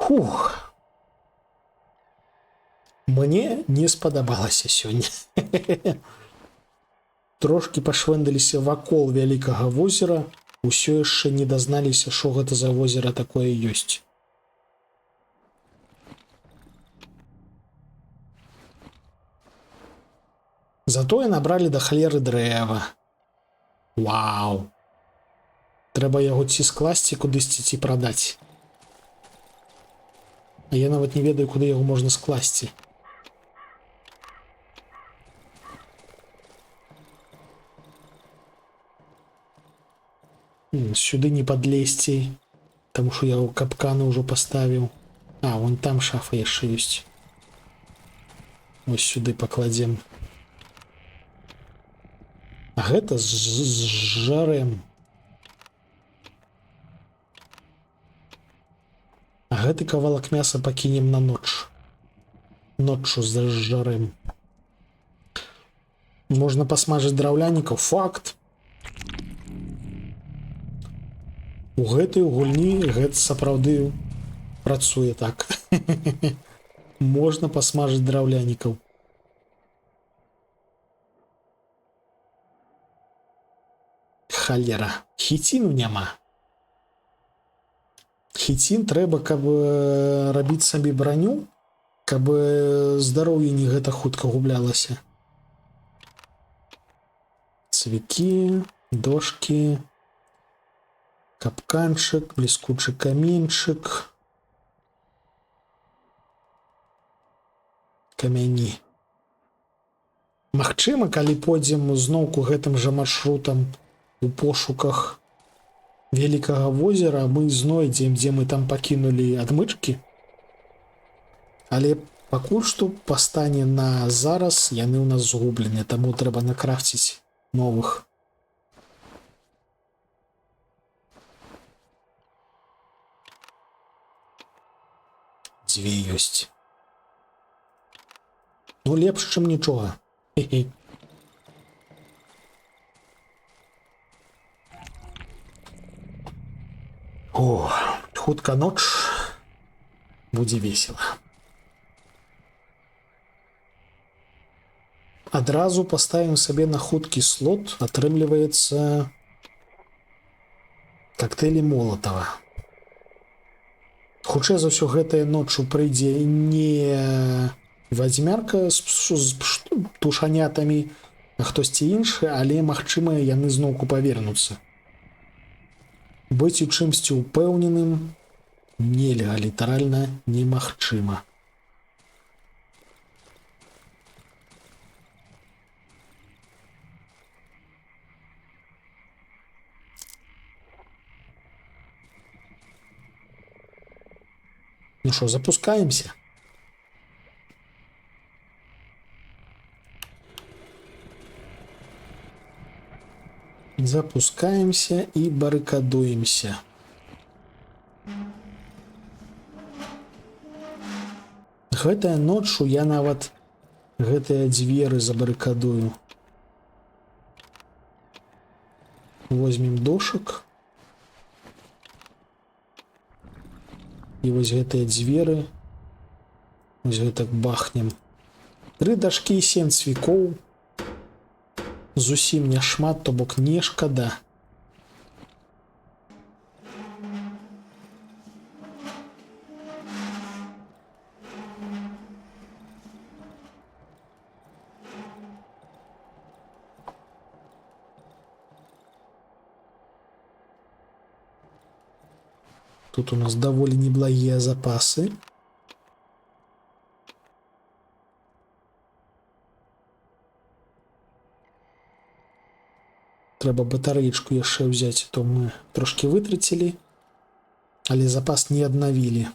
Фух. Мне не спадабалася сёння. Трошкі пашвэндаліся вакол вялікага возера, усё яшчэ не дазналіся, што гэта за возера такое ёсць. Затое набралі да халеры дрэва. Вау! Трэба яго ці скласці кудысьці, ці прадаць. А я нават не ведаю, куды яго можна скласці. Сюды не падлезці, таму што я капканы ўжо паставіў. А, вон там шафа яшчэ ёсць. Вось сюды пакладзем. А гэта з жарэм. А гэты кавалак мяса пакінем на ноч. Ноччу зажарэм. Можна пасмажыць драўлянікаў. Факт. У гэтай гульні гэта сапраўды працуе так. Можна пасмажыць драўлянікаў. Халера. Хіціну няма. Хіцін трэба, каб рабіць сабе браню, каб здароўе не гэта хутка гублялася. Цвікі, дошкі, капканчык, бліскучы каменьчык, камяні. Магчыма, калі пойдзем зноўку гэтым жа маршрутам у пошуках вялікага возера, мы знойдзем, дзе мы там пакінулі адмычкі. Але пакуль што па стане на зараз яны ў нас згублены, таму трэба накрафціць новых. Дзве ёсць. Ну, лепш, чым нічога. Хе-хе. Хутка ноч, будзе весела. Адразу паставім сабе на хуткі слот, атрымліваецца, кактэйлі Молатава. Хутчэй за ўсё, гэтая ноччу прыйдзе не вадзьмярка з птушанятамі, а хтосьці іншы, але, магчыма, яны зноўку павернуцца. Быць у чымсьці ўпэўненым нельга, літаральна немагчыма. Ну что, запускаемся? Запускаемся и баррикадуемся. Гэтая ноччу я нават гэтыя дзверы забарыкадую. Возьмем дошак. І вось гэтыя дзверы вось гэтак бахнем. 3 дашкі і 7 цвікоў. Зусім не шмат, то бок не шкада. Тут у нас даволі неблагія запасы. Трэба батарэечку яшчэ ўзяць, то мы трошкі вытрацілі, але запас не аднавілі.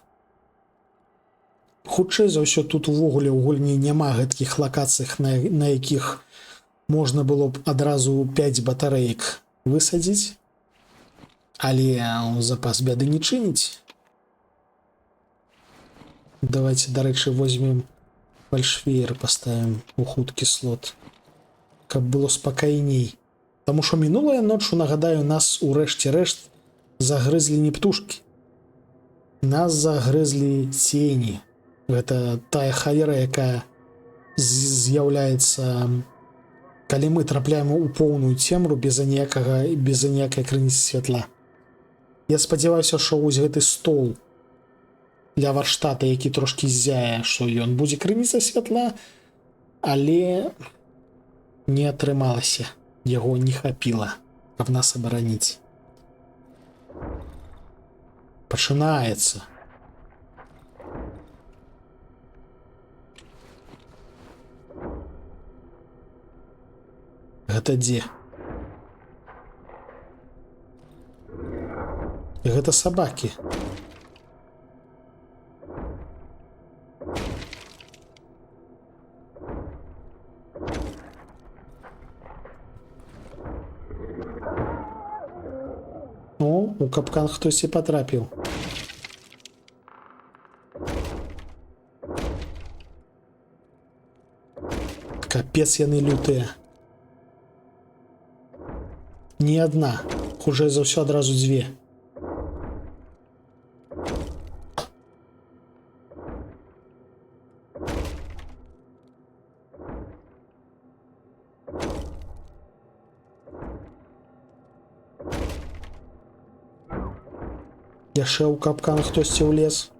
Хутчэй за ўсё, тут увогуле ў гульні няма гэткіх лакацый, на якіх можна было б адразу 5 батарэек высадзіць. Але запас бяды не чыніць. Давайте, дарэчы, возьмем фальшфейер, паставім у хуткі слот, каб было спакайней. Таму што мінулая ноччу, нагадаю, нас урэшце рэшт загрызлі не птушкі. Нас загрызлі цені. Гэта тая халера, якая з'яўляецца, калі мы трапляем у поўную цемру без аніякай крыніцы святла. Я спадзяваюся, што вось гэты стол для варштата, які трошкі зяе, што ён будзе крыніца святла, але не атрымалася. Яго не хапіла, каб нас абараніць. Пачынаецца. Гэта дзе? Гэта сабакі. О, у капкан хтось і патрапіў. Капец, яны лютыя. Не одна. Хуже за ўсё адразу дзве. Яшчэ ў капкан хтосьці ўлез.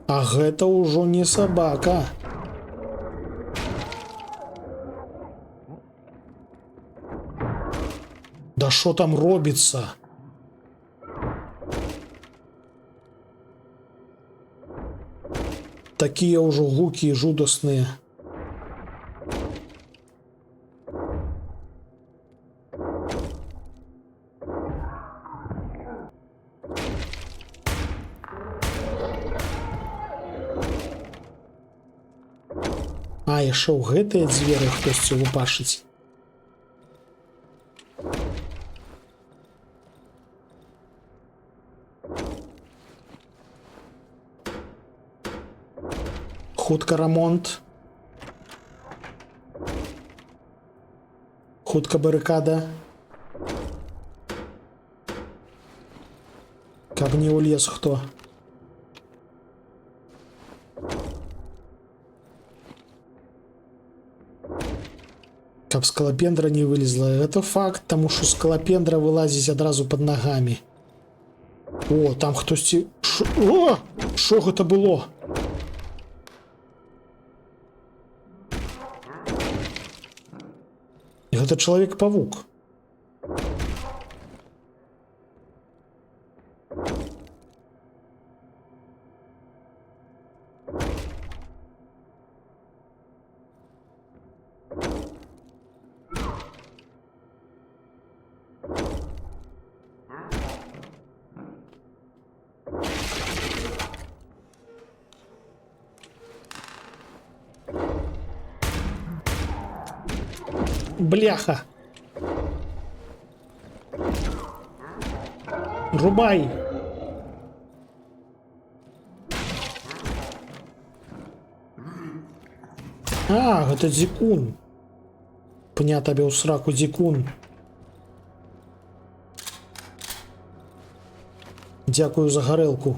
А гэта ўжо не сабака. Да шо там робіцца? Такія ўжо гукі жудасныя. А, яшчэ ў гэтыя дзверы хтосьці лупашыць. Хутка рамонт. Хутка барыкада. Каб не ўлез хто. Каб скалапендра не вылезла. Это факт, таму што скалапендра вылазіць адразу пад нагамі. О, там хтосьці... О! Шо гэта было? Гэта чалавек-павук. Бляха. Рубай. А, гэта дзікун. Пня табе ў сраку, дзікун. Дзякую за гарэлку.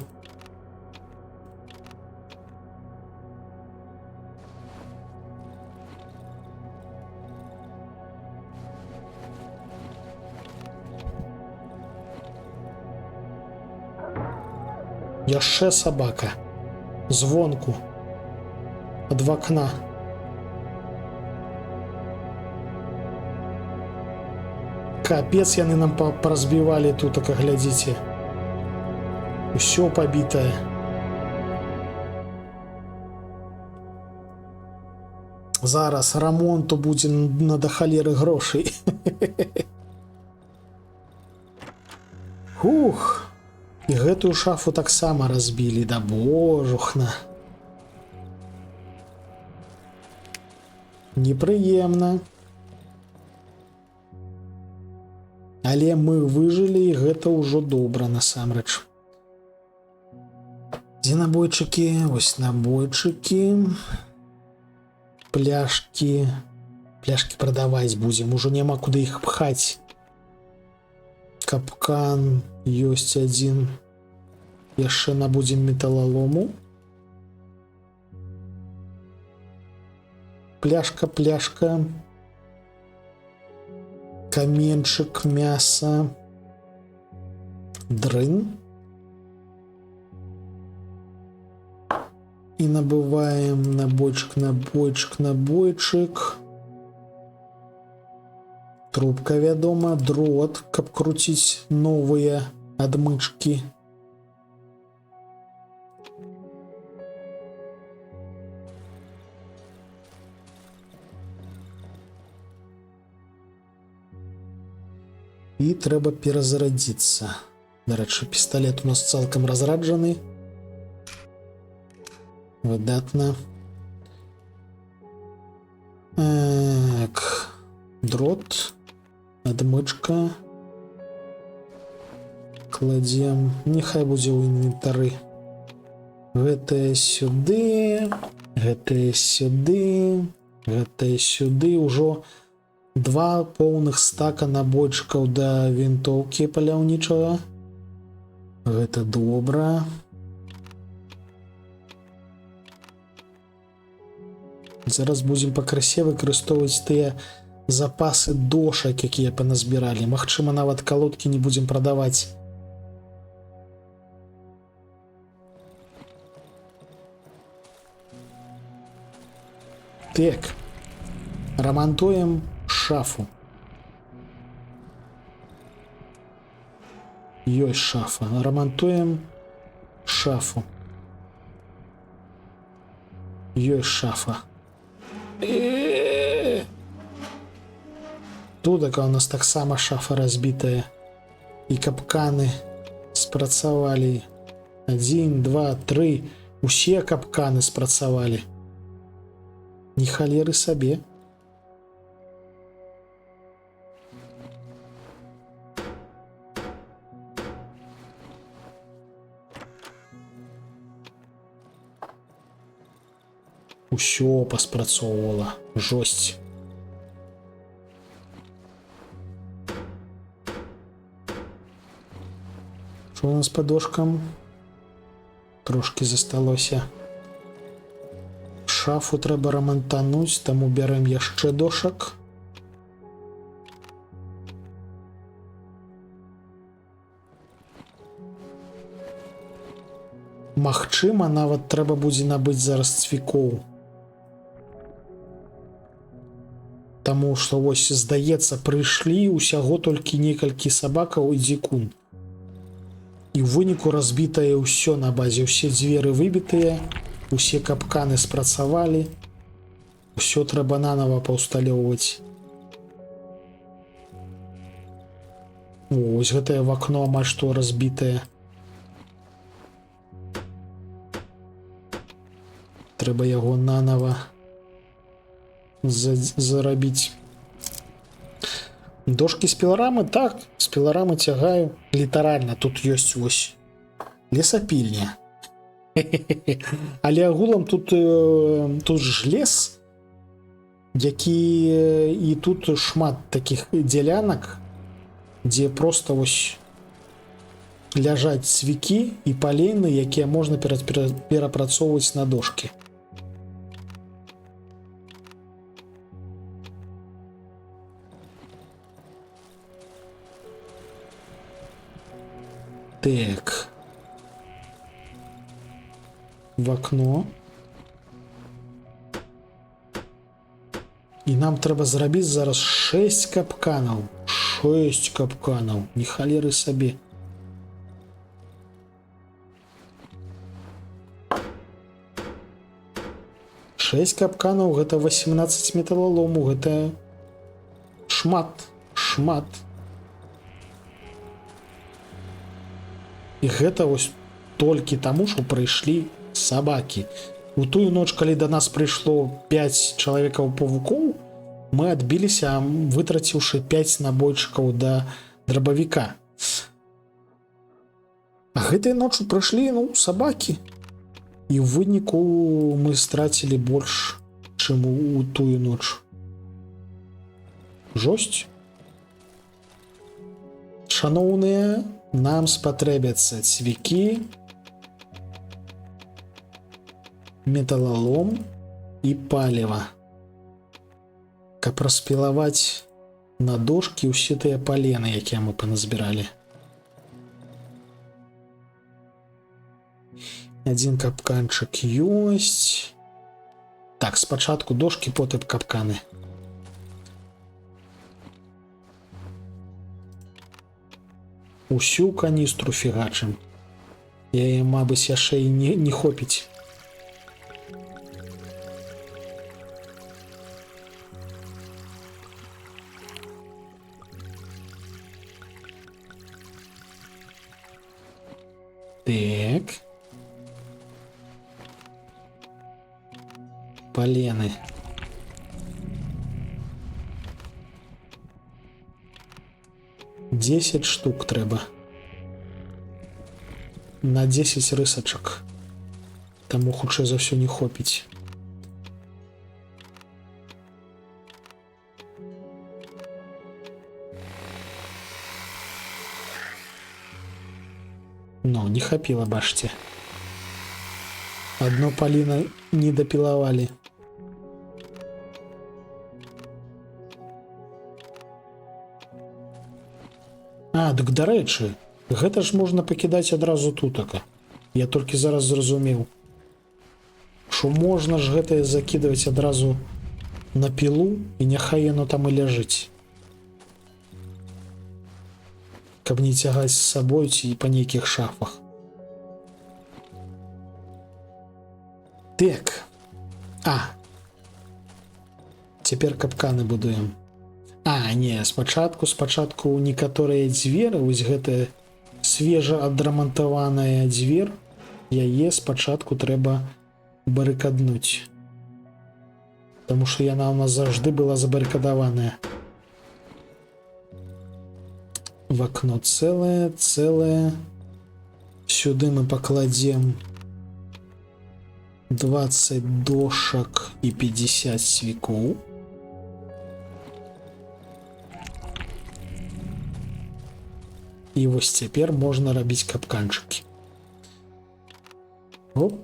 Яшчэ сабака. Звонку. Ад вакна. Капец, яны нам паразбівалі тут, так глядзіце. Усё пабітае. Зараз рамонту будзе на да халеры грошай. Фух. І гэтую шафу таксама разбілі, да божухна. Непрыемна. Але мы выжылі, і гэта ўжо добра насамрэч. Дзе набойчыкі? Вось набойчыкі. Пляшкі. Пляшкі прадаваць будзем, ужо няма куды іх пхаць. Капкан ёсць адзін. Яшчэ набудзем металалому. Пляшка, пляшка. Каменчык, мяса. Дрын. І набываем набойчык, набойчык, набойчык. Трубка, вядома, дрот, каб круціць новыя адмычкі. І трэба перазарадзіцца. Дарэчы, пісталет у нас цалкам разраджаны. Выдатна. Так, дрот, адмычка. Кладзем. Няхай будзе ў інвентары. Гэтае сюды, гэтае сюды, гэтае сюды. Ужо 2 поўных стака набойчыкаў да вінтоўкі паляўнічага. Гэта добра. Зараз будзем пакрысе выкарыстоўваць тыя запасы дошак, якія паназбіралі. Магчыма, нават калодкі не будзем прадаваць. Так. Рамантуем шафу. Ёсць шафа. Рамантуем шафу. Ёсць шафа. Тут такая у нас таксама шафа разбітая. І капканы спрацавалі. 1, 2, 3. Усе капканы спрацавалі. Ні халеры сабе. Усё паспрацоўвала. Жосць. Што у нас па дошкам? Трошкі засталося. Шафу трэба рамантануць, таму бярэм яшчэ дошак. Магчыма, нават трэба будзе набыць зараз цвікоў. Таму што вось, здаецца, прыйшлі ўсяго толькі некалькі сабакаў і дзікун. І ў выніку разбітае ўсё на базе, усе дзверы выбітыя, усе капканы спрацавалі. Усё трэба нанова паўсталёўваць. О, вось гэтае вакно амаль што разбітае. Трэба яго нанова зарабіць. Дошкі з піларамы, так, з піларамы цягаю. Літаральна тут ёсць вось лесапільня. Але агулам тут ж лес, які, і тут шмат такіх дзялянак, дзе проста вось ляжаць цвікі і палены, якія можна перапрацоўваць на дошкі. Так. В окно. І нам трэба зрабіць зараз 6 капканаў. 6 капканаў. Ні халеры сабе. 6 капканаў, гэта 18 металалому, гэта шмат, шмат. І гэта вось толькі таму, што прыйшлі сабакі. У тую ноч, калі да нас прыйшло 5 чалавекаў-павукоў, мы адбіліся, вытраціўшы 5 набойчыкаў да драбавіка. А гэтай ноччу прыйшлі, сабакі. І ў выніку мы страцілі больш, чым у тую ноч. Жосць. Шаноўныя, нам спатрэбяцца цвікі, металалом і паліва, каб распілаваць на дошкі ўсе тыя палены, якія мы паназбіралі. Адзін капканчык ёсць. Так, спачатку дошкі, потым капканы. Усю каністру фігачым. Яе, мабыць, яшчэ і не хопіць. Так. Полены. 10 штук трэба. На 10 рысачак. Таму хутчэй за ўсё не хопіць. Ну, не хапіла, бачце. Одно полино не допиловали. А, дык дарэчы, гэта ж можна пакідаць адразу тутака. Я толькі зараз зразумеў, шо можна ж гэтае закідваць адразу на пілу, і няхай яно там і ляжыць. Каб не цягаць з сабой ці па нейкіх шафах. Так. А. Цяпер капканы будуем. А, не, спачатку некаторыя дзверы, вось гэтая свежа адрамантаваная дзвер, яе спачатку трэба барыкаднуць. Таму што яна ў нас заўжды была забарыкадаваная. В окно целое, целое. Сюды мы пакладзем 20 дошак і 50цвікоў. І вось цяпер можна рабіць капканчыкі. Оп.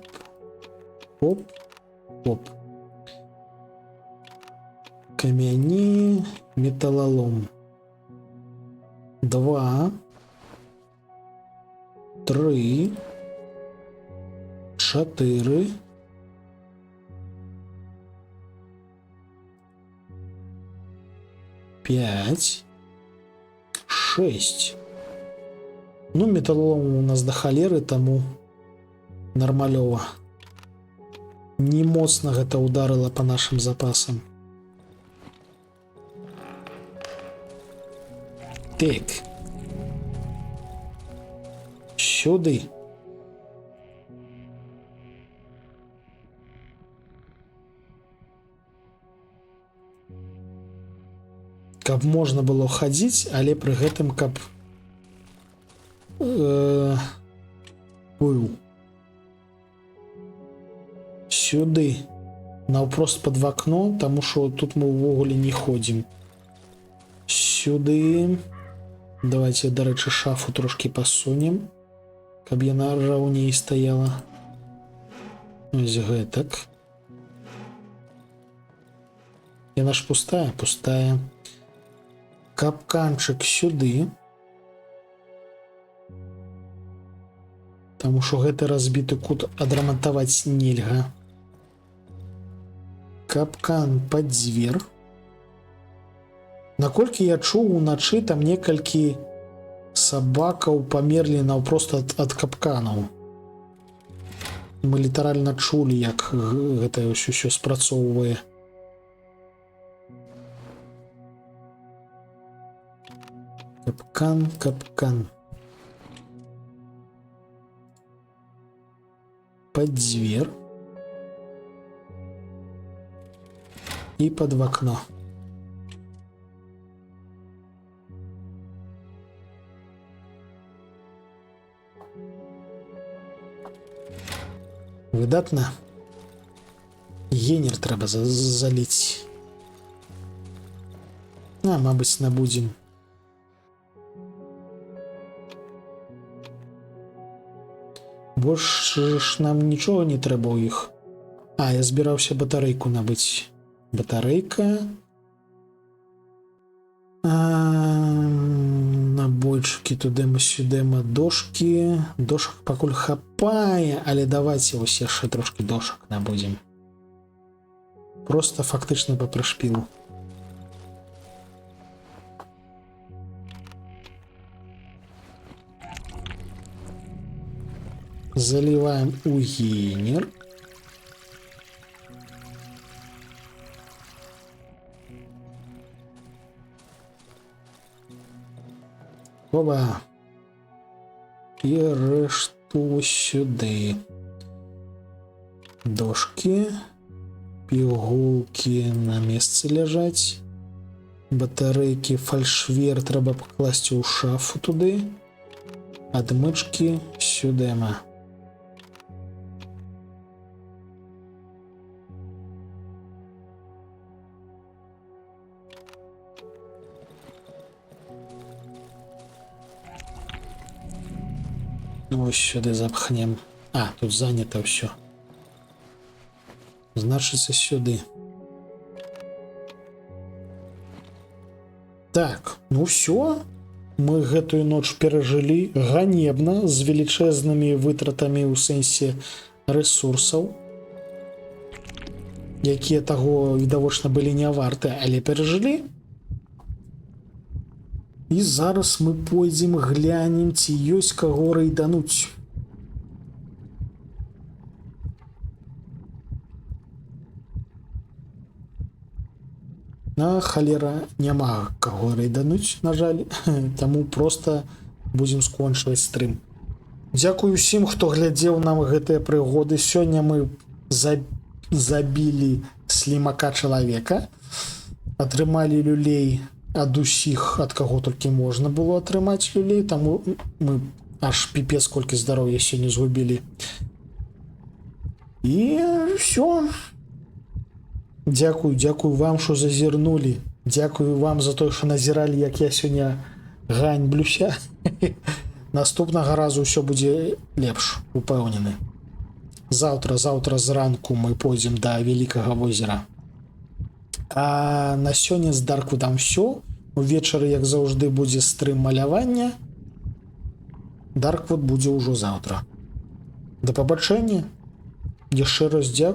Оп. Оп. Камяні, металлолом. 2. 3. 4. 5. 6. Ну, металлолом у нас до халеры, таму нармалёва. Не моцна гэта ударыла по нашим запасам. Так. Сюды. Каб можна было хадзіць, але пры гэтым каб быў. Сюды. Наўпрост пад вакно, таму што тут мы ўвогуле не ходзім. Сюды. Давайте, дарэчы, шафу трошкі пасунем, каб яна раўней стаяла. Ось гэтак. Яна ж пустая, пустая. Капканчык сюды. Таму што гэты разбіты кут адрамантаваць нельга. Капкан пад дзвер. Наколькі я чуў, уначы там некалькі сабакаў памерлі наўпрост ад капканаў. Мы літаральна чулі, як гэта ўсё ўсё спрацоўвае. Капкан, капкан. Пад дзвер. І пад вакно. Выдатна. Генер трэба заліць. А, мабыць, набудзем. Больш ж нам нічога не трэба ў іх. А, я збіраўся батарэйку набыць. Батарэйка. Набойчыкі тудэма-сюдэма, дошкі. Дошак пакуль хапае, але давайте вось яшчэ трошкі дошак набудзем. Просто фактычна па прышпілу. Заливаем у генер. Оба. І решту сюди. Дошки. Пігулки на месцы ляжаць. Батарэйкі, фальшвер трэба пакласці ў шафу туды. Адмычкі сюдэма. Ось сюды запхнем. А, тут занято ўсё. Значыцца, сюды. Так, ну всё. Мы гэтую ноч перажылі ганебна, з велічэзнымі вытратамі ў сэнсе рэсурсаў, якія таго, відавочна, былі не варты, але перажылі. І зараз мы пойдзем глянем, ці ёсць каго рэйдануць. На халера, няма каго рэйдануць, на жаль, таму проста будзем скончваць стрым. Дзякую усім, хто глядзеў нам гэтыя прыгоды. Сёння мы забілі слімака чалавека, атрымалі люлей ад усіх, ад каго толькі можна было атрымаць люлей, таму мы аж піпец колькі здароўя сёння згубілі. І всё. Дзякую, дзякую вам, што зазірнулі. Дзякую вам за тое, што назіралі, як я сёння Ганьблюся. Наступнага разу ўсё будзе лепш, упэўнены. Заўтра зранку мы пойдзем да вялікага возера. А на сёння з Дарквудам всё. Увечары, як заўжды, будзе стрым малявання. Дарквуд будзе ўжо заўтра. Да пабачэння. Яшчэ раз дзякую.